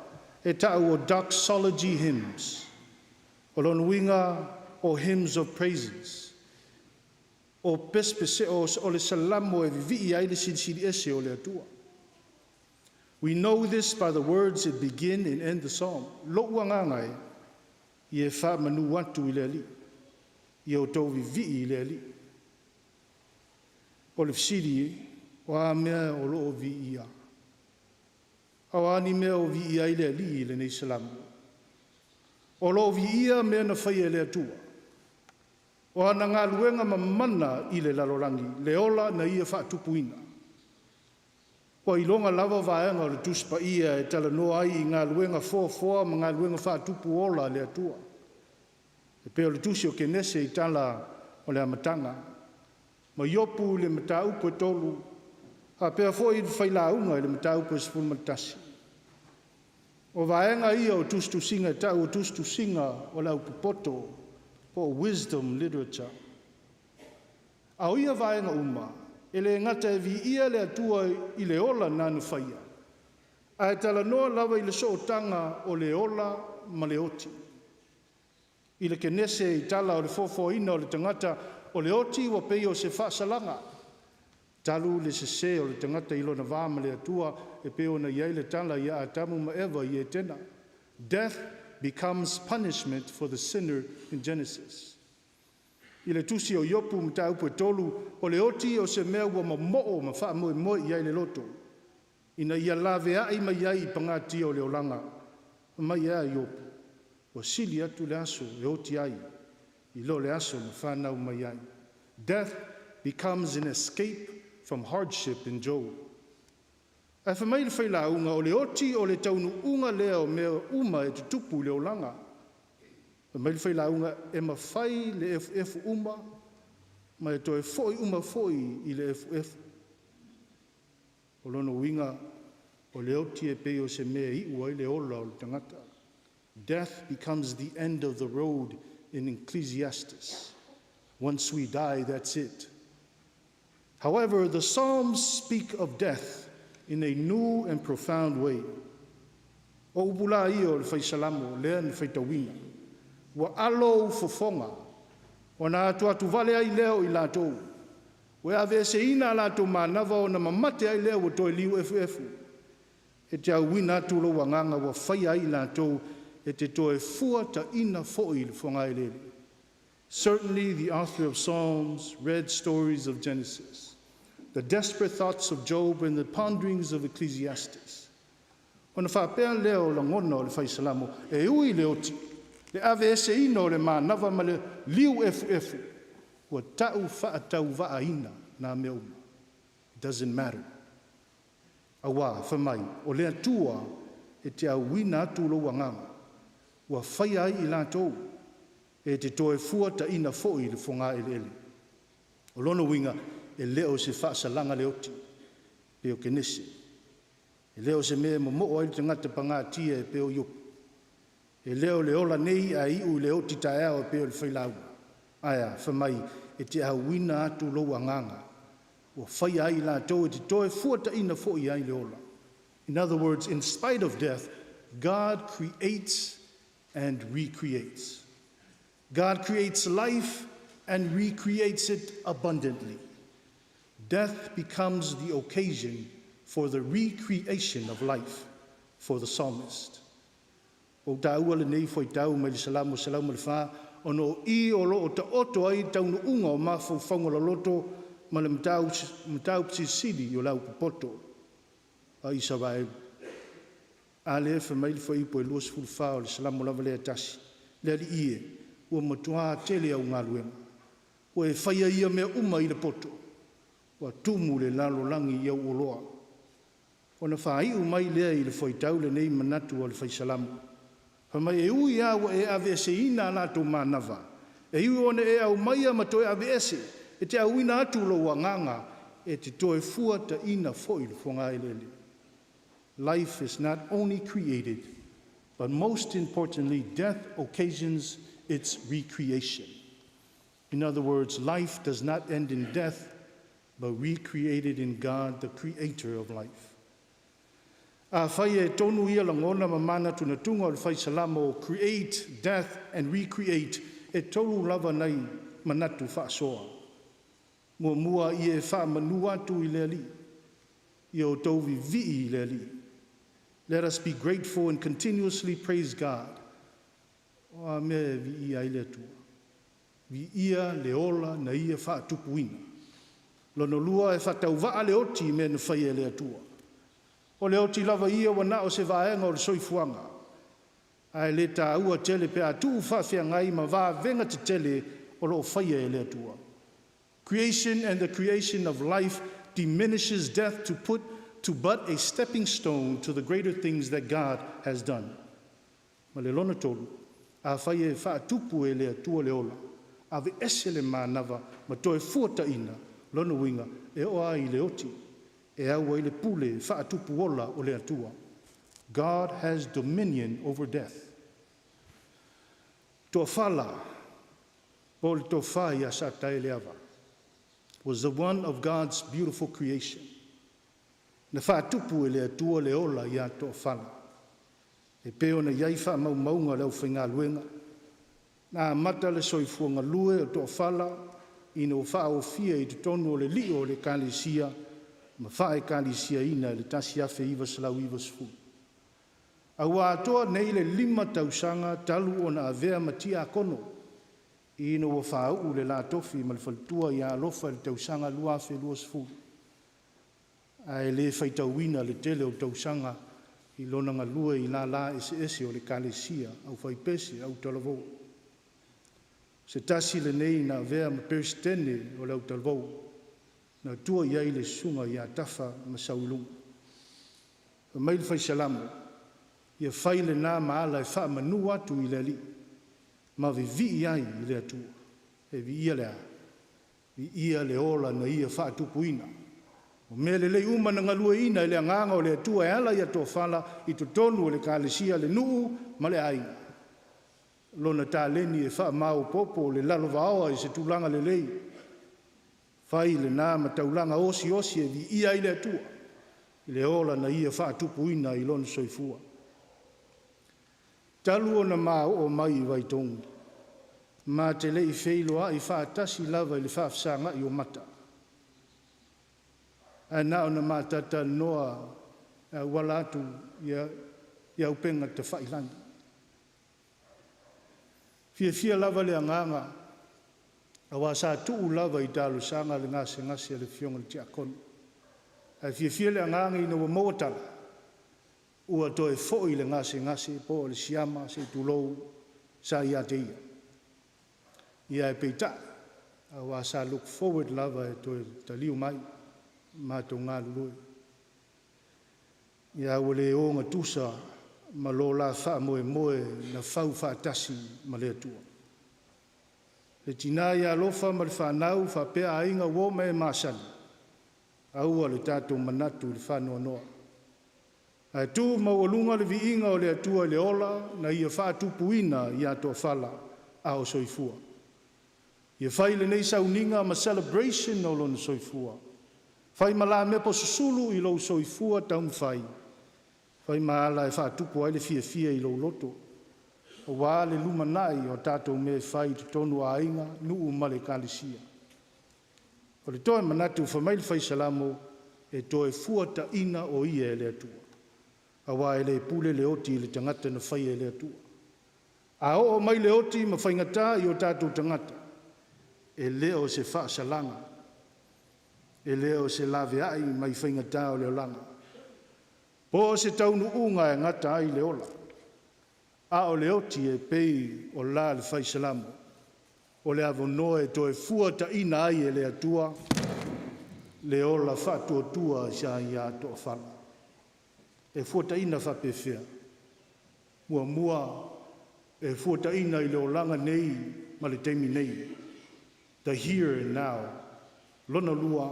e tau o Doxology Hymns. O lona uiga o hymns of praises. O pesepese o le salamo e vivii ai le silisili ese o le Atua. We know this by the words that begin and end the psalm. Lou agaga e, ia e faamanu atu i le Alii. Ia outou vivii i le Alii. O le fesili, o a mea o loo viia? A o a ni mea o viia ai le Alii i lenei salamo? O loo viia mea na faia e le Atua. O ana galuega mamana i le lalolagi, le ola na ia faatupuina. Ua iloga lava vaega o le Tusi Paia e talanoa ai i galuega foafoa ma galuega faatupu ola a le Atua. E pei o le tusi o Kenese i tala o le amataga. Ma Iopu i le mataupu e 3, faapea foi le failauga i le mataupu e 11. O vaega ia o tusitusiga e tau o tusitusiga o le aupopoto po o wisdom literature. A o ia vaega uma, e le gata e viia le Atua i le ola nana faia, ae talanoa lava i le sootaga o le ola ma le oti. I le Kenese i tala o le foafoaina o le tagata, o le oti ua pei o se faasalaga. Talu le sesē o le tagata i lona va ma le Atua e pei ona i ai le tala ia Atamu ma Eva i Etena. Death becomes punishment for the sinner in Genesis. I le tusi o Iopu mataupu e 3, o le oti o se mea ua momoo ma faamoemoe i ai le loto, ina ia laveai mai ai i pagatia o le olaga. Mai ea Iopu, ua sili atu le aso e oti ai, i lo le aso na whanau mai ai. Death becomes an escape from hardship in Job. Ae fai mai le failauga o le oti o le taunuuga lea o mea uma e tutupu i le olaga. Fai mai le failauga e mafai le efuefu uma ma e toe foi uma foi i le efuefu. O lona uiga o le oti e pei o se mea e iu ai le ola o le tagata. Death becomes the end of the road in Ecclesiastes. Once we die, that's it. However, the Psalms speak of death in a new and profound way. O upu la ia o le faisalamo, lea na faitauina. Ua alo ou fofoga, ona atu vale ai lea o i latou. Ua aveeseina a latou manava ona mamate ai lea ua toe liu efuefu. E te auina atu lou agaga ua faia ai i latou e te toe fuataina foi i le fogaeleele. Certainly, the author of Psalms read stories of Genesis, the desperate thoughts of Job, and the ponderings of Ecclesiastes. Ona faapea lea o lagona o le faisalamo, e ui le oti, le aveeseina o le manava ma le liu efuefu, ua tau faatauvaaina nā mea uma. It doesn't matter. Auā, fai mai, o le Atua e te auina atu lou agaga, ua faia ai i latou, e te toe fuataina foi i le fogaeleele. O lona uiga, e le o se faasalaga le oti, pe o Kenese. E le o se mea e momoo ai le tagata pagatia e pei o Iopu. E le o le ola nei ae iu i le oti taeao e pei o le failauga. Ae a, fai mai, e te auina atu lou agaga, ua faia ai i latou e te toe fuataina foi ai le ola. In other words, in spite of death, God creates and recreates. God creates life and recreates it abundantly. Death becomes the occasion for the recreation of life for the psalmist. O taua lenei fuaitau mai le Salamo 104, ona o i o loo taoto ai taunuuga o mafaufauga loloto ma le mataupu silisili o le aupopoto a Isaraelu. A lea e fai mai le fuaiupu e 24 o le Salamo lava lea tasi. Le Alii e, ua matuā tele au galuega. Ua e faia ia mea uma i le poto. Ua tumu le lalolagi i au oloa. Ona faaiu mai lea i le fuaitau lenei manatu o le faisalamo. Fai mai e ui lava ua e aveeseina a latou manava, e iu ona e aumaia ma toe aveese, e te auina atu lou agaga, e te toe fuataina foi le fogaeleele. Life is not only created, but most importantly, death occasions its recreation. In other words, life does not end in death, but recreated in God, the creator of life. Afai e tonu ia lagona ma manatunatuga o le faisalamo, create, death, and recreate, e tolu lava nai manatu faasoa. Muamua ia e faamanu atu i le Alii, ia outou vivii i le Alii. Let us be grateful and continuously praise God. O a mea e viia ai le Atua. Viia le ola na ia faatupuina. Lona lua e faatauvaa le oti i mea na faia e le Atua. O le oti lava ia ua na o se vaega o le soifuaga. Ae le taua tele pe a tuu faafeagai ma vavega tetele o loo faia e le Atua. Creation and the creation of life diminishes death to put to but a stepping stone to the greater things that God has done. Ma le lona tolu, afai e faatupu e le Atua le ola, aveese le manava ma toe fuataina, lona uiga e oo lava i le oti, e au ai le pule faatupu ola o le Atua. God has dominion over death. Toafala, po o le tofa ia Sataeleava, was the one of God's beautiful creation. Na faatupu e le Atua le ola ia Toafala. E pei ona i ai faamaumauga o le aufaigaluega, na amata le soifua galue o Toafala ina ua faaofia i totonu o le lio o le Ekalesia ma faaekalesiaina i le 1990. A ua atoa nei le 5 tausaga talu ona avea ma tiakono ina ua faauu le la tofi ma le faletua ia Alofa i le tausaga 2020. Ae le faitauina le tele o tausaga i lona galue i lala eseese o le Ekalesia, aufaipese, autalavou. Se tasi lenei na avea ma peresetene o le autalavou, na tua i ai le susuga ia Tafa ma Sauiluga. Fai mai le Fai Salamo, ia fai lena ma ala e faamanu atu i le Alii, ma vivii ai i le Atua. E viia le a? Viia le ola na ia faatupuina. O mea lelei uma na galueaiina e le agaga o le Atua e ala ia Tofala i totonu o le ekalesia, le nuu ma le aiga. Lona taleni e faamaopoopo le lalovaoa i se tulaga lelei, fai lena ma taulaga osiosi e viia ai le Atua i le ola na ia faatupuina i lona soifua. Talu ona ma oo mai i Vaitogi, ma te le i feiloai faatasi lava i le faafesagai o mata. Ae na ona ma talatalanoa e auala atu i upega tafailagi. Fiafia lava le agaga, aua sa tuu lava i talosaga le gasegase a le afioga i le Tiakono. Ae fiafia le agaga ina ua maua tala, ua toe foi le gasegase po o le siama se i tulou sa ia te ia. Ia ae peitai, aua sa look forward lava e toe taliu mai matou galulue. Ia ua le ogatusa ma lo la faamoemoe na fau faatasi ma le Atua. Le tina ia Alofa ma le fanau faapea aiga uo ma e masani, aua le tatou manatu i le faanoanoa. Ae tu maualuga le viiga o le Atua i le ola na ia faatupuina ia Tofala a o soifua. Ia fai lenei sauniga ma celebration o lona soifua. Fai ma lamepo susulu i lou soifua taumafai, fai ma ala e faatupu ai le fiafia i lou loto, aua le lumanai o tatou mea e fai i totonu o aiga, nuu ma le ekalesia. O le toe manatu fai mai le Fai Salamo, e toe fuataina o ia e le Atua. Aua e le pule le oti i le tagata na faia e le Atua. A oo mai le oti ma faigata i o tatou tagata, e le o se faasalaga, e le o se laveai mai faigata o le olaga, po o se taunuuga e gata ai le ola, a o le oti e pei o la le Fai Salamo, o le avanoa e toe fuataina ai e le Atua le ola faatuatua sa ia Tofala. E fuataina faapefea? Muamua, e fuataina i le olaga nei ma le taimi nei, the here and now. Lona lua,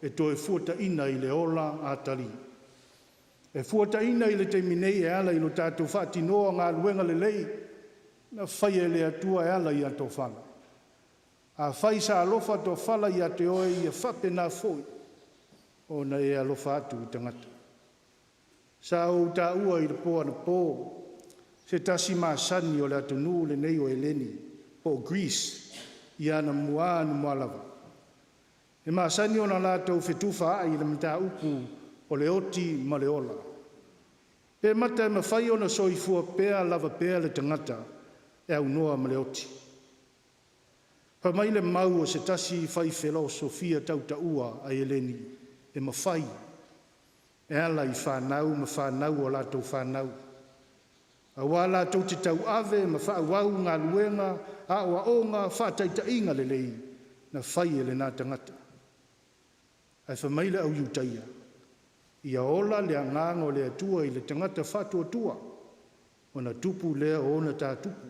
e toe fuataina i le ola atali. E fuataina i le taimi nei e ala i lo tatou faatinoa galuega lelei na faia e le Atua e ala ia Tofala. Afai sa alofa Tofala ia te oe, ia faapena foi ona e alofa atu i tagata. Sa ou taua i le po anapo se tasi masani o le atunuu lenei o Eleni, po o Greece, i anamua anamua lava. E masani ona latou fetufaai i le mataupu o le oti ma le ola. Pe mata e mafai ona soifua pea lava pea le tagata e aunoa ma le oti. Fai mai le mau o se tasi fai felosofia tautaua a Eleni, e mafai e ala i fanau ma fanau o latou fanau. Aua latou te tauave ma faaauau galuega, aoaoga, faataitaiga lelei na fai e lena tagata. Ae fai mai le au Iutaia, ia ola le agaga o le Atua i le tagata faatuatua, ona tupu lea o ona tatupu,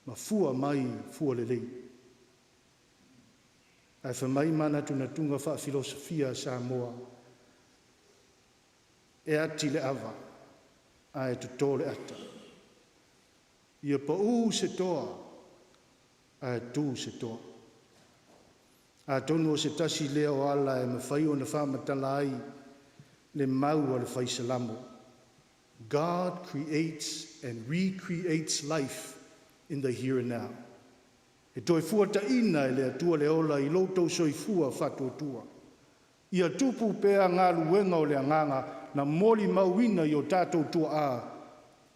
ma fua mai fua lelei. Ae fai mai manatunatuga faafilosofia a Samoa, e ati le ava, ae toto le ata. Ia pau se toa, ae tu se toa. Atonu o se tasi lea o ala e mafai ona faamatala ai le mau a le Fai Salamo. God creates and recreates life in the here and now. E toe fuataina e le Atua le ola i lo outou soifua faatuatua. Ia tupu pea galuega o le agaga na molimauina i o tatou tuaa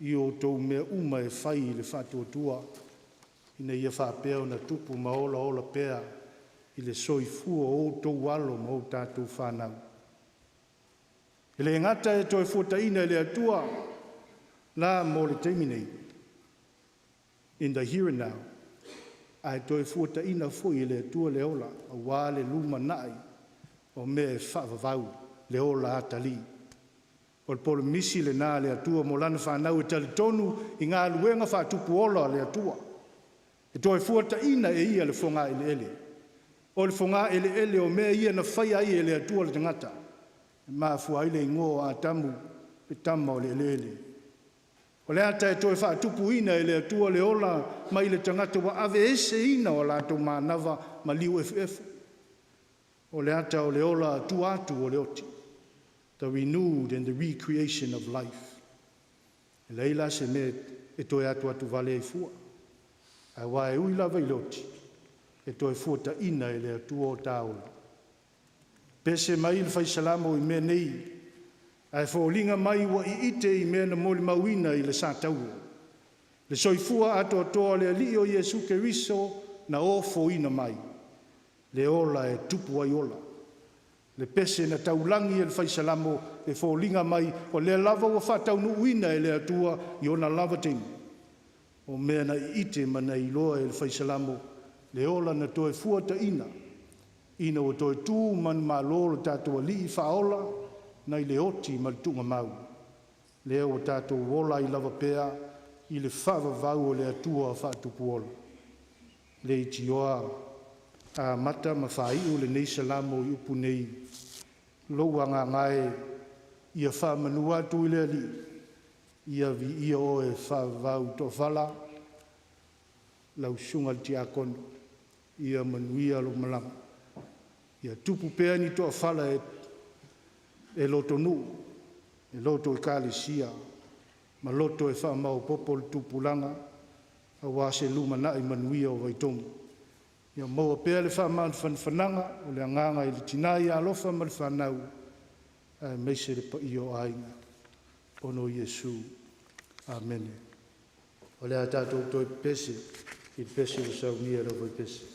i o outou mea uma e fai i le faatuatua, ina ia faapea ona tupu ma olaola pea i le soifua o outou alo ma o tatou fanau. E le gata e toe fuataina e le Atua la mo le taimi nei, in the here and now, ae toe fuataina foi e le Atua le ola, aua le lumanai o mea e faavavau le ola atalii. O le polomisi lenā a le Atua mo lana fanau e talitonu i galuega faatupu ola a le Atua. E toe fuataina e ia le fogaeleele. O le fogaeleele o mea ia na faia ai e le Atua le tagata, e mafua ai le igoa o Atamu, le tama o le eleele. O le ata e toe faatupuina e le Atua le ola mai le tagata ua aveeseina o latou manava ma liu efuefu. O le ata o le ola tua atu o le oti. The renewed and the recreation of life. E leai la se mea e toe atu vale ai fua. Aua e ui lava i le oti, e toe fuataina e le Atua o ta ola. Pese mai le fai Salamo i mea nei, ae foliga mai ua iite i mea na molimauina i le sataua. Le soifua atoatoa o le Alii o Iesu Keriso na ofoina mai, le ola e tupu ai ola. Le pese na taulagi e le fai Salamo e foliga mai o lea lava ua faataunuuina e le Atua i ona lava taimi. O mea na iite ma na iloa e le fai Salamo, le ola na toe fuataina, ina ua toe tu manumalo lo tatou Alii Faaola nai le oti ma le tuugamau. Lea ua tatou ola ai lava pea i le faavavau o le Atua faatupu ola. Leitioa amata ma faaiu lenei Salamo i upu nei, lou agaga e ia faamanu atu i le Alii, ia viia oe faavavau toafala, lau susuga i le Tiakono, ia manuia lou malaga. Ia tupu pea ni toafala e lotonuu, e loto ekalesia, ma loto e faamaopoopo le tupulaga aua se lumanai manuia o Vaitogi. Ia maua pea le faamafanafanaga o le agaga i le tina ia Alofa ma le fanau, aemaise le paia o aiga, ona o Iesu. Amene. O le a tatou toe pepese i le pese ua saunia e le aufaipese.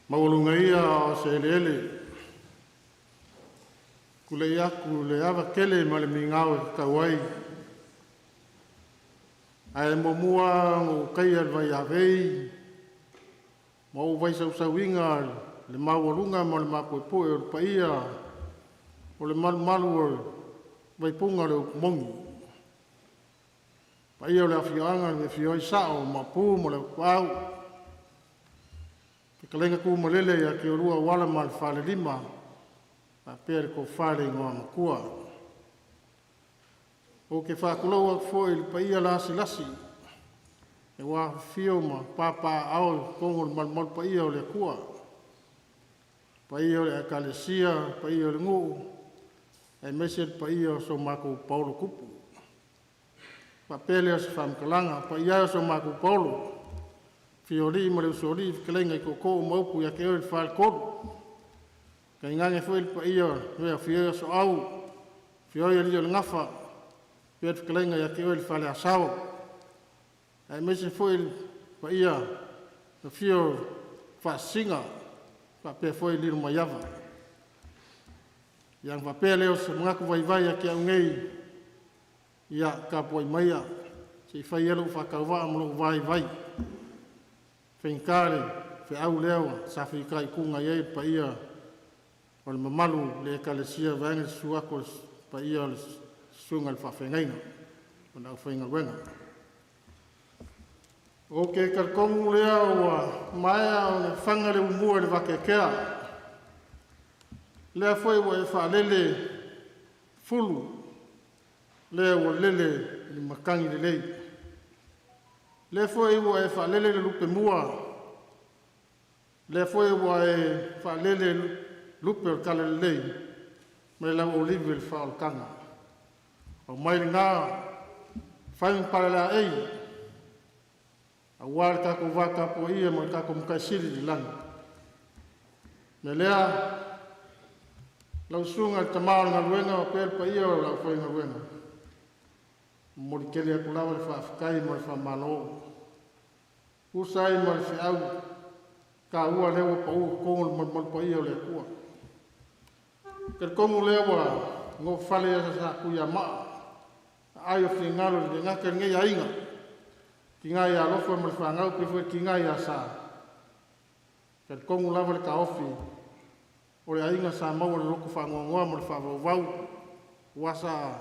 Maualuga ia o se eleele, tulei atu i le ava tele ma le migao e tatau ai, ae muamua ona ou taia le vaiavei ma ou vaisausauina le maualuga ma le mapuepue o le paia o le malumalu o le vaipuna o le upu moni, paia o le afioaga e afio ai Sao ma Maopu ma le Autuau, fetalaiga Tuimalele ia te oulua Auala ma le Falelima faapea le Tofa i le Igoamatua. Ou te faatulou atu foi i le paia lasilasi ua afifio ma papaaao i totonu o le malumalu paia o le Atua, paia o le Ekalesia, paia o le nuu, aemaise le paia o so matou paolo tupu. Ona faapea lea o se faamatalaga, le paia e o si o matou paolo, afio Alii ma le Usoalii, fetalaiga i Tootoo ma upu ia te oe le Faletolu, tainane foi le paia o le afio ai o Asoau, afio ai Alii o le Gafa faapea le fetalaiga ia te oe le Faleasao, aemaise foi le paia i le afio o Faasisina faapea foi Lilomaiava. Ia ona faapea lea o se manatu vaivai ia te au nei, ia tapuai maia se i fai ia lou faatauvaa ma lou vaivai, e faigata le feau lea ua sa fitaituga i ai le paia o le mamalu o le Ekalesia vaeane le susu atu o le paia o le susuga i le faafeagaiga ma le aufaigaluega. Ou te talitonu lea ua maea ona fana le umua i le vateatea, o lea foi ua e faalele fulu, lea ua lele i le matagi lelei, o lea foi ua e faalele le lupemua, o lea foi ua e faalele lupe o le talalelei ma le lauolive i le faaolataga. Aumai lena, fai ma palalaei aua le tatou va tapuaia ma le tatou Matai Sili i le lagi. O le mea lea, lau susuga i le tama o le galuega faapea le paia o le aufaigaluega, e momoli tele atu lava le faafetai ma le faamalo. E tusa ai ma le feau taua lea ua pau i totonu o le malumalu paia o le Atua. E talitonu o lea ua nofofale Satuiamaa aai o finagalo e le gata i lenei aiga, le tina ia Alofa ma le fanau faapea foi le tina ia Sa, e talitonu lava le taofi, o le aiga sa maua i le loto faanoanoa ma le faavauvau, aua sa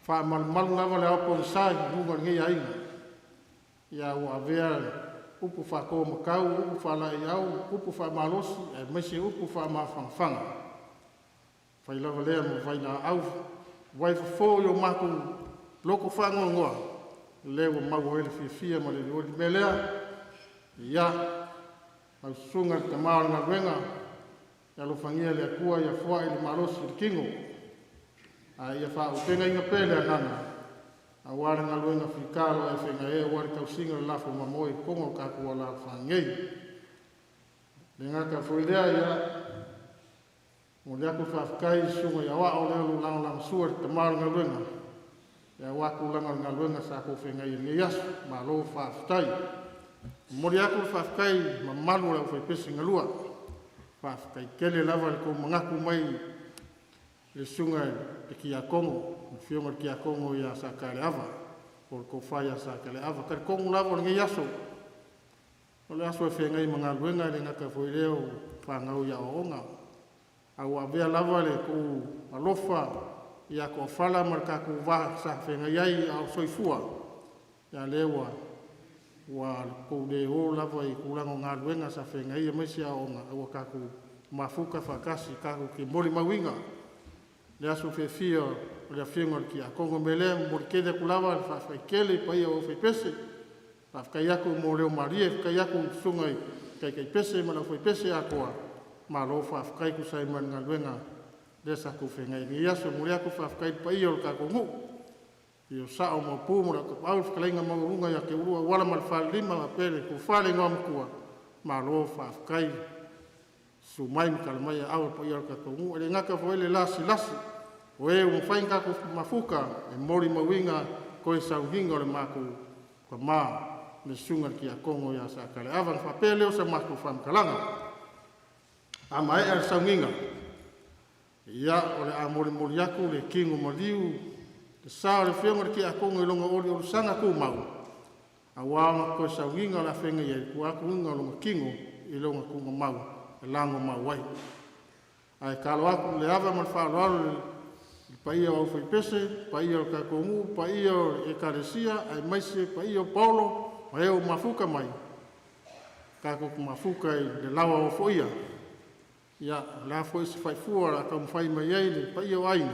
faamalumalu lava le ao pogisa i luga o lenei aiga, ae ua avea upu faatomatau, upu faalaeiau, upu faamalosi aemaise upu faamafanafana. E fai lava lea ma vailaau vaifofo i o matou loto faanoanoa, lea ua maua ai le fiafia ma le olioli. O le mea lea, ia, lau susuga i le tama o le galuega, ia alofagia e le Atua ia foai le malosi i le tino ae ia faaauupegaina pea le agaga aua le galuega fita o lo o e feagai ai aua le tausiga o le lafo mamoe i totonu o le tatou alaalafaga nei. E le gata foi i lea, ia momoli atu le faafetai i le susuga i Aoao lea o lo o lagolagosua i le tama o le galuega aua tulaga o le galuega sa outou feagai ai i lenei aso. Malo faafetai. E momoli atu le faafetai i le mamalu o le aufaipese galue, faafetai tele lava i le tou manatu mai i le susuga i le Tiakono, le afioga i le Tiakono ia Sataeleava po o le Tofa ia Sataeleava. E talitonu lava o lenei aso, o le aso e feagai ai ma galuega, e le gata foi i lea o fanau i aoaoga, ae ua avea lava le tou alofa ia Toafala ma le tatou va sa feagai ai a o soifua, a o lea ua outou le o lava i tulaga o galuega sa feagai ai aemaise aoaoga, ae ua tatou mafuta faatasi tatou te molimauina le aso fiafia o le afioga i le Tiakono. O le mea lea e momoli tele atu lava le faafetai tele i le paia o le aufaipese, faafetai atu mo leo malie, faafetai atu i susuga i taitaipese ma le aufaipese atoa, malo faafetai e tusa ai ma le galuega lea sa outou feagai ai i lenei aso. E momoli atu le faafetai i le paia o le tatou nuu, i le afio o Sao ma Maopu ma le Tapaau, le fetalaiga maualuga ia te oulua Auala ma le Falelima faapea le Tofa i le Igoamatua, malo faafetai. Susu mai ma tala mai aao i le paia o le tatou nuu. E le gata foi i le lasilasi o e ua mafai ona tatou mafuta e molimauina toe sauniga o le matou tama le susuga i le Tiakono ia Sataeleava. Ona faapea lea o se matou faamatalaga. A maea le sauniga, ia, o le a molimoli atu le tino maliu, le sa o le Afioga i le Tiakono i lona oliolisaga tumau, aua ona toe sauniga o le a feagai ai i tua atu o lona tino i lona tuugamau e lagomau ai. Ae tatalo atu i le ava ma le faaaloalo i le paia o aufaipese, paia o le tatou nuu, paia o le Ekalesia aemaise paia o paolo ma e ua mafuta mai, tatou te mafuta i le laoa ofoia. Ia, o le a foi se faifua o le a taumafai mai ai le paia o aiga,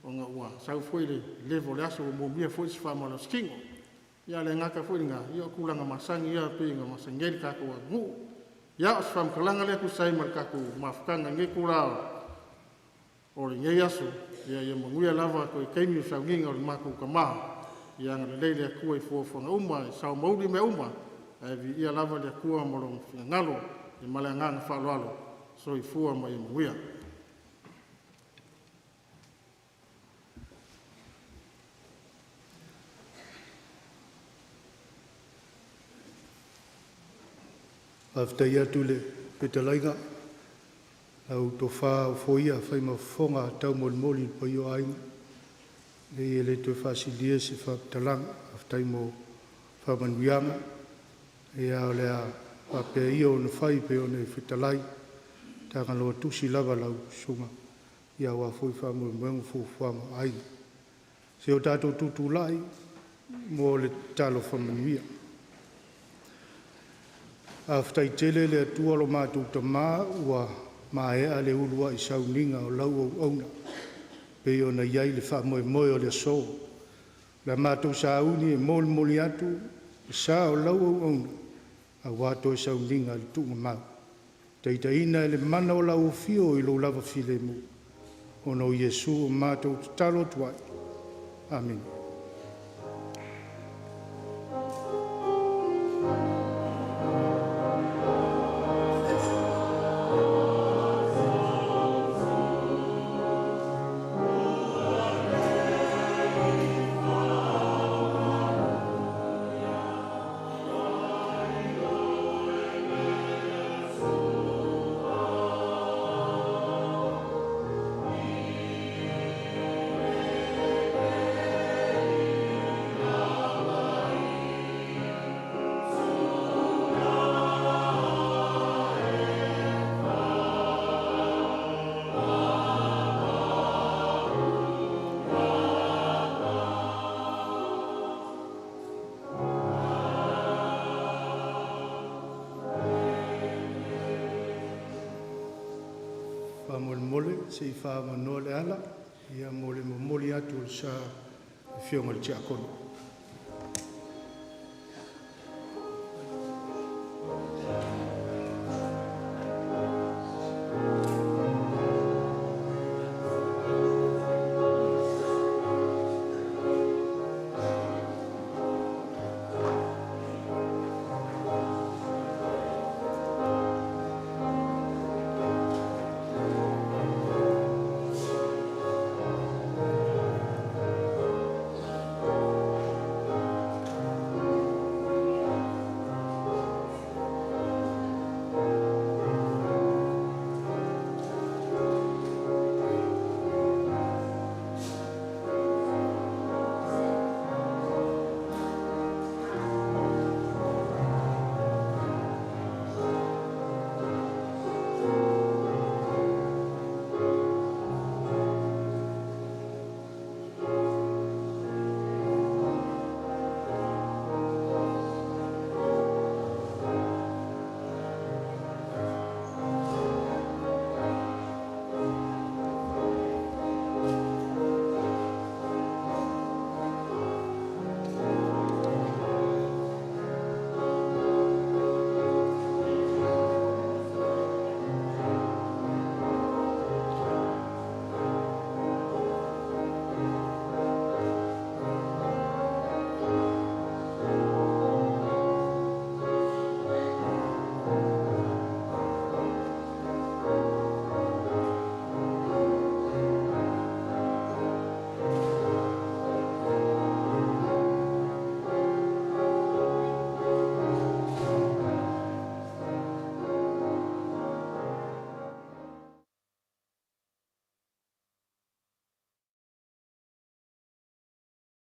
ona ua sau foi le level o le aso ua moomia foi se faamalositino. Ia ae le gata foi i lena, ia o tulaga masani lava pei ona masani ai le tatou atunuu. Ia, o se faamatalaga lea e tusa ai ma le tatou mafutaga i lenei itula o lenei aso. Ia manuia lava toe taimi o sauniga o le matou tama. Ia agalelei le Atua i fuafuaga uma, ia sao ma uli mea uma, ae viia lava le Atua ma Lona finagalo. Ma le agaga faaaloalo. Soifua ma ia manuia. Faafetai atu i le fetalaiga, lau Tofa Ofoia Faimafofoga Taumolimoli i le paia o aiga. E leai e le toe faasilia se faamatalaga, faafetai mo faamanuiaga. Ia o le a faapea ia ona fai e pei ona e fetalai, e tagoloa tusi lava lau susuga aua foi faamoemoega ma fuafuaga o aiga. Se i o tatou tutulai mo le tatalo faamanuia. Faafetai tele le Atua lo matou Tama ua maea le uluai sauniga o lau auauna pei ona i ai le faamoemoe o le aso. O le a matou sauni e molimoli atu le sa o lau auauna aua toe sauniga i le tuugamau, taitaiina i le mana o lau afio i lou lava filemu, ona o Iesu ua matou tatalo atu ai. Amene. Faamolemole se i faaavanoa le ala mo le momoli atu o le sa o le Afioga i le Tiakono.